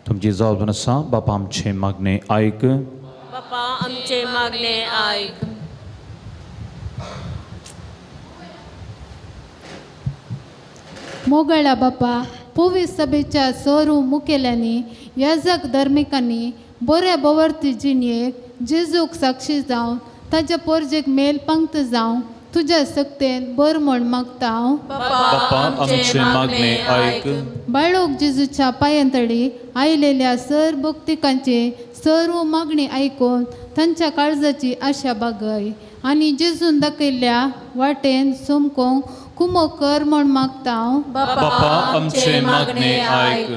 तुमची जबाबदारी आसा बापा आमचे मागणे आयक, बापा आमचे मागणे आयक. मोगळा बापा, पोवी सभेच्या सोरू मुखेल्यांनी, याजक धर्मिकांनी बऱ्या बवर्ती जिणयेक जेजूक साक्षी जावन ताच्या पोरजेक मेल पंक्त जावं तुज्या सक्तेन बर म्हण मागता हांव. बापा आमचे मागणे आयक. बाळोक जेजूच्या पांयांतडी आयलेल्या सर भक्तिकांचे सर्व मागणी आयकून तांच्या काळजाची आशा बागय आनी जेजून दाखयल्ल्या वाटेन सोमकोंक कुमो कर म्हण मागता हांव. बापा आमचे मागणे आयक.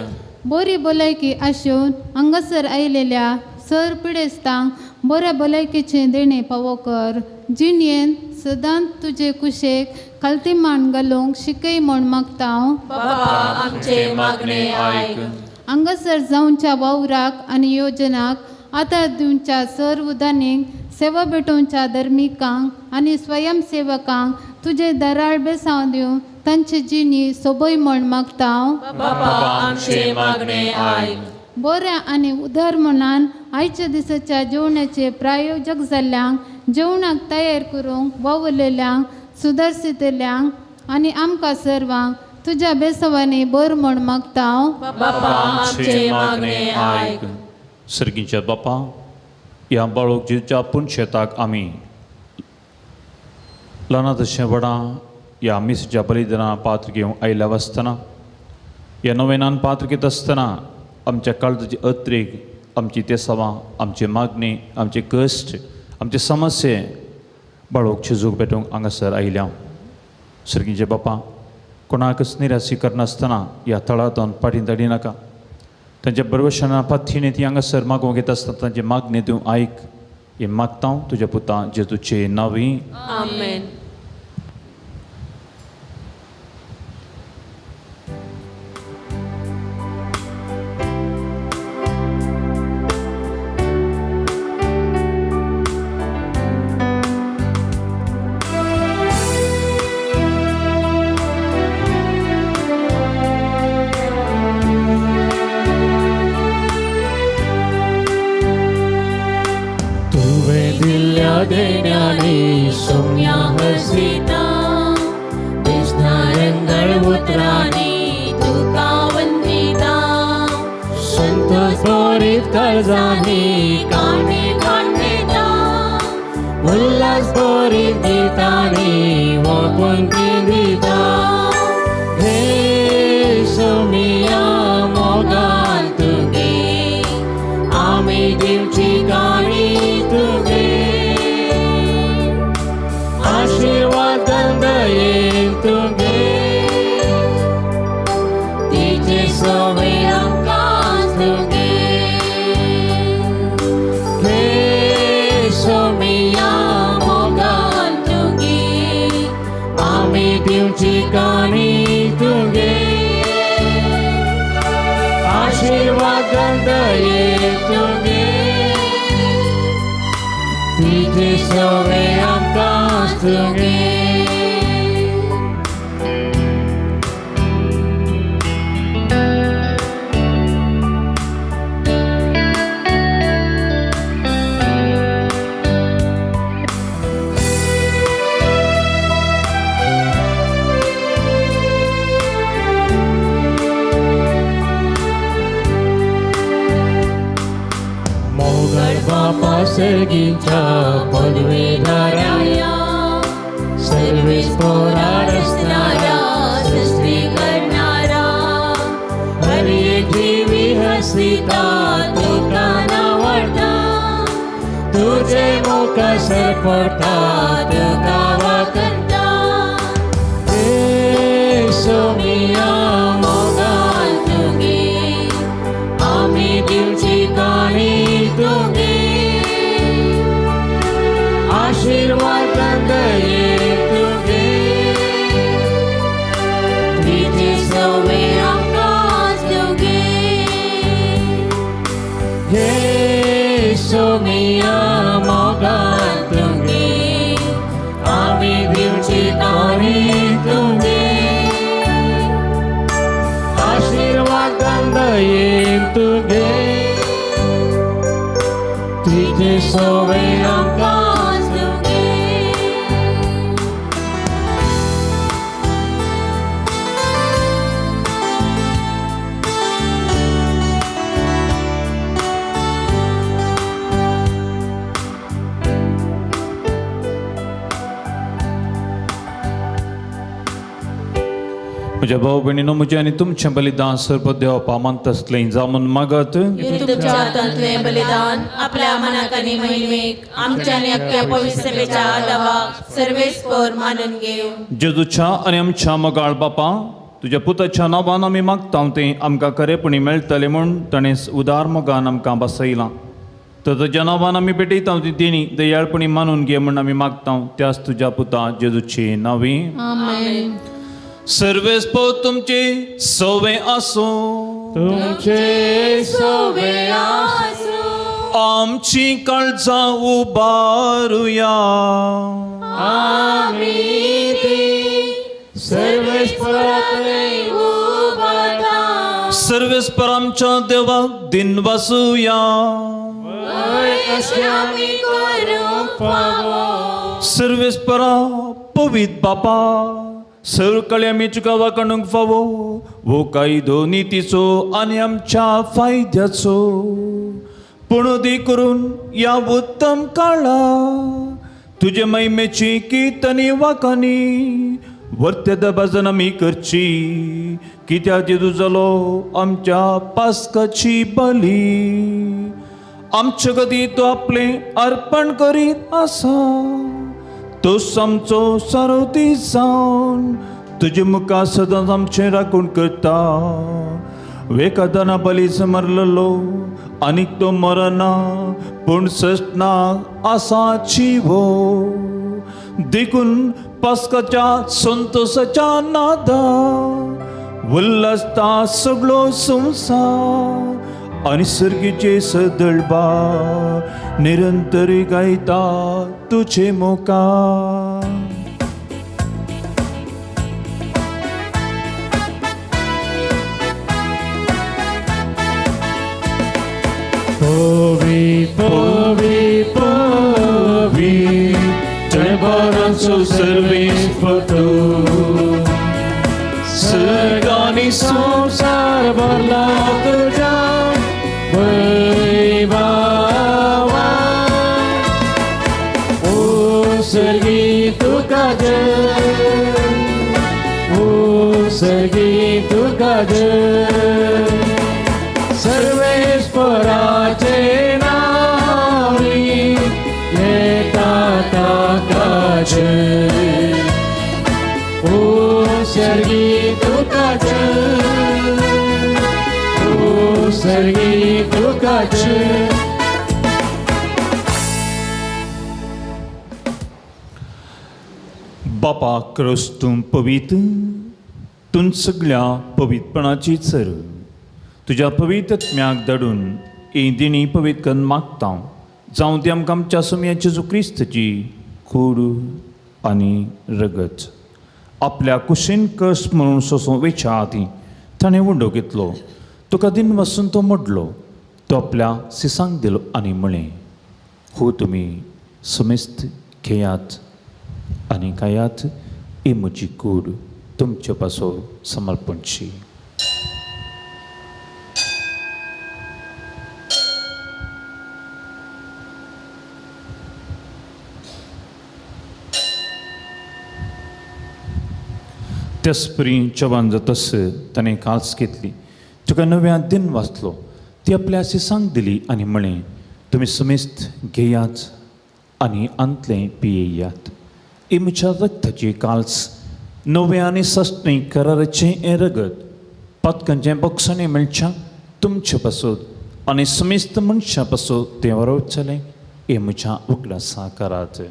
बरी भलायकी आशेवन हांगासर आयलेल्या सर पिडेस्तांक बऱ्या भलायकेचें देणें पावो कर. जिणयेन सदांच तुजे कुशेक खालती मान घालूंक शिकय म्हण मागता हांव. बापा आमचे मागणे आयक. हांगासर जावच्या वावराक आनी योजनाक आदार दिवच्या सर्व दानींक सेवा भेटोवच्या धर्मिकांक आनी स्वयंसेवकांक तुजे दराळ बेसांव दिवन तांची जिणी सोबय म्हण मागता. बापा आमचे मागणे आयक. बऱ्या आनी उदार मनान आयच्या दिसाच्या जेवणाचे प्रायोजक जाल्ल्यांक, जेवणाक तयार करूंक वावुरलेल्यांक, सुदारशितल्यांक आनी आमकां सर्वांक तुज्या बेसवांनी बर म्हण मागता. बापा आमचे मागणे आयक. सर्गीच्या बापा, ह्या बाळूक जेजूच्या पुनशेताक आमी ल्हाना तशें व्हडा ह्या मिसच्या बलिदाना पात्र घेवन आयल्या आसतना, ह्या नवेनान पात्र घेत आसतना आमच्या काळजाची अत्रेक, आमची तेसावां, आमची मागणी, आमचे कश्ट, आमचे समस्ये बाळूक जेजूक भेटूंक हांगासर आयल्या. सर्गीचे बापा, कोणाकच निराशी करनासतना ह्या थळांतून फाटीं धाडिनाका. तांच्या बरवशाना पाथीने ती हांगासर मागूंक येत आसतना तांची मागणी तूं आयक. हें मागता तुज्या पुता जेजूचे नांवी. आमेन. तुवें दिल्ल्या देण्यानी सोम्या हसिता, दिसना रंगळ उतरांनी तुका वंदिता. संतोष भरीत काळजांनी काणी कांडता, उल्हास भरीत गितांनी वळखून दिता. हे सोमिया मोगान तुगे आमी दिवची काणी तुगे, आशिर्वाद दयेन तुगे, तिचे सोवे आमकां तुगे. हे सोमिया मोगान तुगे आमी दिवची काणी तुगे, आशिर्वाद दयेन तुगे, तिचे सोवे आमकां तुगे. मोगल बापा सर्गीच्या पदवीधराया, सर्वीस पोरा रचणारा, सृष्टी करणारा, हर एक जीवी हसिता तुका नावडता, तुझे मुखासर पडता तुका वाकरता. हे सोमिया मोगान तुगे आमी दिवची काणी तुगे, आशिर्वाद दये तुगे, तिचे सोवे आमकां तुगे. हे सोमिया मोगान तुगे आमी दिवची काणी तुगे, आशिर्वाद दये तुगे, तिचे सोवे आमकां तुगे. म्हज्या भाव भयणीनो, म्हजें आनी तुमचें बलिदान सर्व देव मानतसलें जावन मागत. तुमच्या हातांतलें बलिदान आपल्या मनाक आनी महिमेक आमच्या आनी अख्ख्या पवित्र सभेच्या आदावाक सर्वेस्पर मानून घेव. जेजूच्या आनी आमच्या मोगाळ बापा, तुज्या पुताच्या नांवान आमी मागता तें आमकां खरेपणी मेळटलें म्हूण ताणें उदार मोगान आमकां बसयलां. तर तुज्या नांवान आमी भेटयता ती देणी दयाळपणी मानून घे म्हूण आमी मागता, त्याच तुज्या पुता जेजूची नांवी. आमेन. सर्वेस्पर तुमचे सवे आसूं. तुमचे सोवे आसूं. आमची काळजां उबारुया. आमी ती सर्वेस्पराकय उबारता. सर्वेस्पर आमच्या देवाक दिन वासुया. अशें आमी करूंक फावो. सर्वेस्परा पवित्र बापा, सगळे आमी तुका वाकाणूंक फावो वो कायदो नितीचो आनी आमच्या फायद्याचो. पूण दी करून ह्या उत्तम काळा तुजे महिमेची किर्तनी वाकानी वर्ते दबाजन आमी करची, कित्याक जेजू जालो आमच्या पास्काची बली. आमचे गती तो आपलें अर्पण करीत आसा, तो आमचो सारोती जावन तुजे मुखार सदांच आमचें राखून करता. वेकादाना बलीच मरलेलो आनीक तो मरना, पूण ससना आसा जिवो. देखून पास्काच्या संतोसाच्या नादा उल्हासता सगळो संवसार आनी सर्गीचे सदळबा निरंतर गायता तुजे मुखार. पवी पवी पवी जयभरांचो सर्वेस्पर तूं, सर्ग आनी संवसार भरला तुज्या वैभवान. ओ सर्गी तुका जय, ओ सर्गी तुका जय, सर्वेस्पराचे नावी येता ताका जय. ओ सर्गी तुका जय, ओ सर्गी तुका जय. बापा क्रिस्तू पवित्र, तूं सगळ्या पवित्रपणाची चर तुज्या पवित्र आत्म्याक धाडून ही दिणी पवित्र करून मागता. जावं ती आमकां आमच्या सोम्या जेजू क्रिस्ताची कूड आनी रगत. आपल्या कुशीन कस म्हणून सोंसूं वेच्या आदीं ताणें उंडो घेतलो, तुका दिन वसून तो मोडलो, तो आपल्या सिसांक दिलो आनी म्हळें, हो तुमी समेस्त घेयात आनी खायात, ही म्हजी कूड तुमचे पासो समर्पणची. त्यासपरी चवान जातस ताणें काल्स घेतली, तुका नव्या दिन वाचलो, ती आपल्या सिसांक दिली आनी म्हळें, तुमी समेस्त घेयात आनी आंतलें पियेयात. ही म्हज्या रक्ताची काल्स, नव्या आनी सस्नी कराराचें हें रगत पातकांचें बक्षाणें मेळच्या तुमचे पासत आनी समेस्त मनशां पासत तें वरोवचेलें. हें म्हज्या उगडासा करात.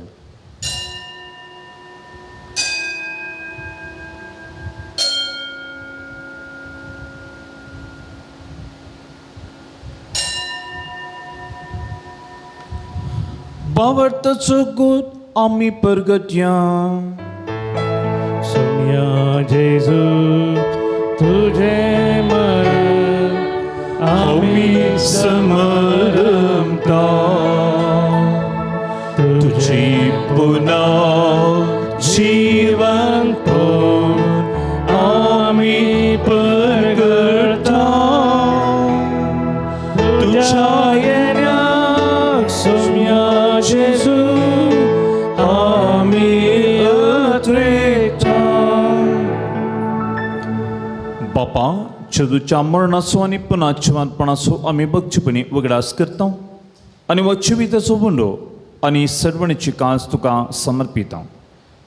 बावडताचो गोत आमी परगटया. सोम्या जेजू तुझे मरण आमी समरमता, तुझी पुन्हा जिवंतपण आमी परगटता. तुझ्या येण्याक सोम्या जेजू आमी अत्रेता. बापा, जेजूच्या मरणाचो आनी पुन्हा जिवंतपणाचो आमी भक्तीपणी उगडास करता आनी हो जिविताचो उंडो आनी सर्वणीची कांस तुका समर्पिता.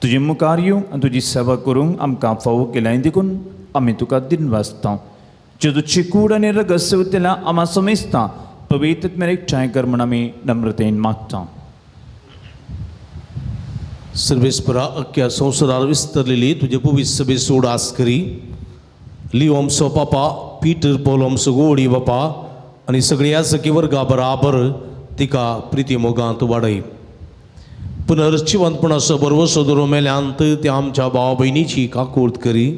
तुजे मुखार येवंक आनी तुजी सेवा करूंक आमकां फावो केल्या देखून आमी तुका दिन वाचता. जेजूची कूड आनी रगत सेवतेल्या आमा समेस्ता पवित्र मेरेन एकठांय कर म्हूण आमी नम्रतेन मागता. सर्वेस्परा अख्ख्या संवसारार विस्तरलेली तुजे पवित्र सभे सोड आस करी. लियो आमचो पापा, पीटर पॉल आमचो गोडी बापा आनी सगळ्या सखी वर्गा बराबर तिका प्रिती मोगांत वाडय. पुनर्जिवंतपणाचो भरवसो धरून मेल्यांत त्या आमच्या भाव भयणीची काकूर्त करी.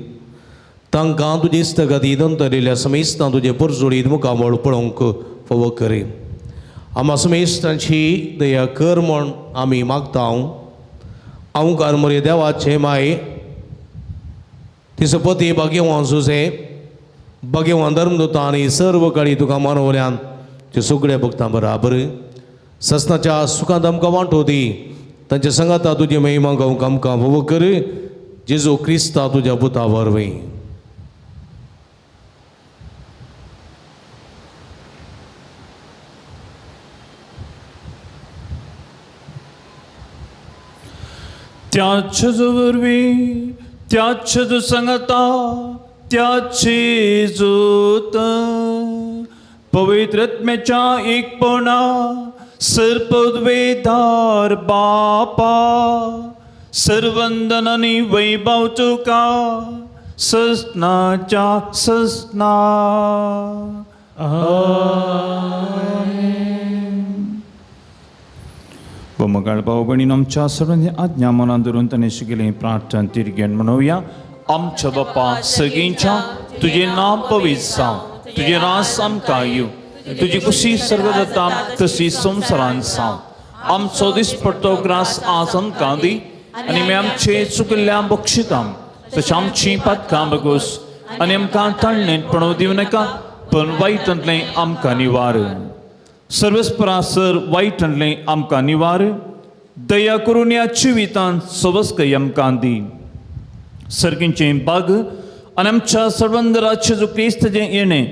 तांकां तुजे इस्तगाती दंतरिल्ल्या समेस्तां तुजे परजोडीत मुखामळ पळोवंक फावो करी. आमा समेस्तांची दया कर म्हण आमी मागता. हांव मरे देवाचे माय तिसपती भाग्यवान सुसे भाग्यवान धर्मदूता आनी सर्व काळी तुका मानवल्यान ते सगळ्या भक्तां बराबर ससनाच्या सुखांत आमकां वांटो दी. तांच्या संगाता तुजी महिमा गावंक आमकां फावो कर. जेजू क्रिस्ता तुज्या पुता वरवीं. त्याच वरवीं त्याच संगता त्याची जोत पवित्रत्म्याच्या एकपणा सर्पद्वेधार बापा सर्वंदन आनी वैभव तुका ससनाच्या ससना. बमगाळ भाव भयणीन आमच्या सर्वांनी आज्ञा मनान धरून ताणें शिकयलें प्रार्थना तिरगेन म्हणोवया. आमच्या बापा सगळींच्या तुजें नांव पवित्र जावं, तुजें रास आमकां येवं, तुजी कुशी सर्ग जाता तशी संवसारान जावं. आमचो दिसपट्टो ग्रास आज आमकां दी आनी आमी आमचे चुकिल्ल्या बक्षिता तशें आमची पातकां बगोस आनी आमकां ताळणेंत पणव दिवं नाका पण वायटांतलें आमकां निवार. सर्वस्परा सर वायटांतलें आमकां निवार. दया करून ह्या जिवितांत सवस्कय आमकां दी. सर्गींचें बाग आनी आमच्या सर्वंदराचे जो क्रिस्ताचें येणें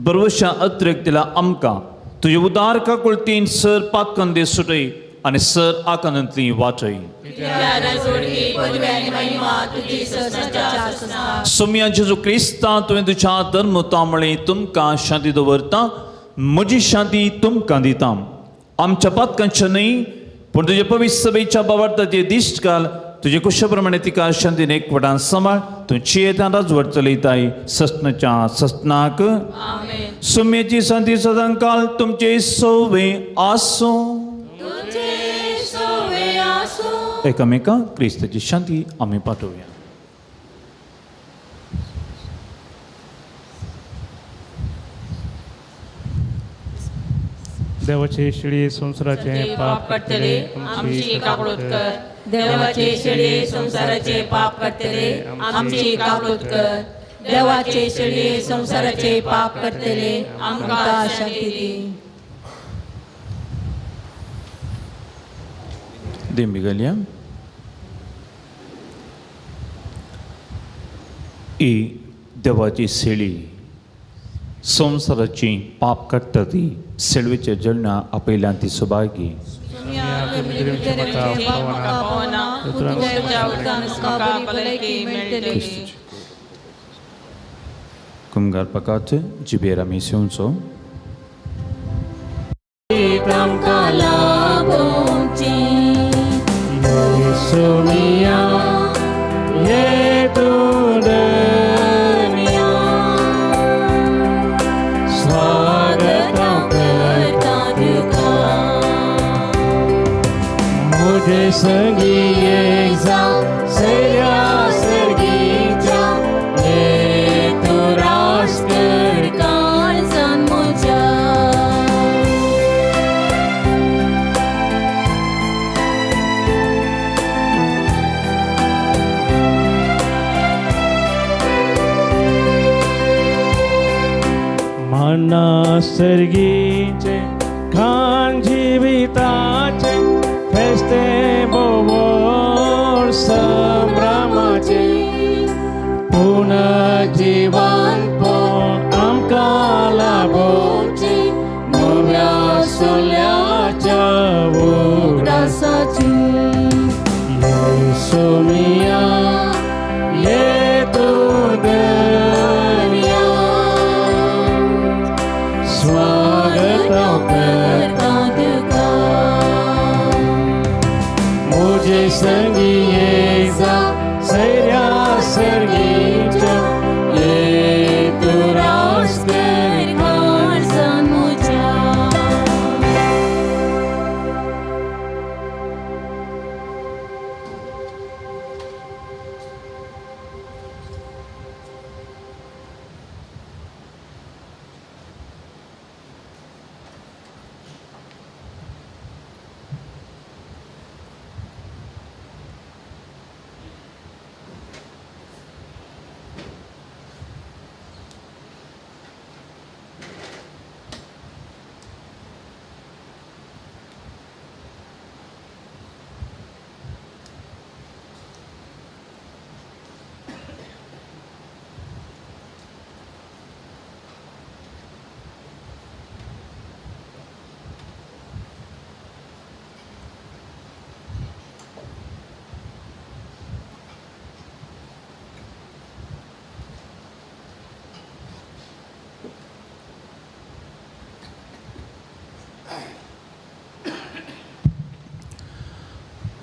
बरवशा अत्रेक दिला आमकां तुजे उदार काकुळतीन सर पातकंदे सुटय आनी सर आकांतांतली वाटय. सोम्या जेजू क्रिस्ता तुवें तुज्या धर्मता म्हळें तुमकां शांती दवरता, म्हजी शांती तुमकां दिता. आमच्या पातकांच्या न्हय पूण तुजे पवित्र सभेच्या बाबार्थाचे दिश्ट घाल. तुजे कुशे प्रमाणे तिका शांतीन एकवटान सांबाळ. तूं चियेतान राजवट चलयताय ससनाच्या ससनाक. सुम्याची शांती सदांकाल तुमचे सोवे आसूं. एकामेका क्रिस्ताची शांती आमी पाठोवया. देवाचे शिळी संसाराचे पाप काडटले आमची काकळूत कर. देवाचे शिळी संसाराचे पाप काडटले आमची काकळूत कर. देवाचे शिळी संसाराचे पाप काडटले आमकां शांती दी. दिंबी घालया. ही देवाची शेळी संवसाराची पाप काडटा ती सेळवेच्या जळणा आपयल्यान ती सौभागी. कुमगार पकात जिबेर आमी सेवचो. सर्गीचे खान जिविताचे फेस्ते बोवोर संभ्रमाचे पुनर्जीवन आमकां लाभोवचे नव्या सोल्याच्या उगडासाची. येसुमिया ये तूं धन्या स्वागत करता तुका. मुझे संगी येजा सैर्या सर्गीच्या ये तूं रास कर काळजान म्हज्या.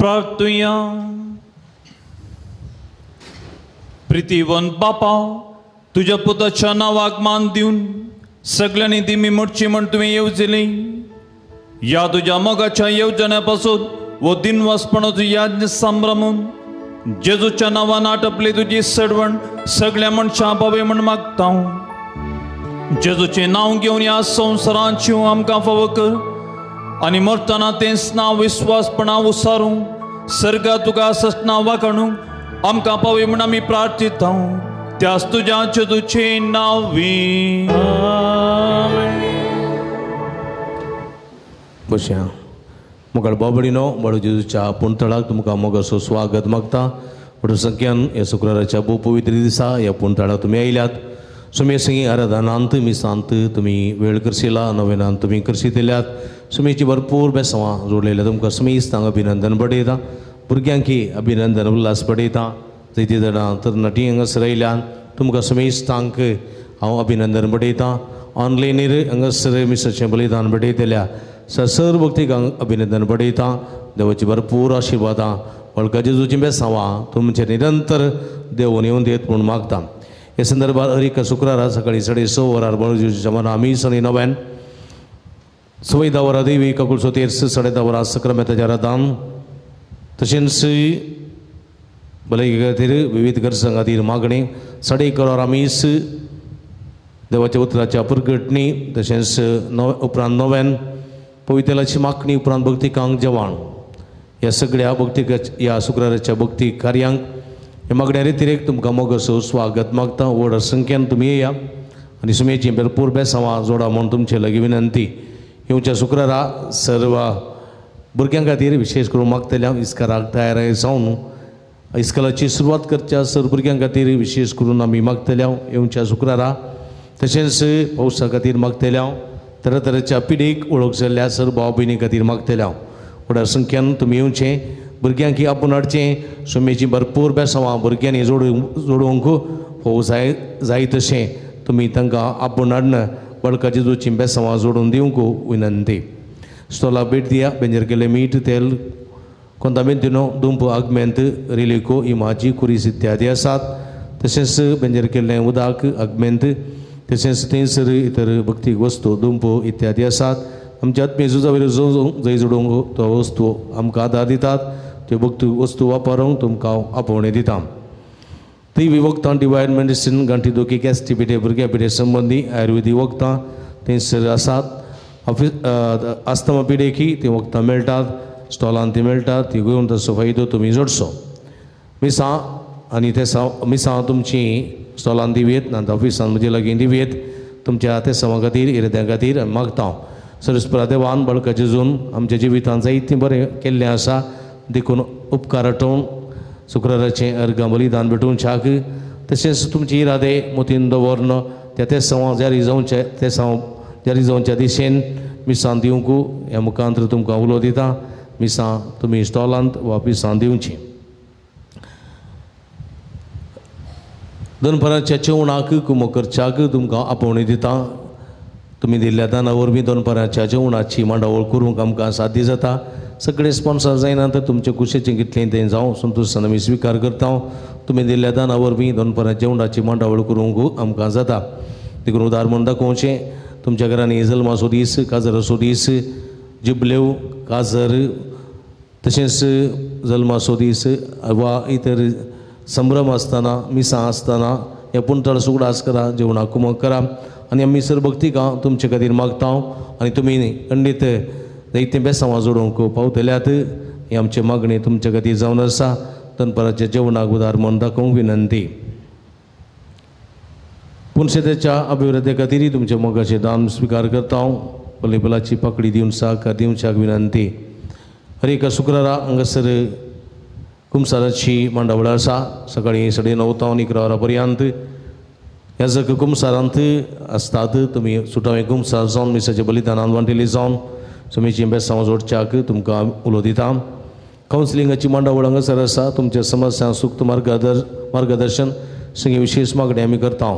प्रार्थुया. प्रितीवंत बापा, तुज्या पुताच्या नांवाक मान दिवन सगळ्यांनी दिमी मोडची म्हण तुवें येवजली. ह्या तुज्या मोगाच्या येवजण्या पासून वो दिनवासपणाचो याज्ञ संभ्रमून जेजूच्या नांवान आटपली तुजी सडवण सगळ्या मनशां पावय म्हण मागता. जेजूचें नांव घेवन ह्या संवसारांत शिव आमकां फावो कर आनी मरतना तेंच नांव विस्वासपणा उसारूं सर्गा तुका ससना वाखाणूंक आमकां पावय म्हण आमी प्रार्थिता. त्याच तुज्या जेजूचें नांवी. बशया मुखार बाबडीनो बडो जेजूच्या पुणतळाक तुमकां मोगाचो स्वागत मागता. व्हड संख्यान ह्या शुक्राराच्या भोव पवित्र दिसा ह्या पुणतळाक तुमी आयल्यात. सुमे संगी आराधनांत मिसांत तुमी वेळ करशिला, नवेनांत तुमी करशितल्यात. सुमेची भरपूर बेसांवां जोडलेल्या तुमकां सुमेस्तांक अभिनंदन बडयता. भुरग्यांकी अभिनंदन उल्हास बडयता. जायतीं जाणां तरणाटीं हांगासर आयल्यान तुमकां सुमेस्तांक हांव अभिनंदन बडयता. ऑनलायनीर हांगासर मिसाचें बलिदान बडयतल्या सर भक्तिकांक अभिनंदन बडयता. देवाची भरपूर आशिर्वादां वळखा जेजूचीं बेसांवां तुमचें निरंतर देवून येवन दियत म्हूण मागता. हे संदर्भात हर एका शुक्रारा सकाळी 6:30 वरार बळो जेजूच्या मना मीस आनी नव्यान 10:15 वरां देवी काकुळचो तेर्स, 10:30 वरां सक्रामेंताच्या रातान, तशेंच भलायकी खातीर विविध गरजां खातीर मागणी 1:30 वरां मीस देवाच्या उतराच्या पुरगटणी, तशेंच उपरांत नव्यान पवित्रलाची मागणी, उपरांत भक्तिकांक जेवण. ह्या सगळ्या भक्ती ह्या शुक्राराच्या भक्ती कार्यांक ह्या मागण्या रितिरेक तुमकां मोगाचो स्वागत मागता. व्हड संख्येन तुमी येया आनी सुमेची भरपूर बेसांवां जोडा म्हूण तुमचे लागीं विनंती. येवच्या शुक्रारा सर्व भुरग्यां खातीर विशेष करून मागतल्या इस्काराक तयार जावन इस्कलाची सुरवात करच्या सर्व भुरग्यां खातीर विशेष करून आमी मागतल्या येवच्या शुक्रारा. तशेंच पावसा खातीर मागतल्या, तरातराच्या पिढीक वळख जाल्ल्या सर्व भाव भयणी खातीर मागतल्या. व्हडा संख्यान तुमी येवचें, भुरग्यांक आपूण हाडचें. सुमेची भरपूर बेसांवां भुरग्यांनी जोडूंक फोव जाय जाय तशें तुमी तांकां आपूण हाडन बळका जेजूची बेसांवां जोडून दिवंक विनंती. स्टॉला भेट दिया. बेंजर केले मीठ, तेल, कोंतामेंतिनो, दुंप, आगमेंत, रिलिको, इमाजी, कुरीस इत्यादी आसात. तशेंच बेंजर केल्लें उदक, आगमेंत, तशेंच थंयसर इतर भक्तीक वस्तू, दुंप इत्यादी आसात. आमच्या आत्मीय झुजा वयलो जंय जोडूंक तो वस्तू आमकां आदार दितात. त्यो भक्ती वस्तू वापरूंक तुमकां आपोवणें दिता. ती वखदां डिवायन मेडिसीन, गांठी दुखी, गॅस्ट्री पिठे, भुरग्या पिठे संबंदी आयुर्वेदीक वखदां थंयसर आसात. ऑफिस आस्तमा पिडेकी ती वखदां मेळटात, स्टॉलान ती मेळटात. ती घेवन ताचो फायदो तुमी जोडचो. मिसां आनी ते मिसां तुमची स्टॉलान दिवयेत ना ऑफिसान म्हजे लागीं दिवयेत. तुमच्या ते समा खातीर इराद्यां खातीर मागता. सरस्परा देवान बळका जेजून आमच्या जिवितांत जायतें बरें केल्लें आसा देखून उपकार आठोवन शुक्राराचें अर्गां बलिदान भेटोवच्याक, तशेंच तुमचे इरादे मोतीन दवरन त्या ते सवां जारी जावचे ते सवां जारी जावच्या दिशेन मिसां दिवंक ह्या मुखांत तुमकां उलो दिता. मिसां तुमी स्टॉलांत वा मिसां दिवची. दनपराच्या जेवणाक कुमो करच्याक तुमकां आपोवणें दिता. तुमी दिल्ल्या दाना वरवीं दनपराच्या जेवणाची मांडावळ करूंक आमकां साध्य जाता. सगळे स्पॉन्सर जायना तर तुमचे कुशेचें कितलें तें जावं संतोशान आमी स्विकार करता. तुमी दिल्ल्या दाना वरवीं दनपरां जेवणाची मांडावळ करूंक आमकां जाता. देखून उदार म्हूण दाखोवचें. तुमच्या घरांनी जल्माचो दीस, काजराचो दीस, जिबलेव, काजर, तशेंच जल्माचो दीस वा इतर संभ्रम आसतना, मिसां आसतना ह्या पुणतळ उगडास करा, जेवणाक कुमक करा आनी आमी सर भक्तिकां तुमचे खातीर मागता. आनी तुमी खंडीत जायतीं बेसांवां जोडूंक पावतल्यात ही आमची मागणी तुमचे खातीर जावन आसा. दनपाराच्या जेवणाक उदार म्हूण दाखोवंक विनंती. पुनशेतेच्या अभिवृद्धी खातीर तुमच्या मोगाचें दान स्विकार करता. पलेपलाची पाकडी दिवन साकार दिवच्याक विनंती. हर एका शुक्रारा हांगासर कुमसाराची मांडावळ आसा. सकाळी 9:30 तावन 11 वरां पर्यंत ह्या जग कुमसारांत आसतात. तुमी सुटावे कुमसार जावन मिसाच्या बलिदानान वांटेली जावन सुमीची बेसांव जोडच्याक तुमकां उलो दिता. कावन्सिलिंगाची मांडावळ हांगासर आसा. तुमच्या समस्या सुक्त मार्गदर्शन संगी विशेष मागणी आमी करता.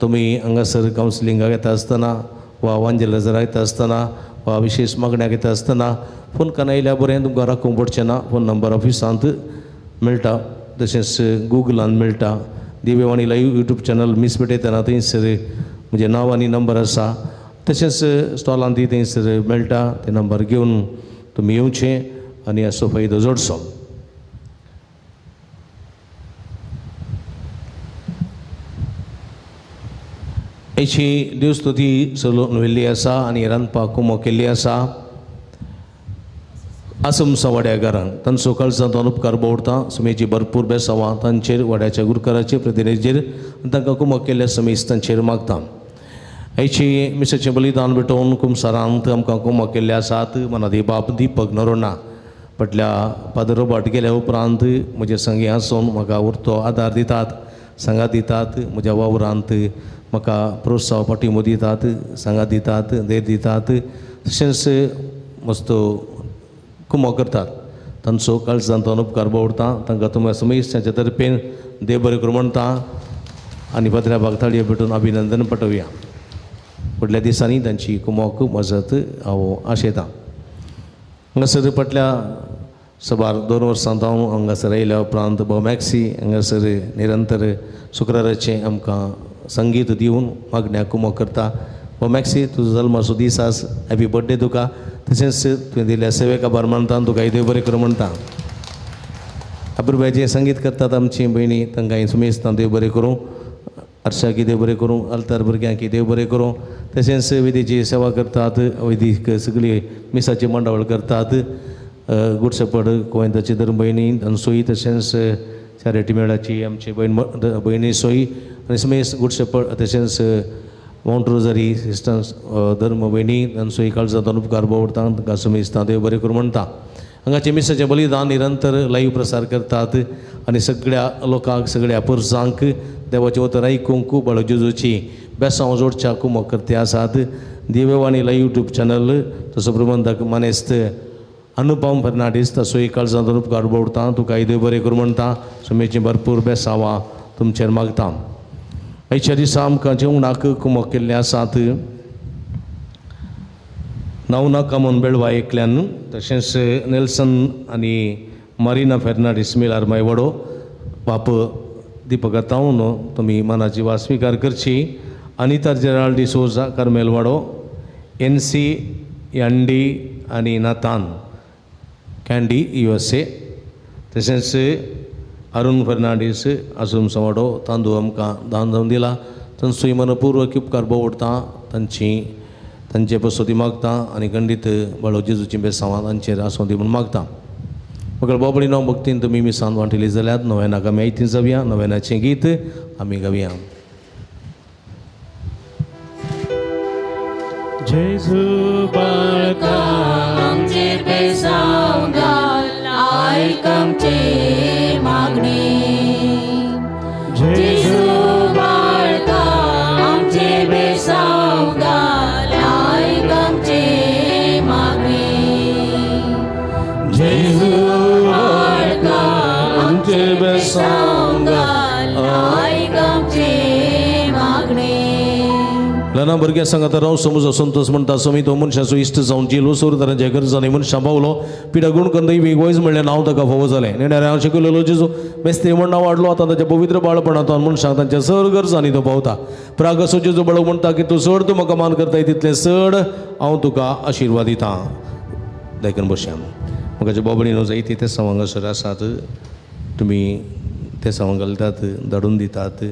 तुमी हांगासर कावन्सिलिंगाक येता आसतना वा वांजेला जरा येता आसतना वा विशेष मागण्या घेता आसतना फोन कन्न आयल्यार बरें, तुमकां राखूंक पडचें ना. फोन नंबर ऑफिसांत मेळटा, तशेंच गुगलान मेळटा. दिव्यवाणी लायव्ह यूट्यूब चॅनल मीस भेटयतना थंयसर म्हजें नांव आनी नंबर आसा, तशेंच स्टॉलांतूय थंयसर मेळटा. ते नंबर घेवन तुमी येवचें आनी हाचो फायदो जोडचो. अशी देवस्तुती चलोवन व्हेल्ली आसा आनी रांदपाक कुमो केल्ली आसा. आसमसा वाड्या घरांक तांचो काळजांत उपकार बोवडता. सुमेची भरपूर बेसांवां तांचेर, वाड्याच्या गुरकाराचेर, प्रतिनिधीचेर आनी तांकां कुमो केल्ल्या समेज तांचेर मागता. आयची मिसाचें बलिदान भेटोवन कुमसारांत आमकां कुमो केल्ले आसात मनादी बाप दीपक नरोणा. फाटल्या फादर रोबर्ट गेल्या उपरांत म्हजे संगी आसून म्हाका उरतो आदार दितात, सांगात दितात, म्हज्या वावरांत म्हाका प्रोत्साह पाठिंबो दितात, सांगात दितात, धैर्य दितात, तशेंच मस्त कुमो करतात. तांचो काळजांत उपकार बोवडता. तांकां तुमकां समेस्तांच्या तर्फेन देव बरें करूं म्हणटा आनी पत्र्या बाग ताळयो भेटून अभिनंदन पटोवया. फुडल्या दिसांनी तांची कुमोक मजत हांव आशेतां. हांगासर फाटल्या सुमार 2 वर्सां हांव हांगासर आयल्या उपरांत भोव मॅक्सी हांगासर निरंतर शुक्राराचें आमकां संगीत दिवन मागण्या कुमोक करता. भोव मॅक्सी, तुजो जल्माचो दीस आस, हॅपी बर्थडे तुका. तशेंच तुवें दिल्ल्या सेवेक आभार मानता, तुका देव बरें करूं म्हणटा. अपुरबायेचें संगीत करतात आमची भयणी, तांकां सुमेस्तां देव बरें करूं. अर्शाकी देव बरें करूं, अल्तार भुरग्यांकी देव बरें करूं. तशेंच विधीची सेवा करतात, विधीक सगळी मिसाची मांडावळ करतात. गुड शेपर्ड गोविंदाची धर्म भयणी तांचोय, तशेंच चॅरिटी मेळाची आमची भयणी सोय आनी समेस्त गुड शेपर्ड, तशेंच मावंट रोजरी सिस्टर्स धर्म भयणी तांचोय काळजांत उपकार बोवडता. तांकां समेस्तां देव बरें करूं म्हणटा. हांगाचें मिसाचें बलिदान निरंतर लायव्ह प्रसार करतात आनी सगळ्या लोकांक, सगळ्या पुरसांक देवाचें उतर आयकूंक बाळो जेजूची बेसांव जोडच्या कुमक करते आसात. दिव्यवाणी लायव्ह यूट्यूब चॅनल तसो प्रबंधक मानेस्त अनुपम फर्नांडीस तसोय काळजांत उपकार बोवडता. तुका देव बरें करूं म्हणटा. सुमेची भरपूर बेसांवां तुमचेर मागता. आयच्या दिसा आमकां जेवणाक कुमक केल्लें आसात. नावना कामोन बेळवा एकल्यान, तशेंच नेल्सन आनी मारिना फेर्नांडीस मिलार मायवडो बाप दीपक तावन तुमी मनाची वा स्विकार करची. अनिता जेराल्ड डिसोजा कार्मेलवाडो, एन सी यांडी आनी नातान कँडी USA, तशेंच अरुण फर्नांडीस आसुम सवाडो तांदूळ आमकां दान जावन दिला. तांचोय मनपूर्वक उपकार बोवडता. तांची तांचे पसोती मागता आनी खंडीत बाळो जेजूची बेसांवां तांचेर आसूं दी म्हूण मागता. मगळ बाबडी नांव भक्तीन तुमी मिसान वांटिली जाल्यार नव्यानाक आमी आयतीं जावया. नव्यानाचें गीत आमी गावया. जेजू बाळका आमचेर बेसांव घाल, आयक आमची मागणी. जेजू बाळका आमचेर बेसांव घाल, आयक आमची मागणी. जेजू बाळका आमचेर बेसांव घाल, आयक आमची मागणी. ल्हान भुरग्यां सांगात राव समज संतोष म्हणटा समी तो मनशाचो इश्ट जावन जेल वसोर तांच्या गरजांनी मनशां पावलो. पिडा गुण करून वयज म्हणलें नांव ताका फावो जालें. नेणाऱ्या हांव शिकयलेलो जेजू मेस्त्री म्हण नांव वाडलो. आतां ताच्या पवित्र बाळपणांत मनशांक तांच्या सर गरजांनी तो पावता. प्राग असो जेजू बाळक म्हणटा की तूं चड तूं म्हाका मान करताय तितलें चड हांव तुका आशिर्वाद दितां. देखून बसया. म्हाका जे बाबडी न्हू जायती ते सवांग हांगासर आसात, तुमी ते सवांग घालतात, धाडून दितात,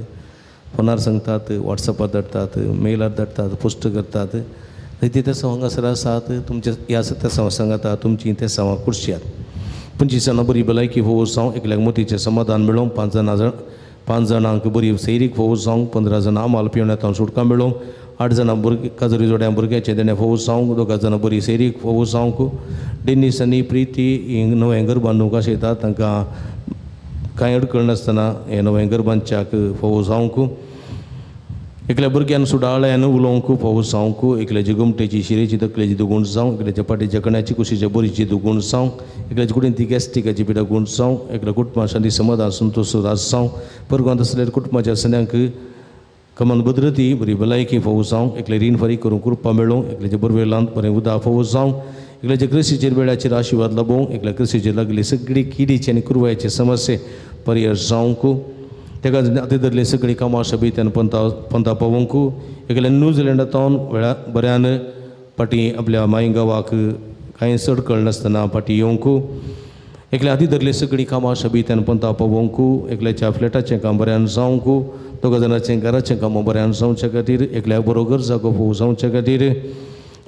फोनार सांगतात, वॉट्सॅपार धाडटात, मेलार धाडटात, पोस्ट करतात. जायती ते सवांग हांगासर आसात. तुमचे ह्या ते सवां सांगाता तुमची ते सवां कुर्शियात. 25 जाणां बरी भलायकी फोव जावं, एकल्याक मोतीचें समाधान मेळोवंक, 5 जाणांक बरी सैरीक फोव जावंक, 15 जाणां आमाल पिवण्यात सुटका मेळोवंक, 8 जाणां भुरगे काजरी जोड्या भुरग्याचें देणें फोव जावंक, 2 जाणां बरी सैरीक फोव जावंक. डेनीस आनी प्रिती ही नवें घर बांदूंक आशेतात, तांकां कांय अडखळ नासतना हें नवें घर बांदच्याक फोव जावंक. एकल्या भुरग्यान सुडाळ्यान उलोवंक फोव जावंक, एकल्याची गोमटेची शिरेची तकलेची दुगूण जावं, एकल्याच्या पाटीच्या कण्याची कुशीच्या बोरीची दुगूण जावं, एकल्याची कुडीन ती गॅस्ट्रिकाची पिडा गूण जावं, एकल्या कुटुंबा शांती समाधान संतोश राज जावं. परगोंत आसल्यार कुटुंबाच्या सन्यांक कमान भद्रती बरी भलायकी फोव जावंक एकले रीण फारीक करूंक कृपा मेळोवंक एकल्याच्या बरवेलांत बरें उदक फोव जावंक एकल्याच्या कृशीचेर वेळाचेर आशिर्वाद लाबोवंक एकल्या कृशीचेर लागली सगळी किडीची आनी कुरवायची समस्ये परिहर जावंक तेका आतां धरली सगळीं कामां सबित्यान पंता पंता पावोवंक एकल्या न्यूझिलंडांत वेळा बऱ्यान फाटीं आपल्या माय गांवाक कांय चड नासतना फाटीं येवंक एकल्या हाती धरली सगळीं कामां सबित्यान पंता पावोवंक एकल्याच्या फ्लॅटाचें काम बऱ्यान जावंक दोगा जाणाचें घराचें काम बऱ्यान जावचे खातीर एकल्या बरोबर जागो फोव जावचे खातीर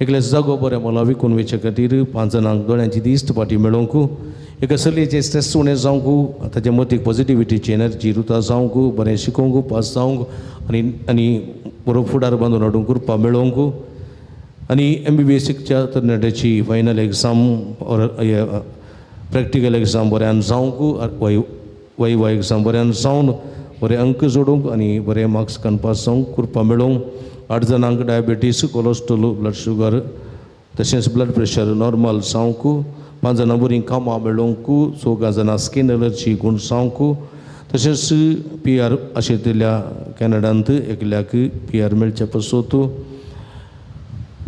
एकल्या जागो बरें मोला विकून वयचे खातीर 5 जाणांक दोळ्यांची दिश्ट फाटी मेळोवंक एका चलयेचें स्ट्रेस उणें जावंक ताच्या मतीक पॉजिटिविटीची एनर्जी रुता जावंक बरें शिकोवंक पास जावंक आनी आनी बरो फुडार बांदून हाडूंक कृपा मेळोवंक आनी MBBS शिकच्या तरणाट्याची final exam or practical exam बऱ्यान जावंक वायवा एग्जाम बऱ्यान जावन बरे अंक जोडूंक आनी बरे मार्क्स काडून पास जावंक कृपा मेळोवंक 8 जाणांक डायबिटीस कोलेस्ट्रोल ब्लड शुगर तशेंच ब्लड प्रेशर नॉर्मल जावंक 5 जाणां बरीं कामां मेळोवंक 4 जाणां स्कीन एलर्जी गूण जावंक तशेंच PR आशिल्ल्या कॅनडांत एकल्याक PR मेळचे पसोत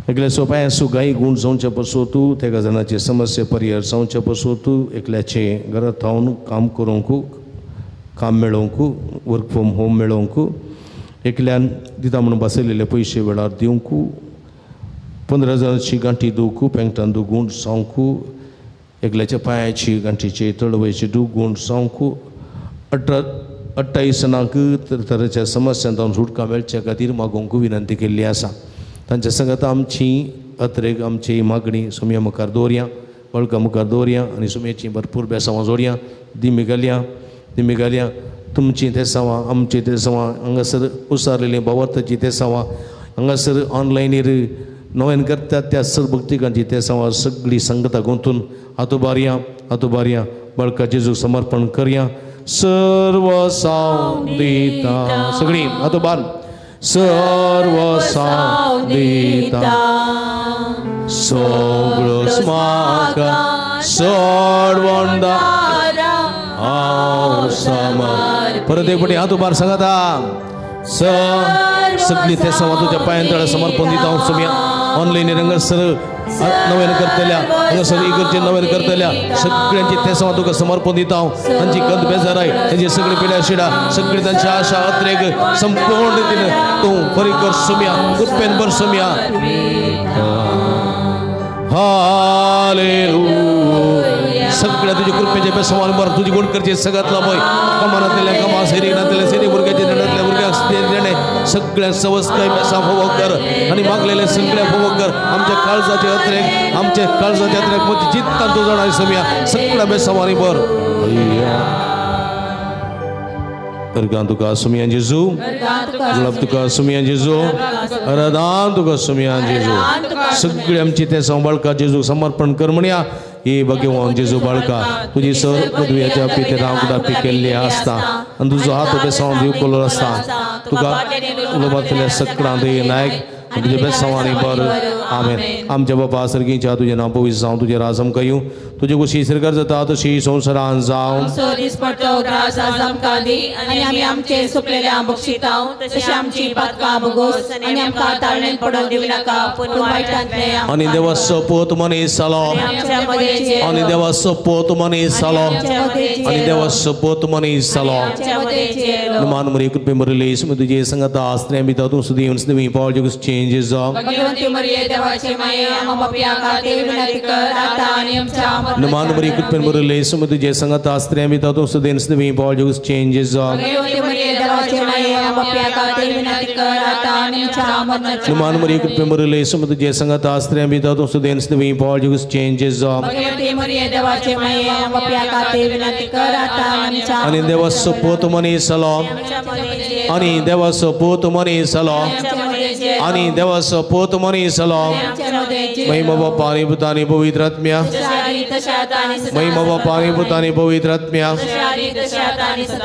एकल्या सोपाय सुगाई गूण जावचे पसोत तेगा जाणाची समस्या परिहर जावचे पसोत एकल्याचे घरांत थावन काम करूंक काम मेळोवंक वर्क फ्रॉम होम मेळोवंक एकल्यान दिता म्हणून बसयलेले पयशे वेळार दिवंक 15 जाणांची गांठी दुखू पेंगटान दुगूण जावंक एकल्याच्या पांयाची गांठीचे तळवयची दुगूण जावंक 28 जाणांक तरेच्या समस्यांत सुटका मेळचे खातीर मागोवंक विनंती केल्ली आसा. तांच्या संगत आमची अत्रेक आमची मागणी सुमया मुखार दवरया बळका मुखार दवरया आनी सुमयेची भरपूर बेसांवां जोडया दिमी घालया दिमी घालया तुमची तेसांवां आमची तेसांवां हांगासर उसारलेली भावार्थाची तेसांवां हांगासर ऑनलायनीर नव्यान करतात त्या सर भक्तिकांची तेसांवां सगळी संगता गुंतून हातोबारया हातोबारया बळका जेजूक समर्पण करया सर्व साव दिता सगळी हातोबार सर्व साव दिता सगळोच म्हाका सोडवंदा हांव समर परत एक फावटी हात उबार सांगाता सगळी ते सवा तुज्या पांयां तळा समर्पण दिता हांव सुमया ऑनलायन हांगासर नव्यान करतल्या हांगासर इगर्जे नव्यान करतल्या सगळ्यांची ते सवा तुका समर्पण दिता हांव. तांची गंद बेजाराय तांची सगळी पिड्या शिडा सगळी तांची आशा अत्रेक संपूर्ण रितीन तूं बरी कर सुमया कृपेन भर सुमया. हालेलुया. सगळ्या तुझ्या कृपेचे बेसमान बरं तुझी गुण करचे सगळ्यातला भय कमानातल्या कमा सेरी नातल्या सेरी भुरग्याचे देण्यातल्या भुरग्याक देणे सगळ्या सवस्काय बेसा फोवक कर आणि मागलेले सगळ्या फोवक कर. आमच्या काळजाचे अत्रेक आमच्या काळजाचे अत्रेक म्हणजे जित्ता तू जाणा समिया सगळ्या बेसवानी बर अर्गान तुका सुमिया जेजू गुलाब तुका सुमिया जेजू अरदान तुका सुमिया जेजू सगळे आमची ते सांबाळका जेजू समर्पण कर म्हणया. हे भगवान जेजू बाळका तुजी सर पृथ्वीच्या पिते रावदापी केल्ली आसता आनी तुजो हात बेसावन दिव कोलो आसता तुका उलोवपांतल्या सगळ्यां दे नायक तुजे बेसावानी बर. आमेन. आमच्या बापा सर्गीच्या तुजें नांव पवित्र जावं तुजें राज आमकां येवं तुजे कुशी सरकार जाता तशी संवसारान जावं. दिसपट्टो ग्रास आज आमकां दी आनी आमी आमचे सुकलेल्या बक्षिताव तशें आमची पातकां भोगोस आनी आमकां ताळणेन पडोवंक दिवं नाका पूण वायटांतलें आनी देवा सोपोत मनीस जालो आनी देवा सोपोत मनीस जालो आनी देवा सोपोत मनीस जालो. मान मरी कृपे मरले तुजे संगता आसले आमी तातूंत सुदीं सुदीं पावल चेंजेस भगवंती मरिये देवाचे माये आम्हा पाप्यां खातीर विनंती कर आता आनी आमच्या मान मरी कृपे मरले तुजे संगता आसले आमी तातूंत सुदीं सुदीं पावल चेंजेस भगवंती मरिये देवाचे माये आम्हा पाप्यां खातीर विनंती कर आता आनी आमच्या मरणाच्या मान मरी कृपे मरले तुजे संगता आसले आमी तातूंत सुदीं सुदीं पावल चेंजेस भगवंती मरिये देवाचे माये आम्हा पाप्यां खातीर विनंती कर आता आनी आमच्या आनी देवा सोपोत मनीस जालो आनी देवाचो पूत मनीस जालो आनी देवाचो पूत मनीस जालो. महिमा बापा आनी पुता आनी पवित्र आत्म्या महिमा बापा आनी पुता आनी पवित्र आत्म्या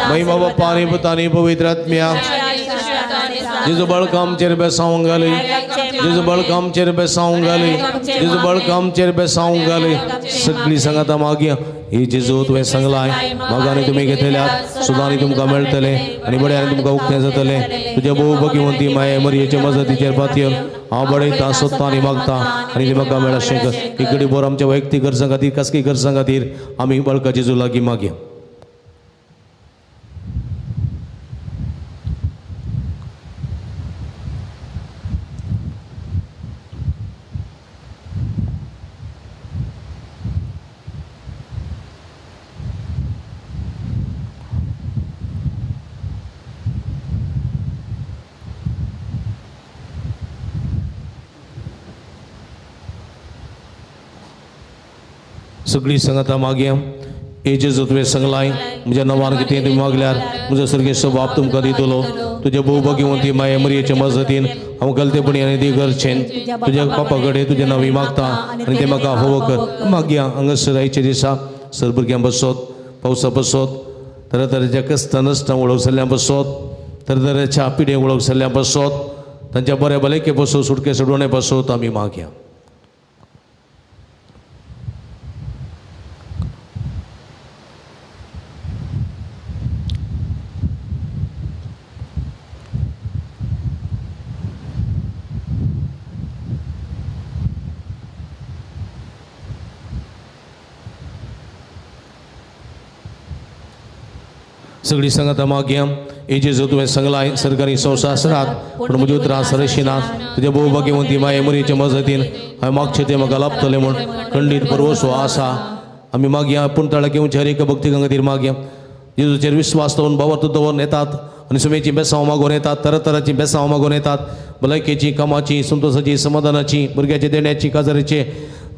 महिमा बापा आनी पुता आनी पवित्र आत्म्या. जेजू बळका आमचेर बेसावंक घाली जेजू बळका आमचेर बेसावंक घाली जेजू बळका आमचेर बेसावंक घाली. सगळी सांगाता मागया ही जेजू तुवें सांगलाय मागांनी तुमी घेतल्यात सुदांनी तुमकां मेळटलें आनी बड्यान तुमकां उक्तें जातलें. तुज्या भोव भगिवंती माये मरयेचे मजतीचेर पातयेवन हांव बडयतां सोदतां आनी मागतां आनी ती म्हाका मेळ अशें कर. ही घडी भर आमच्या वैयक्तीक गरजां खातीर खासगी गरजां खातीर आमी बळका जेजू लागीं मागया. सगळी संगता मागया. हे जेजू तुवें सांगलाय म्हज्या नांवान कितें तुमी मागल्यार म्हजो सर्गेस्त बाप तुमकां दितलो. तुज्या भोव भगिवंती माये मरयेचे मजतीन हांव गलतेपणी आनी ती गरजेन तुज्या बापा कडेन तुज्या नांवी मागता आनी तें म्हाका फावो कर. मागया हांगासर आयच्या दिसा सर भुरग्यां बसत पावसा बसत तरातराच्या कश्टां नश्टां वळख जाल्ल्यां बसत तरातराच्या पिड्यां वळख जाल्ल्यां बसत तांच्या बऱ्या भलायके बसत सुटके सोडवणे बसत आमी मागया. सगळी संगता मागया. हे जेजू तुवें सांगलाय सरकारी संवसार सरात पूण म्हज्यो उतरां सरशिनात. तुज्या भोव भाग्यवंती माये मरयेचे मजतीन हांवें मागचें तें म्हाका लाभतलें म्हूण खंडीत भरवसो आसा. आमी मागया पूण तळा घेवचे हर एका भक्ती खातीर मागया. जेजूचेर विस्वास दवरून भावार्थ दवरून येतात आनी सुमेची बेसांव मागून येतात तरातराची बेसांव मागून येतात भलायकेची कामाची संतोषाची समाधानाची भुरग्याची देण्याची काजाराची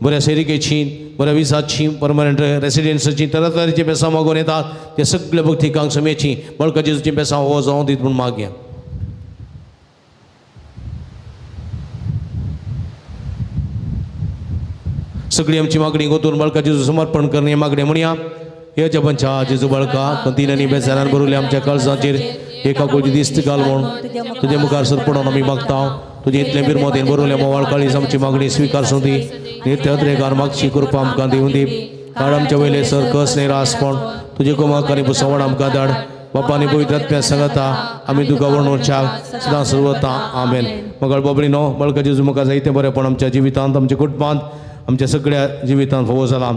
बऱ्या सैरिकेची बऱ्या विसाची परमनंट रेसिडेन्साची तरातराची बेसांव मागून येतात. ते सगळे भक्तिकांक समेची बळका जेजूची बेसांव हो जावं दीत म्हूण मागया. सगळी आमची मागणी गोतून बळका जेजू समर्पण करणे मागणे म्हणया. हे जपंच्या जेजू बळका कंतीन आनी बेजारान भरुल्या आमच्या काळजाचेर एका कोजी दिस्त घाल म्हूण तुजे मुखार सरपणून आमी मागता. तुजे इतलें बिरमोतेन भरुल्या मोवाळ काळीज आमची मागणी स्विकार सोदी नित्य मागची कृपा आमकां दिवं दी. धाड आमच्या वयले सर कस निरासपण तुजे कुमाक आनी पुसवण आमकां धाड. बापा आनी पवित्र आत्म्या सांगता आमी तुका वर्णोवच्याक सदां सर्वता. आमेन. मगळ बाबडीनो बळका जेजू मुखार जायतें बरेंपण आमच्या जिवितांत आमच्या कुटुंबांत आमच्या सगळ्या जिवितांत फावो जाला.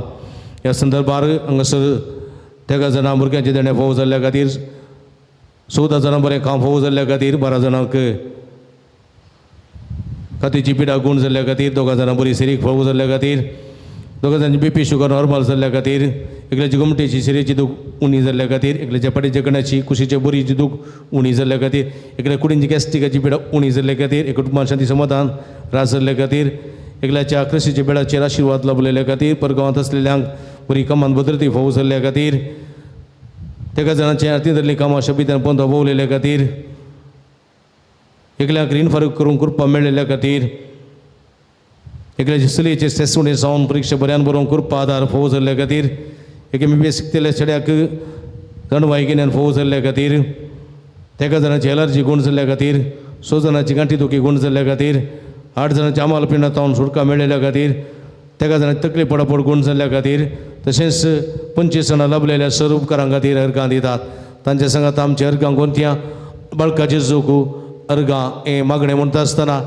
ह्या संदर्भार हांगासर तेगा जाणां भुरग्यांचे देणें फावो जाल्ल्या खातीर 14 जाणां बरें काम फावो जाल्ल्या खातीर 12 जाणांक कातीची पिडा गूण जाल्ल्या खातीर 2 जाणां बरी सिरीक फावो जाल्ल्या खातीर 2 जाणांची बीपी शुगर नॉर्मल जाल्ल्या खातीर एकल्याची गोमटेची सिरेची दूख उणी जाल्ल्या खातीर एकल्याच्या पाटीच्या कण्याची कुशीचे बोरीची दूख उणी जाल्ल्या खातीर एकल्या कुडींची गॅस्ट्रिकाची पिडा उणी जाल्ल्या खातीर एक कुटुंबान शांती समाधान राज जाल्ल्या खातीर एकल्याच्या कृशीच्या बेडाचेर आशिर्वाद लाभलेल्या खातीर परगांवांत आसलेल्यांक बरी कामान भद्रती फावो जाल्ल्या खातीर तेगा जाणांचे आरती धरली कामां शबितान पंथ भोवलेल्या खातीर एकल्याक रीण फारीक करूंक कृपा मेळिल्ल्या खातीर एकल्याचे चलयेचे सेसुणे जावन परिक्षा बऱ्यान बरोवंक कृपा आदार फावो जाल्ल्या खातीर एक एम बी एस शिकतल्या चेड्याक जाणवाय गिन्यान फावो जाल्ल्या खातीर तेगा जाणांची एलर्जी गूण जाल्ल्या खातीर 6 जाणांची गांठी दुखी गूण जाल्ल्या खातीर 8 जाणांची आमाल पिंडांत जावन सुटका मेळिल्ल्या खातीर तेगा जाणांची तकली पडापड गूण जाल्ल्या खातीर तशेंच 25 जाणां लाभलेल्या सर उपकारां खातीर अर्गां दितात. तांच्या सांगात आमच्या अर्गां गोंतया बाळकाचे जोगू अर्गां हें मागणें म्हणटा आसतना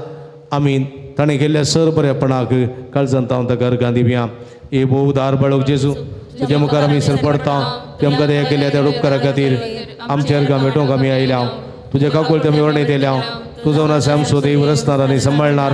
आमी ताणें केल्ल्या सर बरेपणाक काळजांत हांव ताका अर्गां दिवया. हे भोव दार बाळक जेजू तुज्या मुखार आमी सरपडटा ते आमकां दया केल्या त्या उपकारा खातीर आमच्या अर्गां भेटोवंक आमी आयल्या. तुज्या काकुळते आमी वर्णयत येयल्या. तूं जावन आसा आमचो देव रचणार आनी सांबाळणार.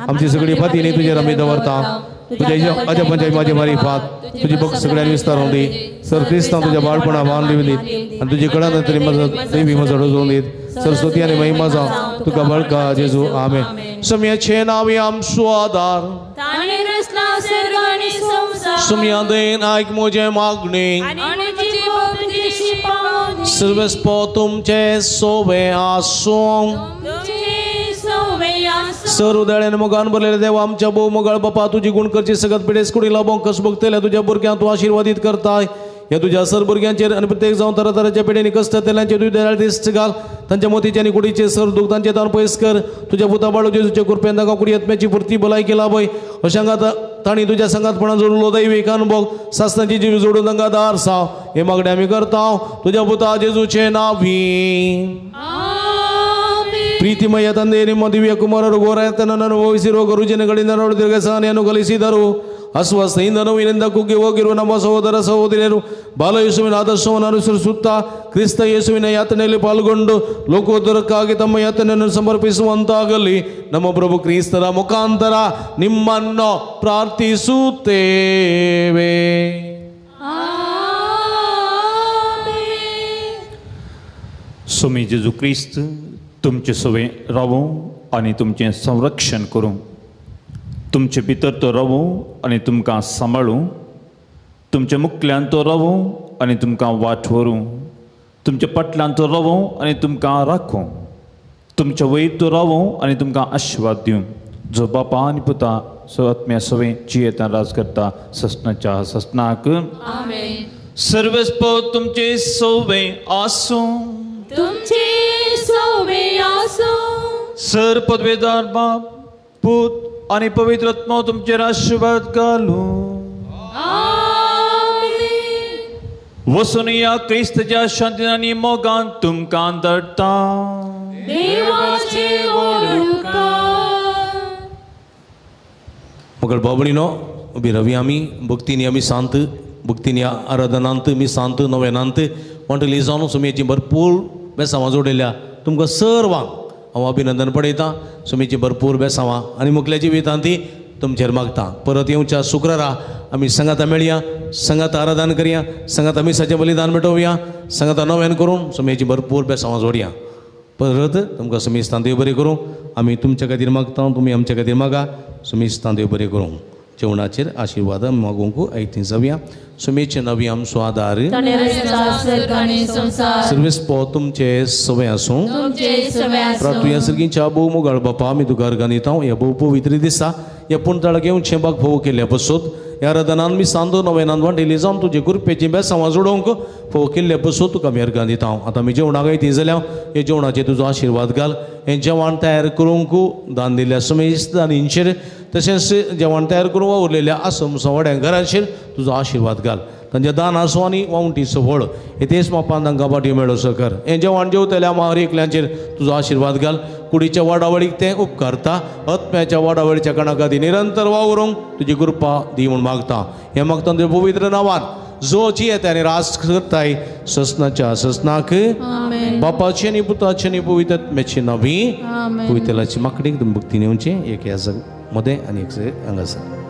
आमची सगळी फातींनी तुजेर आमी दवरता. तुज्या अजपंच्या माझी मारिफात तुजी भक्त सगळ्यांनी विस्तार होवं दी. सर क्रिस्तांव तुज्या बाळपणा मान दिवन दीत आनी तुजी कळान तरी मजत देवी मजत वचून दीत. सरस्वती आनी महिमा जावं तुका बळका जेजू. आमेन. सम्याचे नांव आमचो आदार सम्या देन आयक म्हजें मागणें सर्वेस्पो तुमचे सोवे आसूं. सर उदळ्यान मोगान भरलेले देवा आमच्या भोव मोगाळ बापा तुजी गुण करची सगळ्यात पिडेस कुडी लाभोंक कस भोगतल्या तुज्या भुरग्यांक तूं आशिर्वादीत करताय. ह्या तुज्या सर भुरग्यांचेर आनी प्रत्येक जावन तरातराच्या पिडेनी कश्ट तेल्यांचेर तुज्या दयाळ दिश्ट घाल. तांच्या मोतीचे आनी कुडीचे सर दूख तांचे तावन पयस कर. तुज्या पुता बाळू जेजूचे कृपेन तांकां कुडी आत्म्याची पुरती भलायकी लाभय. अशा तांणी तुज्या संगातपणान जोडलो दैवीक अनुभव सासनाची जीव जोडून तांकां दार साव हे मागणें आमी करता तुज्या पुता जेजूचे नांवी. ಪ್ರೀತಿಮಯ ತಂದೆ, ನಿಮ್ಮ ದಿವ್ಯ ಕುಮಾರರು ಘೋರಾಯತನನ್ನು ಅನುಭವಿಸಿರುವ ಗುರುಜನಗಳಿಂದ ದೀರ್ಘ ಸಹನೆಯನ್ನು ಕಲಿಸಿದರು. ಅಸ್ವಸ್ಥೆಯಿಂದ ನೋವಿನಿಂದ ಕುಗ್ಗಿ ಹೋಗಿರುವ ನಮ್ಮ ಸಹೋದರ ಸಹೋದರಿಯರು ಬಾಲಯೇಸುವಿನ ಆದರ್ಶವನ್ನು ಅನುಸರಿಸುತ್ತಾ ಕ್ರಿಸ್ತ ಯೇಸುವಿನ ಯಾತನೆಯಲ್ಲಿ ಪಾಲ್ಗೊಂಡು ಲೋಕೋತ್ತರಕ್ಕಾಗಿ ತಮ್ಮ ಯಾತನೆಯನ್ನು ಸಮರ್ಪಿಸುವಂತಾಗಲಿ. ನಮ್ಮ ಪ್ರಭು ಕ್ರಿಸ್ತರ ಮುಖಾಂತರ ನಿಮ್ಮನ್ನು ಪ್ರಾರ್ಥಿಸುತ್ತೇವೆ. स्वामी जेजू क्रिस्त तुमचे सवे रावूं आनी तुमचें संरक्षण करूं, तुमचे भितर तो रावूं आनी तुमकां सांबाळूं, तुमच्या मुखल्यान तो रावूं आनी तुमकां वाट व्हरूं, तुमच्या फाटल्यान तो रावूं आनी तुमकां राखूं, तुमच्या वयर तो रावूं आनी तुमकां आशिर्वाद दिवं, जो बापा आनी पुता सो आत्म्या सवे जियेतान राज करता ससनाच्या ससनाक. सर्वस्व तुमचे सवे आसूं, तुमचे सवे आसूं. सर पदवेदार बाप पूत आनी पवित्र आत्मो तुमचेर आशिर्वाद घालूं. वसून या क्रिस्तच्या शांतीन आनी मोगान तुमकां धाडटा. देवाचे उपकार. मगळ बाबणीनो उबी रवी आमी भक्तीनी आमी शांत भक्तीनी आराधनांत मी शांत नवेनांत म्हणटली जावन सुमयेची भरपूर बेसांवां जोडिल्ल्या तुमकां सर्वांक हांव अभिनंदन पडयतां. सुमीची भरपूर बेसांवां आनी मुखल्या जिवितांत ती तुमचेर मागता. परत येवच्या शुक्रारा आमी संगाता मेळया, संगाता आराधन करया, संगाता मिसाचें बलिदान भेटोवया, संगाता नव्यान करून सुमयेची भरपूर बेसांवां जोडया. परत तुमकां सुमिस्तान देव बरें करूं. आमी तुमच्या खातीर मागता, तुमी आमच्या खातीर मागा. सुमिस्तान देव बरें करूं. जेवणाचेर आशिर्वाद मागूंक आयती जावया. सुमेचे नवी आमचो आदार सर्वेस पो तुमचे सवय आसूं. प्रार्थुया सर्गींच्या भोव मोगाळ बापा, आमी तुका अर्गां दिता ह्या भोव पवित्र दिसा ह्या पुणताळाक येवचें बाग फोव केल्ल्या पसत ह्या आराधनान मी सांदो नवेनान वांटेली जावन तुजे कृपेची बेसांवां जोडोवंक फोव केल्ल्या पसत तुका आमी अर्गां दिता. आतां आमी जेवणाक आयती जाल्यार हे जेवणाचेर तुजो आशिर्वाद घाल. हें जेवण तयार करूंक दान दिल्ल्या समेस्त दानींचेर तशेंच जेवण तयार करूंक वावुरलेल्या आसम सवाड्या घरांचेर तुजो आशिर्वाद घाल. तांच्या दान आसूं आनी वावंटीचो फळ हे तेच मापान तांकां फाटी मेळोसो कर. हें जेवण जेवतल्या हर एकल्यांचेर तुजो आशिर्वाद घाल. कुडीच्या वाडावळीक तें उपकारता, आत्म्याच्या वाडावळीच्या कणाकाती निरंतर वावरूंक तुजी कृपा दी म्हूण मागता. हें मागता तुज्या पवित्र नांवान जो जियेता आनी राज करताय ससनाच्या ससनाक. बापाची आनी पुताची आनी पवित्र आत्म्याची नांवी. पवित्रलाची माकडीक तुमी भक्ती नेवचें एक ह्या मदें आनी एक हांगासर.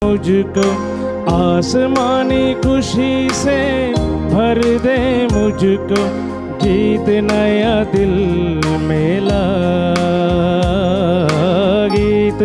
मुझको आसमानी खुशी से भर दे, मुझको गीत नया दिल मेला गीत।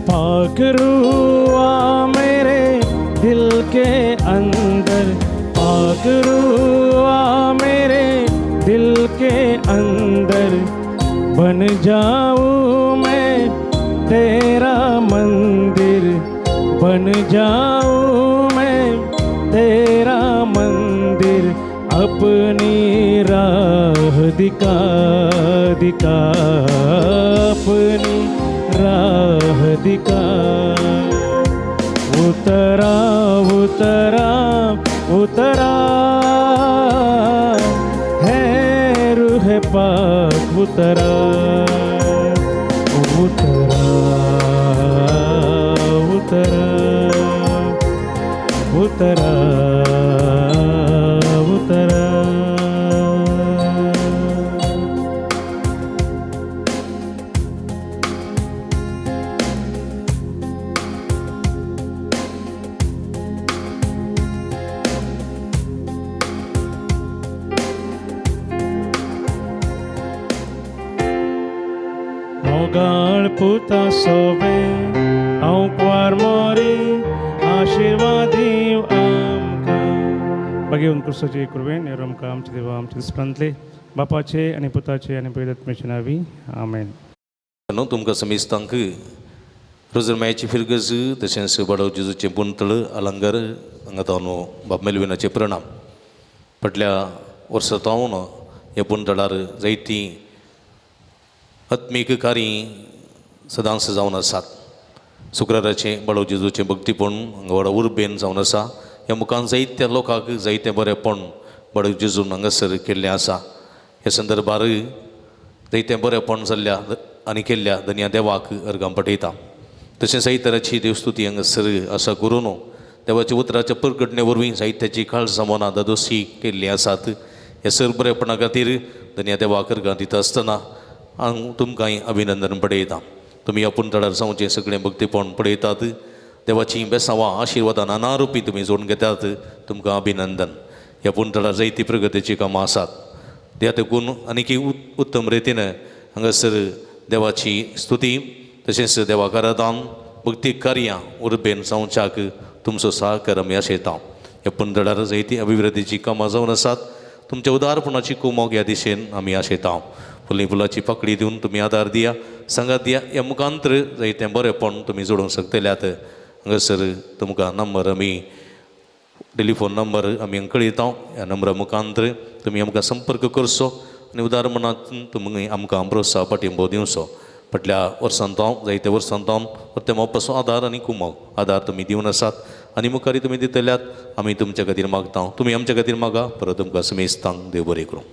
पाक रूह आ मेरे दिल के अंदर, पाक रूह आ मेरे दिल के अंदर, बन जाऊँ मैं तेरा मंदिर, बन जाऊँ मैं तेरा मंदिर, अपनी राह दिखा दिखा, अपनी राह दिखा। उतरा उतरा उतरा है रूह पाक, उतरा उतरा उतरा उतरा उतरा। मोगाळ पुता सोबे हांव कुवार मोरी, आशिर्वाद दीव आमकां। बघेवन क्रिस्ताचे कृपेन हे आमकां आमचे देवा आमचे दिसप्रांतले बापाचे आनी पुताचे आनी पवित्र आत्म्याचे नांवी आमेन। न्हू तुमकां समेस्तांक रोजरमायाची फिरगज तशेंच बाडव जेजूचें पुंतळ अलंगर हांगा तावन बाब मेलविनाचे प्रणाम। फाटल्या वर्सा तावन ह्या पुंतळार जायतीं आत्मीक कार्य सदांच जावन आसात। शुक्राराचें बाळव जेजूचें भक्तीपण हांगा व्हडा उर्बेन जावन आसा। ह्या मुखान जायत्या लोकांक जायतें बरेंपण बाळव जेजून हांगासर केल्लें आसा। ह्या संदर्भार जायतें बरेंपण जाल्ल्या आनी केल्ल्या धनया देवाक अर्गां पठयता। तशें जायते तराची देवस्तुती हांगासर आसा करून देवाच्या उतराच्या परगटणे वरवीं जायत्याची काळजां मनां दादोशी केल्लीं आसात। ह्या सर बरेपणा खातीर धनया देवाक अर्गां दिता आसतना हांव तुमकांय अभिनंदन पडयता। तुमी आपूण तळार जावचें सगळें भक्तीपण पळयतात। देवाचीं बेसांवां आशिर्वादां नाना रुपी तुमी जोडून घेतात, तुमकां अभिनंदन। ह्या पुणतळार जायती प्रगतीचीं कामां आसात त्या तेकून आनीक उत्तम रितीन हांगासर देवाची स्तुती तशेंच देवाक आराधन भक्ती कार्यां उर्बेन जावच्याक तुमचो सहकार आमी आशयता। ह्या पुणतळार जायती अभिवृद्धीचीं कामां जावन आसात। तुमच्या उदारपणाची कुमोक ह्या दिशेन आमी आशयता। फुली फुलाची पाकळी दिवन तुमी आदार दिया, सांगात दिया, ह्या मुखांतर जायतें बरेंपण तुमी जोडूंक शकतल्यात। हांगासर तुमकां नंबर आमी टेलिफोन नंबर आमी कळयता। ह्या नंबरा मुखांतर तुमी आमकां संपर्क करचो आनी उदार मनांत तुमी आमकां प्रोत्साह पाठिंबो दिवचो। फाटल्या वर्सान तावन जायत्या वर्सान तावन परते मोपाचो आदार आनी कुमोक आदार तुमी दिवन आसात आनी मुखारी तुमी दितल्यात। आमी तुमच्या खातीर मागता, तुमी आमच्या खातीर मागा। परत तुमकां समेस्तांक देव बरें करूं।